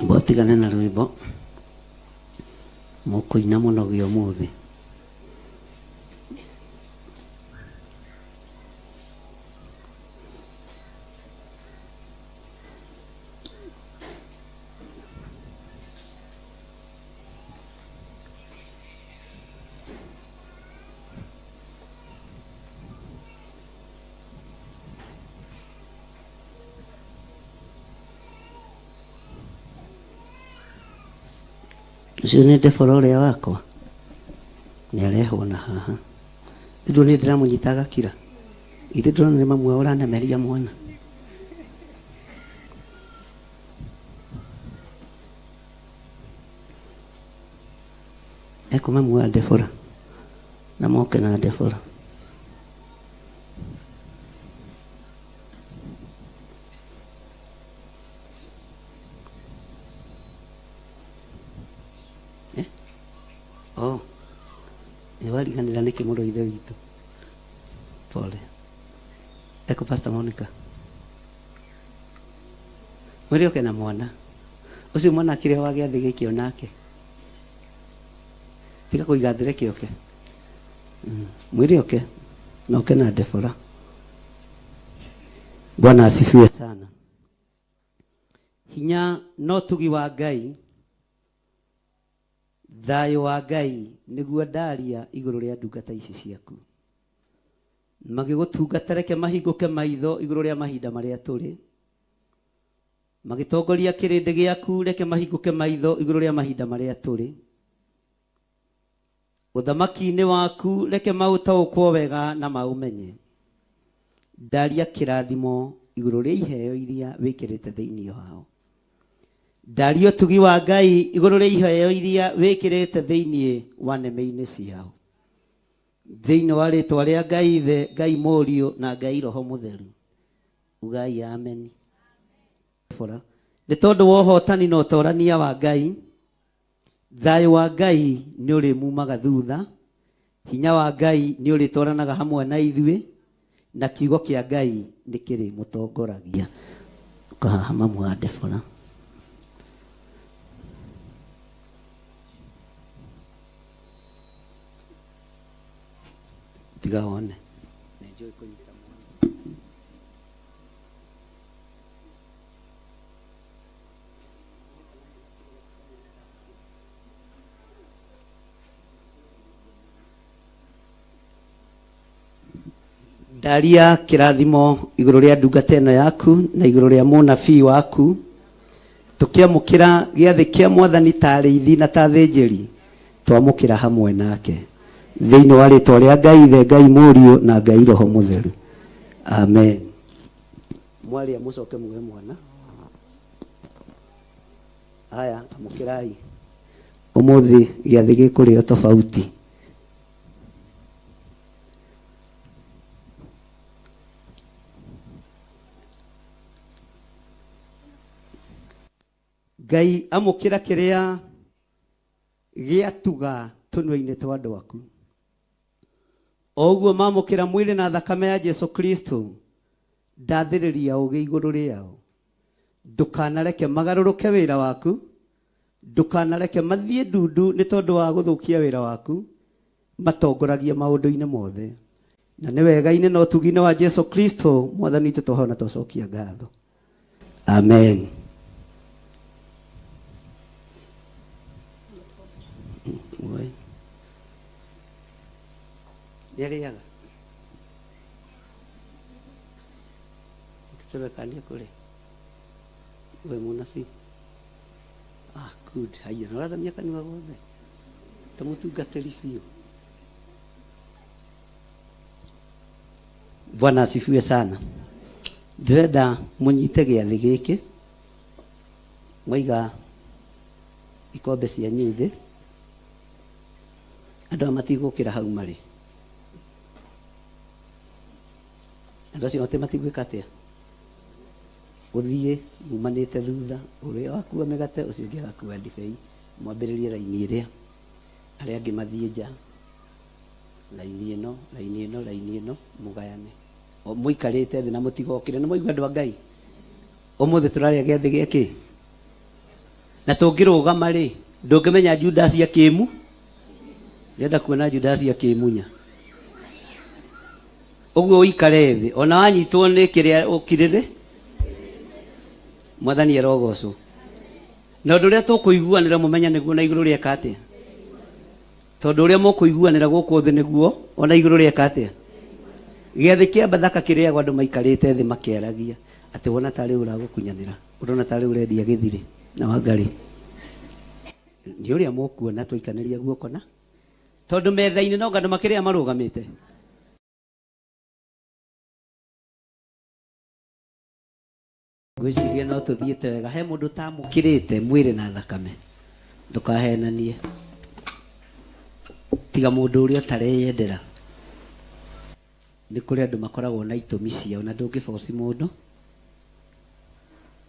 Mbotigane na rwĩmbo mũkũina mũno gĩ ũmũthĩ. Ũcio nĩ Debora ũrĩa wakwa nĩ arehwo na haha. Rĩu nĩ ndĩramũnyita agakira. Ithe ndĩrona nĩ mamu wao ũranemeria mwana. Ekũ mamu wa Debora na moke na Debora. Eh? Oh. Nĩ wariganĩra nĩkĩ mũrũ wa ithe witũ? Pole. Eko Pastor Monica. Mwĩre oke na mwana. Ũcio mwana akĩrĩ wa gĩathĩ gĩkĩ onake. Tiga kũiga thĩ reke oke. Mwĩre oke na oke na Debora. Bwana asifiwe sana. Hinya na ũtugi wa Ngai, thayũ wa Ngai nĩguo ndaria igũrũ rĩa ndungata ici ciaku. Magĩgũtungata reke mahingũke maitho igũrũ rĩa mahinda marĩa tũrĩ. Magĩtongoria kĩrĩndĩ gĩaku reke mahingũke maitho igũrũ rĩa mahinda marĩa tũrĩ. Ũthamaki-inĩ waku reke maũtaũkwo wega na maũmenye. Ndaria kĩrathimo igũrũ rĩa iheo iria wĩkĩrĩte thĩinĩ wao. Ndaria ũtugi wa Ngai igũrũ rĩa iheo iria wĩkĩrĩte thĩinĩ wa nĩmĩ-inĩ ciao. Thĩinĩ wa rĩtwa rĩa Ngai Ithe, Ngai Mũriũ na Ngai Roho Mũtheru. Ugai ameni. Nĩ tondũ wa ũhotani na ũtorania wa Ngai, Thayũ wa Ngai nĩ ũrĩmumaga thutha, hinya wa Ngai nĩ ũrĩtwaranaga hamwe na ithuĩ, na kiugo kĩa Ngai nĩ kĩrĩmũtongoragia. Ũka haha mamu wa Debora. Tiga wone. Nĩ njũĩ kũnyita mwana. Ndaria kĩrathimo igũrũ rĩa ndungata ĩno yaku na igũrũ rĩa mũnabii waku tũkĩamũkĩra gĩathĩ kĩa mwathani ta arĩithi na ta athĩnjĩri twamũkĩra hamwe nake thĩinĩ wa rĩtwa rĩa Ngai Ithe, Ngai Mũriũ na Ngai Roho Mũtheru, amen. Mwarĩa mũcoke muoe mwana. Haya, amũkĩrai. Ũmũthĩ gĩathĩ gĩkũrĩo tofauti. Ngai amũkĩra kĩrĩa gĩatuga tũnua-inĩ twa andũ aku. O ũguo mamũkĩra mwĩrĩ na thakame ya Jesu Kristo, ndathĩrĩria ũũgĩ igũrũ rĩao. Ndũkanareke magarũrũke wĩra waku, ndũkanareke mathiĩ ndundu nĩ tondũ wa gũthũkia wĩra waku, matongoragie maũndũ-inĩ mothe. Na nĩ wega-inĩ na ũtugi-inĩ wa Jesu Kristo Mwathani witũ twahoya na twacokia ngatho. Amen. Oi. Nĩarĩaga? Tũrore kana nĩekũrĩa. We mũnabii. Ah, good. Haiya, na ũrathamia kanua gothe. Ta mũtungatĩri biũ. Bwana asifiwe sana. Ndĩrenda mũnyite gĩathĩ gĩkĩ. Mwaiga ikombe cianyu thĩ. Andũ aya matigũkĩra hau marĩ. Andũ acio atĩ matigwĩka atĩa? Ũthiĩ mumanĩte thutha, ũrĩa wakua mĩgate ũcio ũngĩ agakua ndibei, mwambĩrĩrie raini ĩrĩa, arĩa angĩ mathiĩ nja, raini ĩno, raini ĩno, raini ĩno, mũgayane. O mũikarĩte thĩ na mũtigokĩre. Nĩ mwaigua andũ a Ngai? Ũmũthĩ tũrarĩa gĩathĩ gĩa kĩ? Na tũngĩrũgama rĩ, ndũngĩmenya Judasi akĩmu? Ndĩrenda kuona Judasi akĩmunya. Ũguo ũikare thĩ, ona wanyitwo nĩ kĩrĩa ũkirĩrĩ, Mwathani arogocwo. Na ũndũ ũrĩa tũkũiguanĩra mũmenye nĩguo na igũrũ rĩeka atĩa? Tondũ ũrĩa mũkũiguanĩra gũkũ thĩ nĩguo ona igũrũ rĩeka atĩa? Gĩathĩ kĩa Bathaka kĩrĩagwo andũ maikarĩte thĩ makĩaragia atĩ wona tarĩ ũragũkunyanĩra, ũrona tarĩ ũrendia gĩthirĩ na Wangarĩ. Nĩ ũrĩa mũkuona twaikanĩria guoko na tondũ metha-inĩ no ngandũ makĩrĩa marũgamĩte. Ngwĩciria no tũthiĩte wega. He mũndũ ũtamũkĩrĩte mwĩrĩ na thakame, ndũkahenanie, tiga mũndũ ũrĩa ũtareyendera. Nĩ kũrĩ andũ makoragwo na itũmi ciao na ndũngĩboci mũndũ.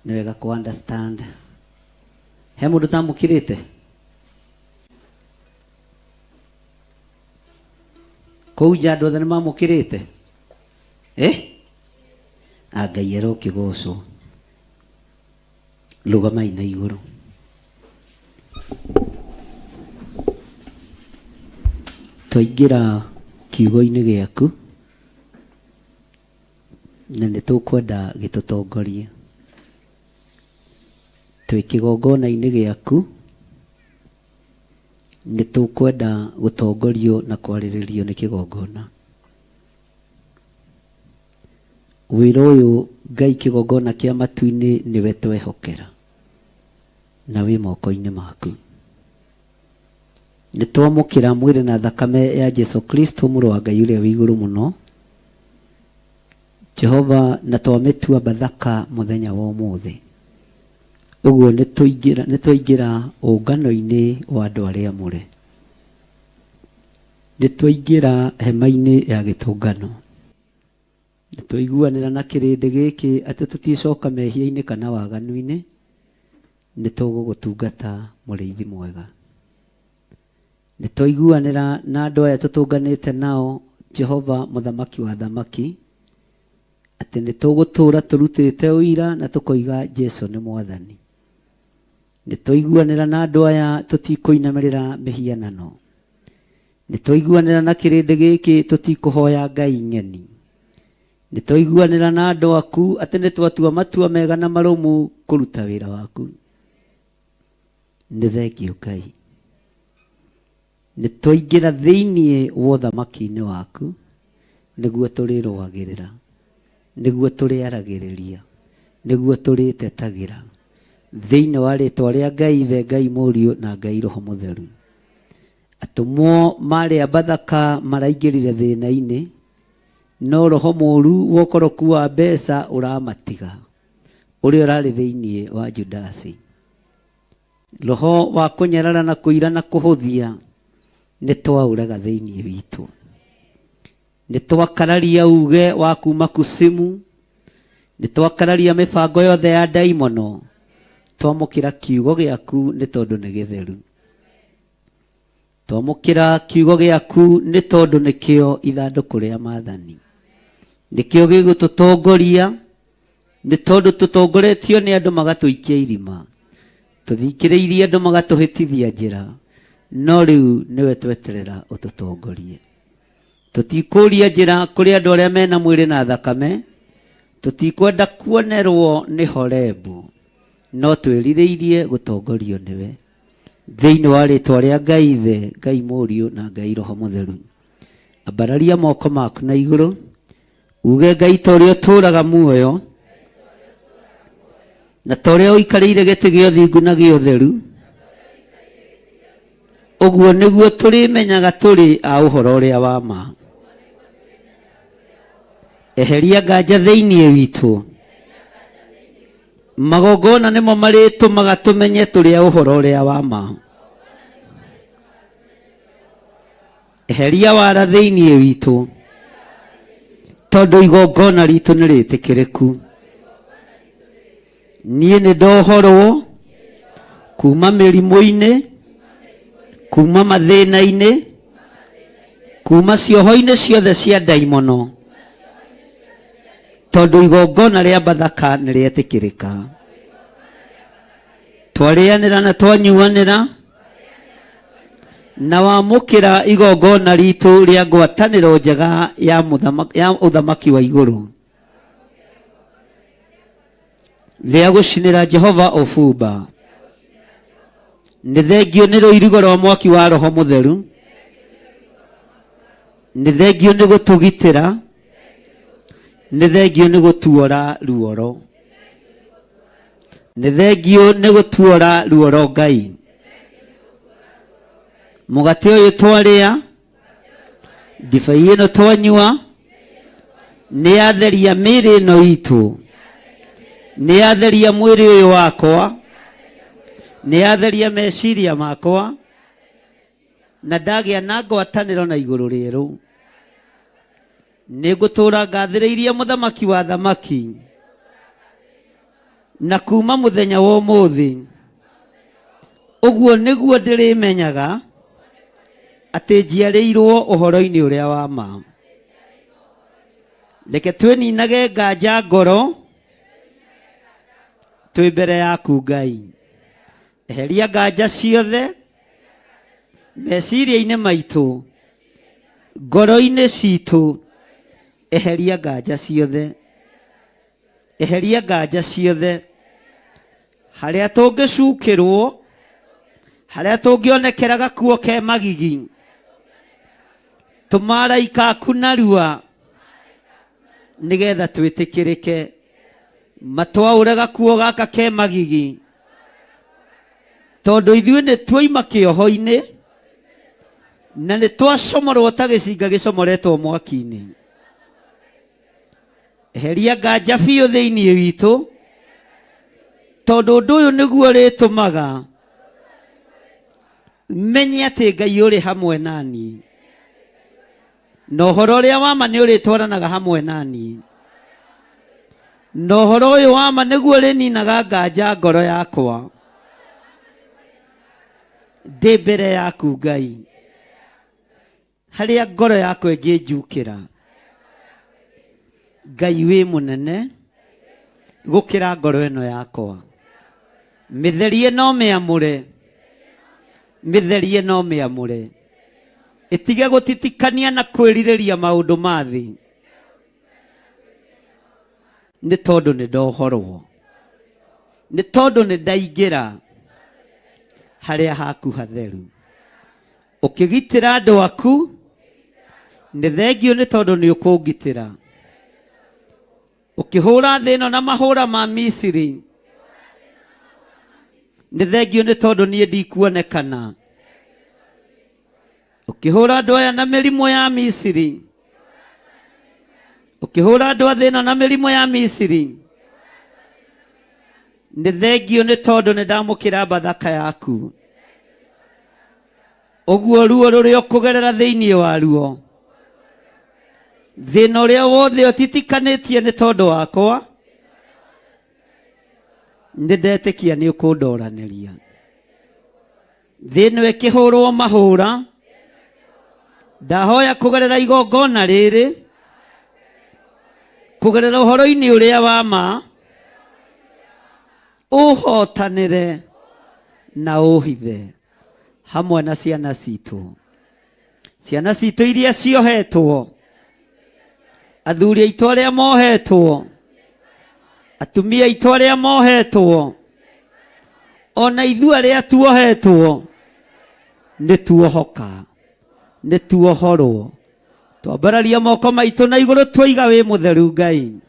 Nĩ wega kũ understand. He mũndũ ũtamũkĩrĩte? Kũu nja andũ othe nĩ mamũkĩrĩte? Eh? A Ngai arokĩgocwo. Rũgamai na igũrũ. Twaingĩra kiugo-inĩ gĩaku na nĩ tũkwenda gĩtũtongorie. Twĩ kĩgongona-inĩ gĩaku nĩ tũkwenda gũtongorio na kwarĩrĩrio nĩ kĩgongona. Wĩra ũyũ Ngai kĩgongona kĩa matu-inĩ nĩwe twehokera na wĩ moko-inĩ maku. Nĩ twamũkĩra mwĩrĩ na thakame ya Jesu Kristo mũrũ wa Ngai ũrĩa wĩ igũrũ mũno Jehova, na twamĩtua Bathaka mũthenya wa ũmũthĩ. Ũguo nĩ twaingĩra ũngano-inĩ wa andũ arĩa amũre. Nĩ twaingĩra hema-inĩ ya gĩtũngano. Nĩ twaiguanĩra na kĩrĩndĩ gĩkĩ atĩ tũticoka mehia-inĩ kana waganu-inĩ, nĩ tũgũgũtungata mũrĩithi mwega. Nĩ twaiguanĩra na andũ aya tũtũnganĩte nao, Jehova mũthamaki wa athamaki, atĩ nĩ tũgũtũũra tũrutĩte ũira na tũkoiga Jesu nĩ mwathani. Nĩ twaiguanĩra na andũ aya tũtikũinamĩrĩra mĩhianano. Nĩ twaiguanĩra na kĩrĩndĩ gĩkĩ tũtikũhoya ngai ng'eni. Nĩ twaiguanĩra na andũ aku atĩ nĩ twatua matua mega na marũmu kũruta wĩra waku. Nĩ thengiũ Ngai. Nĩ twaingĩra thĩinĩ wa ũthamaki-inĩ waku nĩguo tũrĩrũagĩrĩra, nĩguo tũrĩaragĩrĩria, nĩguo tũrĩtetagĩra thĩinĩ wa rĩtwa rĩa Ngai Ithe, Ngai Mũriũ na Ngai Roho Mũtheru. Atũmwo marĩa Bathaka maraingĩrire thĩna-inĩ, no roho mũru wa ũkoroku wa mbeca ũramatiga, ũrĩa ũrarĩ thĩinĩ wa Judasi. Roho wa kũnyarara na kũira na kũhũthia nĩ twaũrega thĩinĩ witũ. Nĩ twakararia uge wa kuma kusimu, nĩ twakararia mĩbango yothe ya ndaimono, twamũkĩra kiugo gĩaku nĩ tondũ nĩ gĩtheru. Twamũkĩra kiugo gĩaku nĩ tondũ nĩkĩo ithandũkũ rĩa maathani. Nĩkĩo gĩgũtũtongoria nĩ tondũ tũtongoretio nĩ andũ magatũikia irima. Tũthikĩrĩirie andũ magatũhĩtithia njĩra. No rĩu nĩwe tweterera ũtũtongorie. Tũtikũria njĩra kũrĩ andũ arĩa mena mwĩrĩ na thakame. Tũtikwenda kuonerwo nĩ Horebu. No twĩrirĩirie gũtongorio nĩwe. Thĩinĩ wa rĩtwa rĩa Ngai Ithe, Ngai Mũriũ na Ngai Roho Mũtheru. Ambararia moko maku na igũrũ, uge Ngai ta ũrĩa ũtũũraga muoyo, na ta ũrĩa ũikarĩire gĩtĩ gĩa ũthingu na gĩa ũtheru, ũguo nĩguo tũrĩmenyaga tũrĩ a ũhoro ũrĩa wa ma. Eheria nganja thĩinĩ witũ. Magongona nĩmo marĩtũmaga tũmenye tũrĩ a ũhoro ũrĩa wa ma. Eheria wara thĩinĩ witũ, tondũ igongona ritũ nĩ rĩtĩkĩrĩku. Niĩ nĩ ndohorwo kuma mĩrimũ-inĩ, kuma mathĩna-inĩ, kuma cioho-inĩ ciothe cia ndaimono, tondũ igongona rĩa Bathaka nĩ rĩetĩkĩrĩka. Twarĩanĩra na twanyuanĩra na wamũkĩra igongona ritũ rĩa ngwatanĩro njega ya mũthama- ya ũthamaki wa igũrũ rĩa gũcinĩra Jehova ũbumba. Nĩ thengio nĩ rũirigo rwa mwaki wa Roho Mũtheru. Nĩ thengio nĩ gũtũgitĩra. Nĩ thengio nĩ gũtuora ruoro. Nĩ thengio nĩ gũtuora ruoro Ngai. Mũgate ũyũ twarĩa, ndibei ĩno twanyua, nĩ yatheria mĩĩrĩ ĩno itũ, nĩ yatheria mwĩrĩ ũyũ wakwa, nĩ yatheria meciria makwa, na ndagĩa na ngwatanĩro na igũrũ rĩerũ. Nĩ ngũtũũra ngathĩrĩirie mũthamaki wa thamaki, na kuma mũthenya wa ũmũthĩ ũguo nĩguo ndĩrĩmenyaga atĩ njiarĩirwo ũhoro-inĩ ũrĩa wa ma. Reke twĩninage nganja ngoro twĩ mbere yaku Ngai. Eheria nganja ciothe meciria-inĩ maitũ, ngoro-inĩ citũ, eheria nganja ciothe, eheria nganja ciothe harĩa tũngĩcukĩrwo, harĩa tũngĩonekera gakuo ke magigi, tũma araika aku narua nĩgetha twĩtĩkĩrĩke, matwaũre gakuo gaka ke magigi, tondũ ithuĩ nĩ tuoima kĩoho-inĩ na nĩ twacomorwo ta gĩcinga gĩcomoretwo mwaki-inĩ. Eheria nganja biũ thĩinĩ witũ, tondũ ũndũ ũyũ nĩguo ũrĩtũmaga menye atĩ Ngai ũrĩ hamwe na niĩ, na ũhoro ũrĩa wa ma nĩ ũrĩtwaranaga hamwe na niĩ, na ũhoro ũyũ wa ma nĩguo ũrĩninaga nganja ngoro yakwa ndĩ mbere yaku Ngai. Harĩa ngoro yakwa ĩngĩnjukĩra, Ngai wĩ mũnene gũkĩra ngoro ĩno yakwa. Mĩtherie no mĩamũre, mĩtherie no mĩamũre, ĩtige gũtitikania na kwĩrirĩria maũndũ ma thĩ, nĩ tondũ nĩ ndohorwo, nĩ tondũ nĩ ndaingĩra harĩa haku hatheru. Ũkĩgitĩra andũ aku, nĩ thengiũ nĩ tondũ nĩ ũkũngitĩra. Ũkĩhũra thĩ ĩno na mahũra ma Misiri, nĩ thengiũ nĩ tondũ niĩ ndikuonekana. Ũkĩhũra andũ aya na mĩrimũ ya Misiri, ũkĩhũra andũ a thĩ ĩno na mĩrimũ ya Misiri, nĩ thengiũ nĩ tondũ nĩ ndamũkĩra Bathaka yaku. Ũguo ruo rũrĩa ũkũgerera thĩinĩ waruo, thĩna ũrĩa wothe ũtitikanĩtie nĩ tondũ wakwa, nĩ ndetĩkia nĩ ũkũndoranĩria. Thĩ ĩno ĩkĩhũrwo mahũra, ndahoya kũgerera igongona rĩrĩ, kũgerera ũhoro-inĩ ũrĩa wa ma, ũhotanĩre na ũhithe hamwe na ciana citũ, ciana citũ iria ciohetwo, athuri aitũ arĩa mohetwo, atumia aitũ arĩa mohetwo, ona ithuĩ arĩa tuohetwo, nĩ tuohoka, nĩ tuohorwo. Twambararia moko maitũ na igũrũ twoiga wĩ mũtheru Ngai,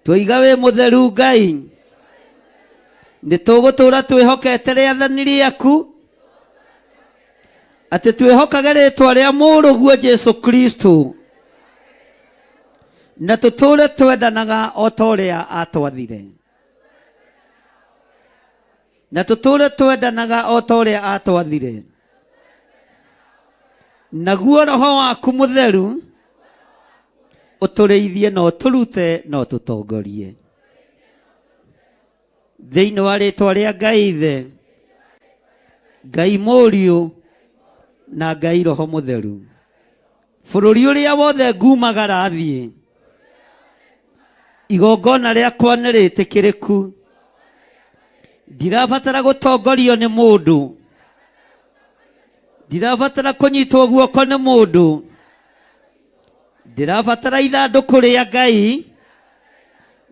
twoiga wĩ mũtheru Ngai, nĩ tũgũtũra twĩhokete rĩathani rĩaku, atĩ twĩhokage rĩtwa rĩa mũrũguo Jesu Kristo, na tũtũre twendanaga o ta ũrĩa atwathire, na tũtũre twendanaga o ta ũrĩa atwathire. Naguo roho waku mũtheru ũtũrĩithie na ũtũrute na ũtũtongorie. Thĩinĩ wa rĩtwa rĩa Ngai Ithe, Ngai Mũriũ na Ngai Roho Mũtheru. Bũrũri ũrĩa wothe ngumagara thiĩ, igongona rĩakwa nĩ rĩtĩkĩrĩku. Ndirabatara gũtongorio nĩ mũndũ, ndirabatara kũnyitwo guoko nĩ mũndũ, ndĩrabatara ithandũkũ rĩa Ngai,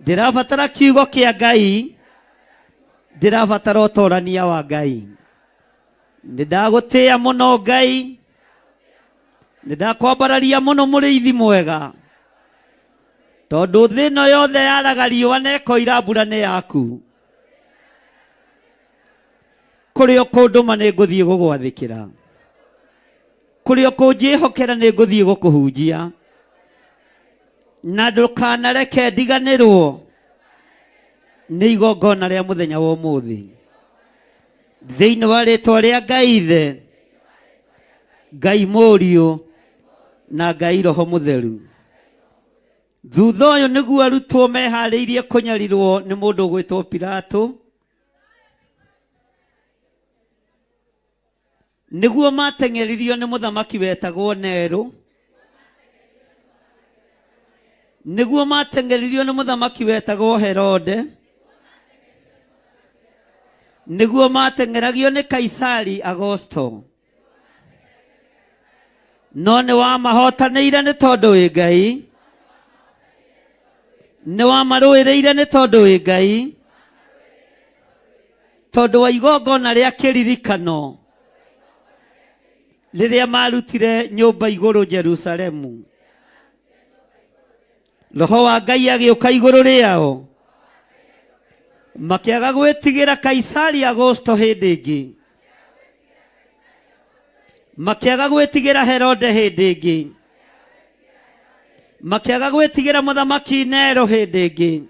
ndĩrabatara kiugo kĩa Ngai, ndĩrabatara ũtorania wa Ngai. Nĩ ndagũtĩĩa mũno Ngai, nĩ ndakwambararia mũno mũrĩithi mwega, tondũ thĩ ĩno yothe yaraga riũa na ĩkoira mbura nĩ yaku. Kũrĩa ũkũndũma nĩ ngũthiĩ gũgwathĩkĩra. Kũrĩa ũkũnjĩhokera nĩ ngũthiĩ gũkũhunjia. Na ndũkanareke ndiganĩrwo nĩ igongona rĩa mũthenya wa ũmũthĩ. Thĩinĩ wa rĩtwa rĩa Ngai Ithe, Ngai Mũriũ na Ngai Roho Mũtheru. Thutha ũyũ nĩguo arutwo meharĩirie kũnyarirwo nĩ mũndũ ũgwĩtwo Pilato. Nĩguo mateng'eririo nĩ mũthamaki wetagwo Nero. Nĩguo mateng'eririo nĩ mũthamaki wetagwo Herode. Nĩguo mateng'eragio nĩ Kaisari Agosto. No nĩ wamahotanĩire nĩ tondũ wĩ Ngai. Nĩ wamarũĩrĩire nĩ tondũ wĩ Ngai. Tondũ wa igongona rĩa kĩririkano rĩrĩa marutire nyũmba igũrũ Jerusalemu. Roho wa Ngai agĩũka igũrũ rĩao. Makĩaga gwĩtigĩra Kaisari Agosto hĩndĩ ĩngĩ. Makĩaga gwĩtigĩra Herode hĩndĩ ĩngĩ. Makĩaga gwĩtigĩra mũthamaki Nero hĩndĩ ĩngĩ.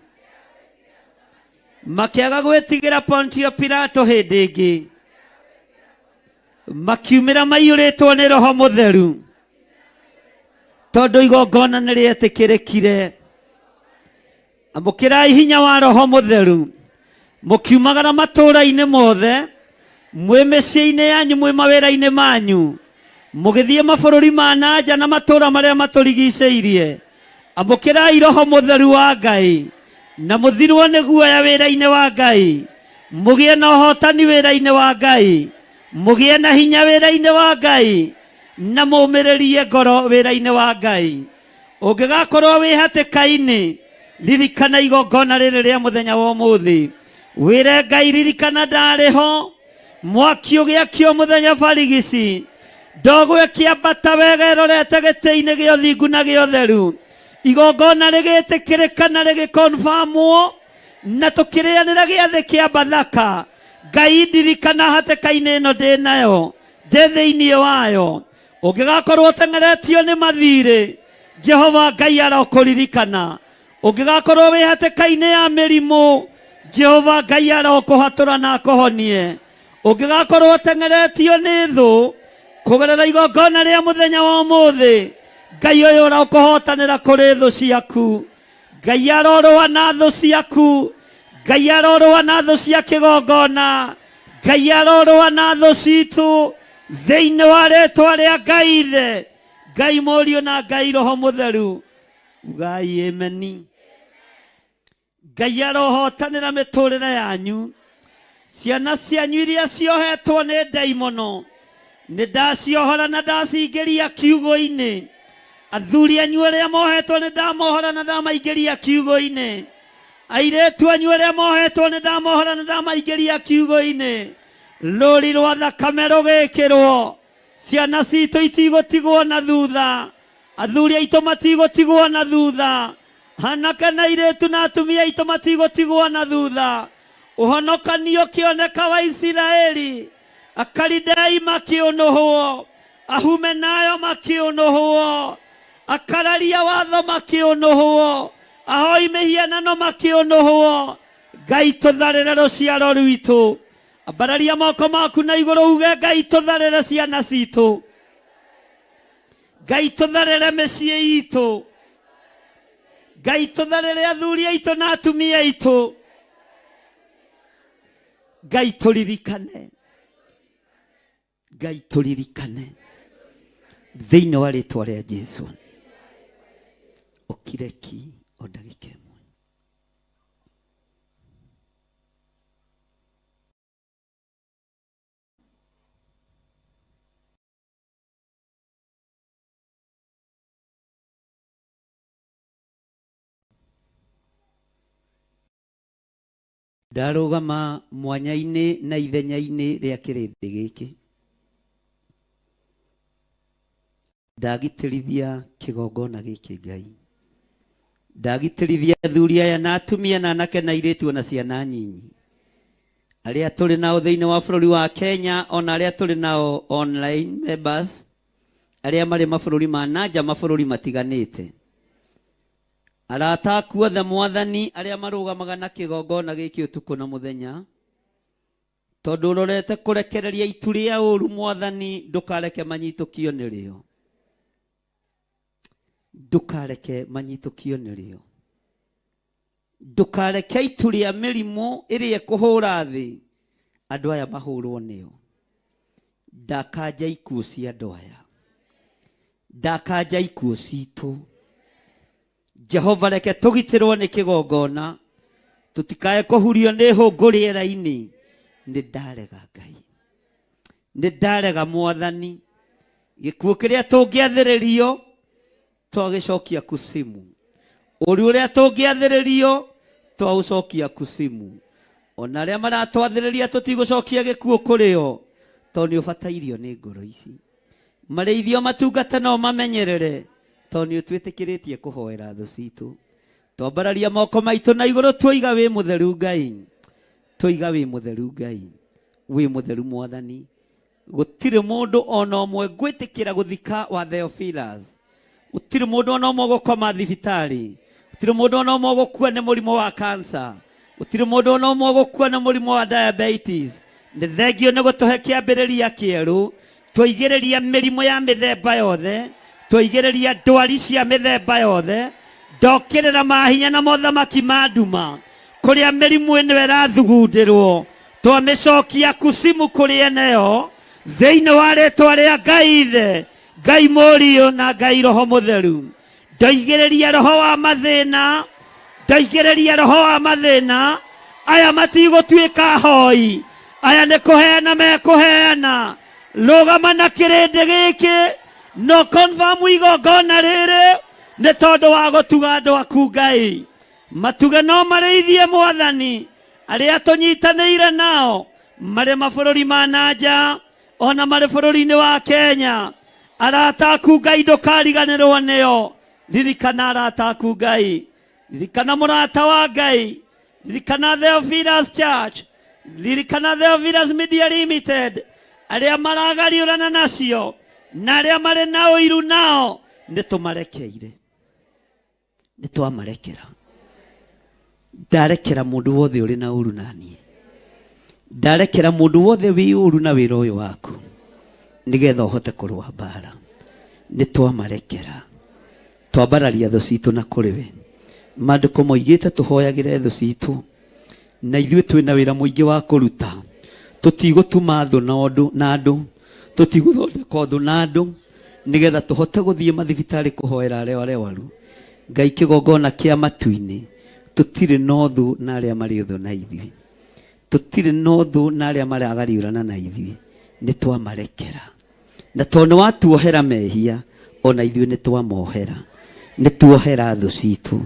Makĩaga gwĩtigĩra Pontio Pilato hĩndĩ ĩngĩ. Makiumĩra maiyũrĩtwo nĩ Roho Mũtheru. Tondũ igongona nĩ rĩetĩkĩrĩkire. Amũkĩrai hinya wa Roho Mũtheru. Mũkiumagara matũũra-inĩ mothe, mwĩ mĩciĩ-inĩ yanyu, mwĩ mawĩra-inĩ manyu, mũgĩthiĩ mabũrũri ma na nja na matũũra marĩa matũrigicĩirie. Amũkĩrai Roho Mũtheru wa Ngai, na mũthirwo nĩ guoya wĩra-inĩ wa Ngai, mũgĩe na ũhotani wĩra-inĩ wa Ngai, mũgĩe na hinya wĩra-inĩ wa Ngai, na mũmĩrĩrie ngoro wĩra-inĩ wa Ngai. Ũngĩgakorwo wĩ hatĩka-inĩ, ririkana igongona rĩrĩ rĩa mũthenya wa ũmũthĩ. Wĩre Ngai, ririkana ndarĩ ho, mwaki ũgĩakio mũthenya barigici, ndogo ĩkĩambata wega ĩrorete gĩtĩ-inĩ gĩa ũthingu na gĩa ũtheru, igongona rĩgĩtĩkĩrĩka na rĩgĩkonfamwo, na tũkĩrĩanĩra gĩathĩ kĩa Bathaka. Ngai ndirikana hatĩka-inĩ ĩno ndĩ nayo, ndĩ thĩinĩ wayo. Ũngĩgakorwo ũteng'eretio nĩ mathirĩ, Jehova Ngai arokũririkana. Ũngĩgakorwo wĩ hatĩka-inĩ ya mĩrimũ, Jehova Ngai arokũhatũra na akũhonie. Ũngĩgakorwo ũteng'eretio nĩ thũ, kũgerera igongona rĩa mũthenya wa ũmũthĩ, Ngai ũyũ ũrokũhotanĩra kũrĩ thũ ciaku. Ngai arorũa na thũ ciaku. Ngai arorũa na thũ cia kĩgongona. Ngai arorũa na thũ citũ thĩinĩ wa rĩtwa rĩa Ngai Ithe, Ngai Mũriũ na Ngai Roho Mũtheru. Ugai ameni. Ngai arohotanĩra mĩtũrĩre yanyu. Ciana cianyu iria ciohetwo nĩ ndaimono, nĩ ndaciohora na ndacingĩria kiugũ-inĩ. Athuri anyu arĩa mohetwo nĩ ndamohora na ndamaingĩria kiugũ-inĩ. Airĩtu anyu arĩa mohetwo nĩ ndamohora na ndamaingĩria kiugũ-inĩ. Rũri rwa thakame rũgĩkĩrwo. Ciana citũ itigũtigwo na thutha. Athuri aitũ matigũtigwo na thutha. Anake na airĩtu na atumia aitũ matigũtigwo na thutha. Ũhonokanio ũkĩoneka wa Isiraeli. Akalidei makĩũnũhwo. Ahumenayo makĩũnũhwo. Akararia watho makĩũnũhwo. Ahoi mĩhianano makĩũnũhwo. Ngai tũtharĩre rũciaro rwitũ. Ambararia moko maku na igũrũ uge Ngai tũtharĩre ciana citũ. Ngai tũtharĩre mĩciĩ itũ. Ngai tũtharĩre athuri aitũ na atumia aitũ. Ngai tũririkane. Ngai tũririkane. Thĩinĩ wa rĩtwa rĩa Jesu. Ũkire ki o ndagĩka ĩmwe. Ndarũgama mwanya-inĩ na ithenya-inĩ rĩa kĩrĩndĩ gĩkĩ. Ndagitĩrithia kĩgongona gĩkĩ Ngai. Ndagitĩrithia athuri aya na atumia na anake na airĩtu ona ciana nyinyi. Arĩa tũrĩ nao thĩinĩ wa bũrũri wa Kenya ona arĩa tũrĩ nao online members arĩa marĩ mabũrũri ma nanja mabũrũri matiganĩte. Arata aku othe Mwathani arĩa marũgamaga na kĩgongona gĩkĩ ũtukũ na mũthenya, tondũ ũrorete kũrekereria itu rĩa ũru Mwathani, ndũkareke manyitũkio nĩrĩo, ndũkareke manyitũkio nĩrĩo, ndũkareke itu rĩa mĩrimũ ĩrĩa ĩkũhũra thĩ andũ aya mahũrwo nĩyo. Ndakanja ikuũ cia andũ aya, ndakanja ikuũ citũ. Jehova, reke tũgitĩrwo nĩ kĩgongona, tũtikae kũhurio nĩ hũngũ rĩera-inĩ. Nĩ ndarega Ngai, nĩ ndarega Mwathani, gĩkuũ kĩrĩa tũngĩathĩrĩrio twagĩcokia kusimu, ũru ũrĩa tũngĩathĩrĩrio twaũcokia kusimu, ona arĩa maratwathĩrĩria tũtigũcokia gĩkuũ kũrĩ o, tondũ nĩ ũbatairio nĩ ngoro ici. Marĩithio matungata no mamenyerere, tondũ nĩ ũtwĩtĩkĩrĩtie kũhoera thũ citũ. Twambararia moko maitũ na igũrũ, tuoiga wĩ mũtheru Ngai, tuoiga wĩ mũtheru Ngai, wĩ mũtheru Mwathani. Gũtirĩ mũndũ ona ũmwe ngwĩtĩkĩra gũthika wa Theophilus, gũtirĩ mũndũ ona ũmwe gũkoma thibitarĩ, gũtirĩ mũndũ ona ũmwe gũkua nĩ mũrimũ wa cancer, gũtirĩ mũndũ ona ũmwe gũkua nĩ mũrimũ wa diabetes. Nĩ thengio nĩ gũtũhe kĩambĩrĩria kĩerũ. Twaigĩrĩria mĩrimũ ya mĩthemba yothe, twaigĩrĩria ndwari cia mĩthemba yothe, ndokĩrĩra mahinya na mothamaki ma nduma, kũrĩa mĩrimũ ĩno ĩrathugundĩrwo, twamĩcokia kusimu kũrĩ eneo, thĩinĩ wa rĩtwa rĩa Ngai Ithe, Ngai Mũriũ na Ngai Roho Mũtheru. Ndoigĩrĩria roho wa mathĩna, ndoigĩrĩria roho wa mathĩna. Aya matigũtuĩka hoi, aya nĩ kũheana mekũheana. Rũgama na kĩrĩndĩ gĩkĩ no confirm igongona rĩrĩ nĩ tondũ wa gũtuga andũ aku Ngai. Matuge no marĩithie Mwathani, arĩa tũnyitanĩire nao marĩ mabũrũri ma na nja ona marĩ bũrũri-inĩ wa Kenya. Arata aku Ngai ndũkariganĩrwo nĩo. Ririkana arata aku Ngai, ririkana mũrata wa Ngai, ririkana Theophilus Church, ririkana Theophilus Media Limited, arĩa maragariũrana nacio na arĩa marĩ na ũiru nao, nĩ tũmarekeire, nĩ twamarekera. Ndarekera mũndũ wothe ũrĩ na ũru na niĩ, ndarekera mũndũ wothe wĩ ũru na wĩra ũyũ waku, nĩgetha ũhote kũrũa mbara. Nĩ twamarekera, twambararia thũ citũ na kũrĩ we. Maandĩko moigĩte tũhoyagĩre thũ citũ, na ithuĩ twĩna wĩra mũingĩ wa kũruta. Tũtigũtuma thũ na ũndũ na andũ, tũtigũthondeka ũthũ na andũ, nĩgetha tũhote gũthiĩ mathibitarĩ kũhoera arĩa arwaru. Ngai, kĩgongona kĩa matu-inĩ, tũtirĩ na ũthũ na arĩa marĩ ũthũ na ithuĩ, tũtirĩ na ũthũ na arĩa maragariũrana na ithuĩ. Nĩ twamarekera, na tondũ nĩ watuohera mehia, ona ithuĩ nĩ twamohera. Nĩ tuohera thũ citũ,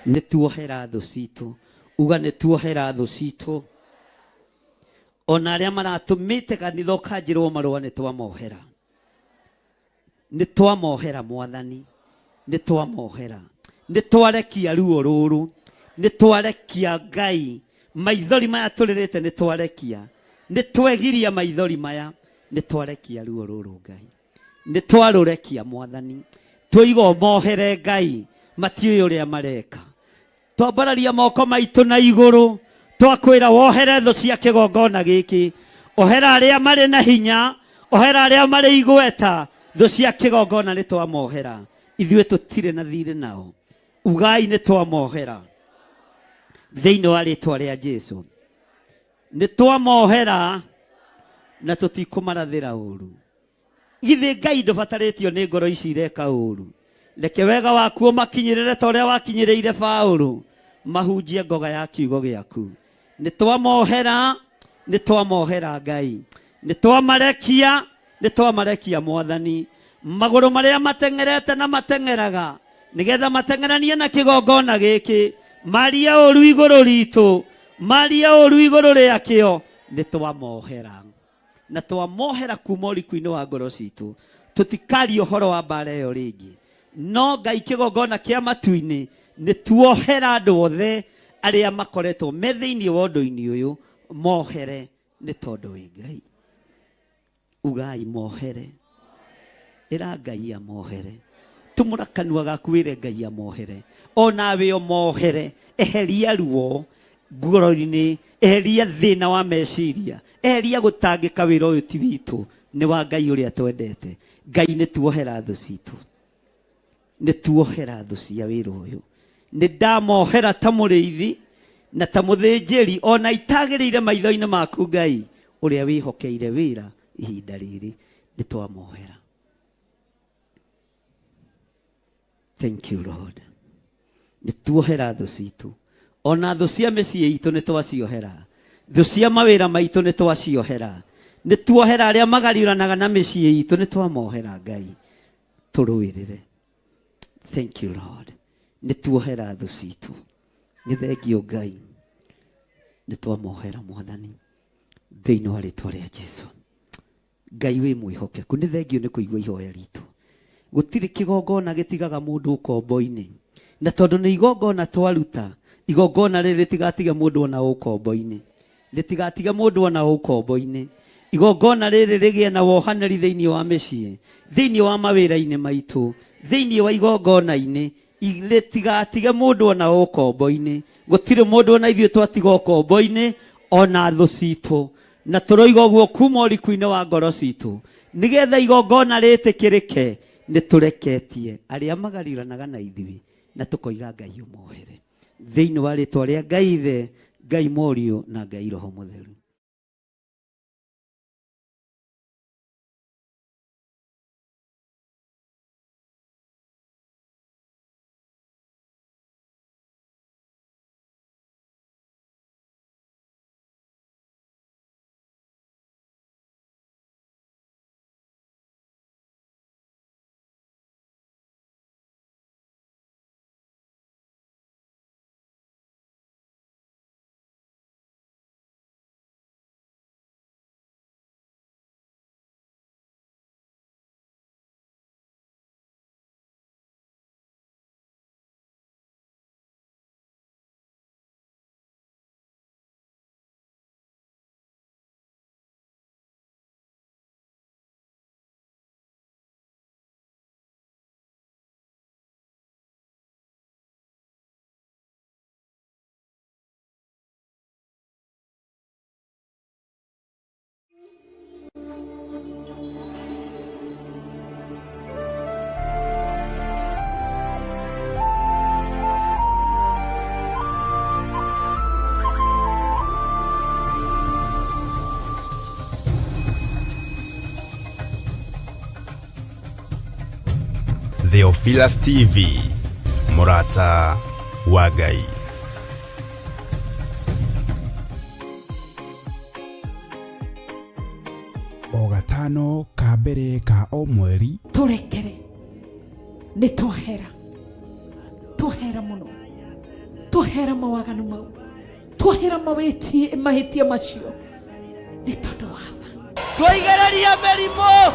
nĩ tuohera thũ citũ. Uga nĩ tuohera thũ citũ, ona arĩa maratũmĩte kanitha ũkanjĩrwo marũa, nĩ twamohera, nĩ twamohera Mwathani, nĩ twamohera. Nĩ twarekia ruo rũrũ, nĩ twarekia Ngai maithori maya tũrĩrĩte, nĩ twarekia, nĩ twegiria maithori maya, nĩ twarekia ruo rũrũ Ngai, nĩ twarũrekia Mwathani. Twoiga ũmohere Ngai, matiũĩ ũrĩa mareka. Twambararia moko maitũ na igũrũ, twakwĩra wohere thũ cia kĩgongona gĩkĩ, ohera arĩa marĩ na hinya, ohera arĩa marĩ igweta. Thũ cia kĩgongona nĩ twamohera, ithuĩ tũtirĩ na thirĩ nao. Ugai nĩ twamohera thĩinĩ wa rĩtwa rĩa Jesu. Nĩ twamohera na tũtikũmarathĩra ũru. Githĩ Ngai ndũbatarĩtio nĩ ngoro ici ireka ũru? Reke wega waku ũmakinyĩrĩre ta ũrĩa wakinyĩrĩire Paũlũ, mahunjie ngoga ya kiugo gĩaku. Nĩ twamohera, nĩ twamohera Ngai, nĩ twamarekia, nĩ twamarekia Mwathani. Magũrũ marĩa mateng'erete na mateng'eraga nĩgetha mateng'eranie na kĩgongona gĩkĩ, marie ũru igũrũ ritũ, marie ũru igũrũ rĩakĩo, nĩ twamohera na twamohera kuma ũriku-inĩ wa ngoro citũ. Tũtikaria ũhoro wa mbara ĩyo rĩngĩ. No Ngai, kĩgongona kĩa matu-inĩ, nĩ tuohera andũ othe arĩa makoretwo me thĩinĩ wa ũndũ-inĩ ũyũ, mohere. Nĩ tondũ wĩ Ngai. Ugai mohere. Ĩra Ngai amohere. Tumũra kanua gaku wĩre Ngai amohere. Onawe ũmohere. Eheria ruo ngoro-inĩ, eheria thĩna wa meciria, eheria gũtangĩka wĩra ũyũ ti witũ, nĩ wa Ngai ũrĩa twendete. Ngai nĩ tuohera thũ citũ. Nĩ tuohera thũ cia wĩra ũyũ. Nĩ ndamohera ta mũrĩithi na ta mũthĩnjĩri ona itagĩrĩire maitho-inĩ maku Ngai ũrĩa wĩhokeire wĩra ihinda rĩrĩ. Nĩ twamohera. Thank you Lord. Nĩ tuohera thũ citũ. Ona thũ cia mĩciĩ itũ nĩ twaciohera. Thũ cia mawĩra maitũ nĩ twaciohera. Nĩ tuohera arĩa magariũranaga na mĩciĩ itũ nĩ twamohera Ngai. Tũrũĩrĩre. Thank you Lord. Nĩ tuohera thũ citũ. Nĩ thengio Ngai. Nĩ twamohera Mwathani. Thĩinĩ wa rĩtwa rĩa Jesu. Ngai wĩ mwĩhokeku. Nĩ thengio nĩ kũigua ihoya ritũ. Gũtirĩ kĩgongona gĩtigaga mũndũ ũkombo-inĩ. Na tondũ nĩ igongona twaruta, igongona rĩrĩ rĩtigatiga mũndũ ona ũkombo-inĩ. Rĩtigatiga mũndũ ona ũkombo-inĩ. Igongona rĩrĩ rĩgĩe na wohanĩri thĩinĩ wa mĩciĩ, thĩinĩ wa mawĩra-inĩ maitũ, thĩinĩ wa igongona-inĩ, rĩtigatige mũndũ ona ũkombo-inĩ. Gũtirĩ mũndũ ona ithuĩ twatiga ũkombo-inĩ, ona thũ citũ. Na tũroiga ũguo kuma ũriku-inĩ wa ngoro citũ, nĩgetha igongona rĩtĩkĩrĩke, nĩ tũreketie arĩa magariũranaga na ithuĩ, na tũkoiga Ngai ũmohere. Thĩinĩ wa rĩtwa rĩa Ngai Ithe, Ngai Mũriũ na Ngai Roho Mũtheru. Theophilus TV, mũrata wa Ngai. O gatano ka mbere ka o mweri Tũrekere, nĩ twahera, twahera mũno, twahera mawaganu mau, twahera mawĩtie mahĩtia macio nĩ tondũ wa tha. Twaigereria mĩrimũ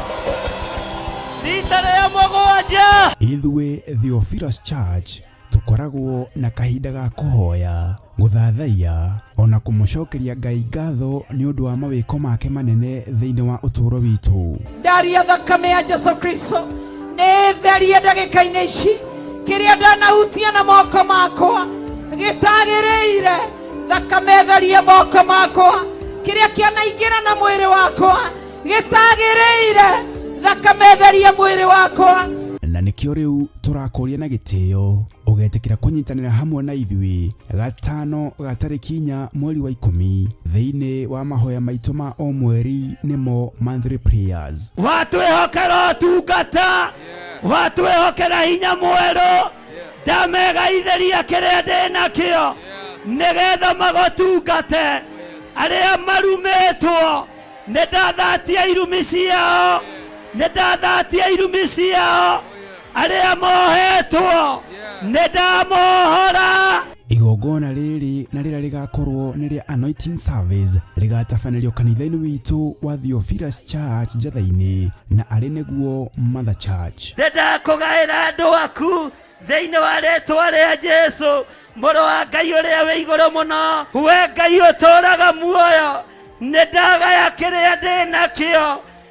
rita rĩa mũgwanja. Ithuĩ Theophilus Church tũkoragwo na kahinda ga kũhoya, gũthathaiya, ona kũmũcokeria Ngai ngatho nĩ ũndũ wa mawĩko make manene thĩinĩ wa ũtũũro witũ. Ndaria thakame ya Jesu Kristo nĩ therie ndagĩka-inĩ ici kĩrĩa ndanahutia na moko makwa gĩtagĩrĩire, thakame therie moko makwa, kĩrĩa kĩanaingĩra na mwĩrĩ wakwa gĩtagĩrĩire, thakame therie mwĩrĩ wakwa. Na nĩkĩo rĩu tũrakũria na gĩtĩo ũgetĩkĩra kũnyitanĩra hamwe na ithuĩ gatano ga tarĩki 4 mweri wa 10 thĩinĩ wa mahoya maitũ ma o mweri nĩmo monthly prayers. Watwĩhokera ũtungata, watwĩhokera hinya mwerũ, ndamegaithĩria kĩrĩa ndĩ nakĩo nĩgetha magũtungate. Arĩa marumĩtwo nĩ ndathatia irumi ciao, nĩ ndathatia irumi ciao. Arĩa mohetwo nĩ ndamohora. Igongona rĩrĩ na rĩrĩa rĩgakorwo nĩ rĩa anointing service rĩgatabanĩrio kanitha-inĩ witũ wa Theophilus Church Njatha-inĩ na arĩ nĩguo Mother Church. Nĩ ndakũgaĩra andũ aku thĩinĩ wa rĩtwa rĩa Jesu, mũrũ wa Ngai ũrĩa wĩ igũrũ mũno. We Ngai ũtũũraga muoyo, Nĩ ndagaya kĩrĩa ndĩ nakĩo,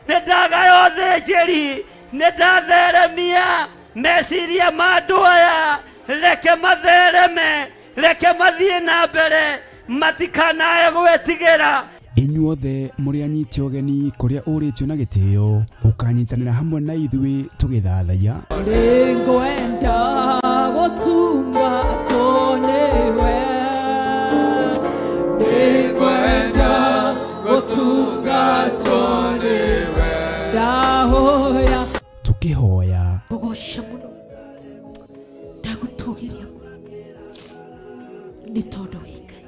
nĩ ndagaya ũthĩnjĩri, nĩ ndatheremia meciria ma andũ aya. Reke mathereme, reke mathiĩ na mbere, matikanae gwĩtigĩra. Inyuothe mũrĩ anyite ũgeni kũrĩa ũrĩtio na gĩtĩo ũkanyitanĩra hamwe na ithuĩ tũgĩthathaiya. Nĩngwenda gũtungatwo nĩwe, nĩngwenda gũtungatwo nĩwe, ndahoya tũkĩhoya, Ngũgoca mũno, ndagũtũgĩria mũno, nĩ tondũ wĩ Ngai,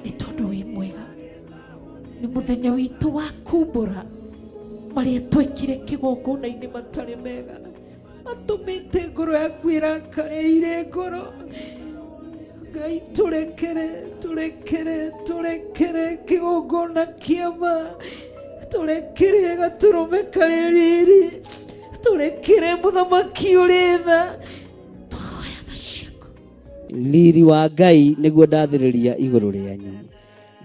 nĩ tondũ wĩ mwega. Nĩ mũthenya witũ wa kumbũra marĩa twekire kĩgongona-inĩ matarĩ mega, matũmĩte ngoro yaku ĩrakare ire ngoro. Ngai, tũrekere, tũrekere, tũrekere kĩgongona kĩa ma, tũrekere gatũrũme karĩ riri, tũrekere mũthamaki ũrĩ tha. Twahoya tha ciaku. Riri wa Ngai nĩguo ndathĩrĩria igũrũ rĩanyu.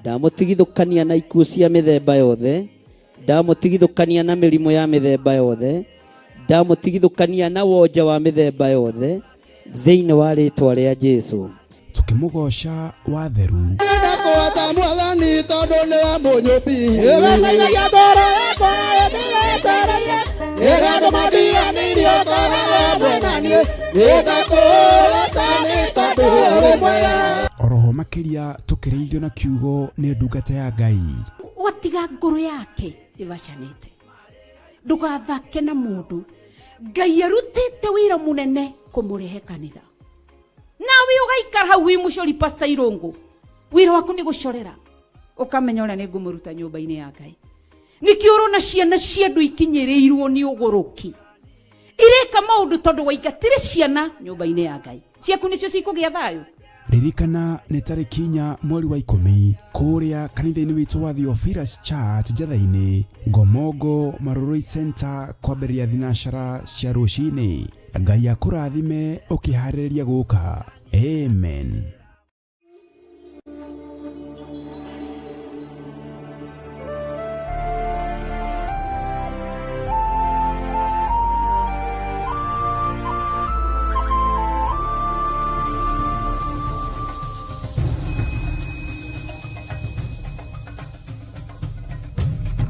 Ndamũtigithũkania na ikuũ cia mĩthemba yothe, ndamũtigithũkania na mĩrimũ ya mĩthemba yothe, ndamũtigithũkania na wonja wa mĩthemba yothe, thĩinĩ wa rĩtwa rĩa Jesu. Tũkĩmũgoca watheru. Ndakũhota mwathani tondũ nĩwe mũnyũmbi. Ĩweteithagia ngoro yakwa ĩndĩretereire, Ĩrĩa andũ mandiganĩirie ũkoragwo hamwe na niĩ. Nĩndakũrata nĩ tondũ ũrĩ mwega. Oroho makĩria tũkĩrĩithio na kiugo nĩ ndungata ya Ngai. Ũgatiga ngoro yake ĩbacanĩte. Ndũgathake na mũndũ Ngai arutĩte wĩra mũnene kũmũrehe kanitha, nawe ũgaikara hau wĩ mũcori Pastor Irũngũ, wĩra waku nĩ gũcorera, ũkamenya ũrĩa nĩ ngũmũruta nyũmba-inĩ ya Ngai. Nĩkĩo ũrona ciana cia andũ ikinyĩrĩirwo nĩ ũgũrũki, ireka maũndũ tondũ waingatire ciana nyũmba-inĩ ya Ngai. Ciaku nĩcio cikũgĩa thayũ. Ririkana nĩ tarĩki 4 mweri wa 10 kũrĩa kanitha-inĩ witũ wa Theophilus Church Njatha-inĩ, Ngomongo Marurui Center, kwambĩrĩria thinacara cia rũcinĩ. Ngai akũrathime ũkĩharĩrĩria gũka. Amen.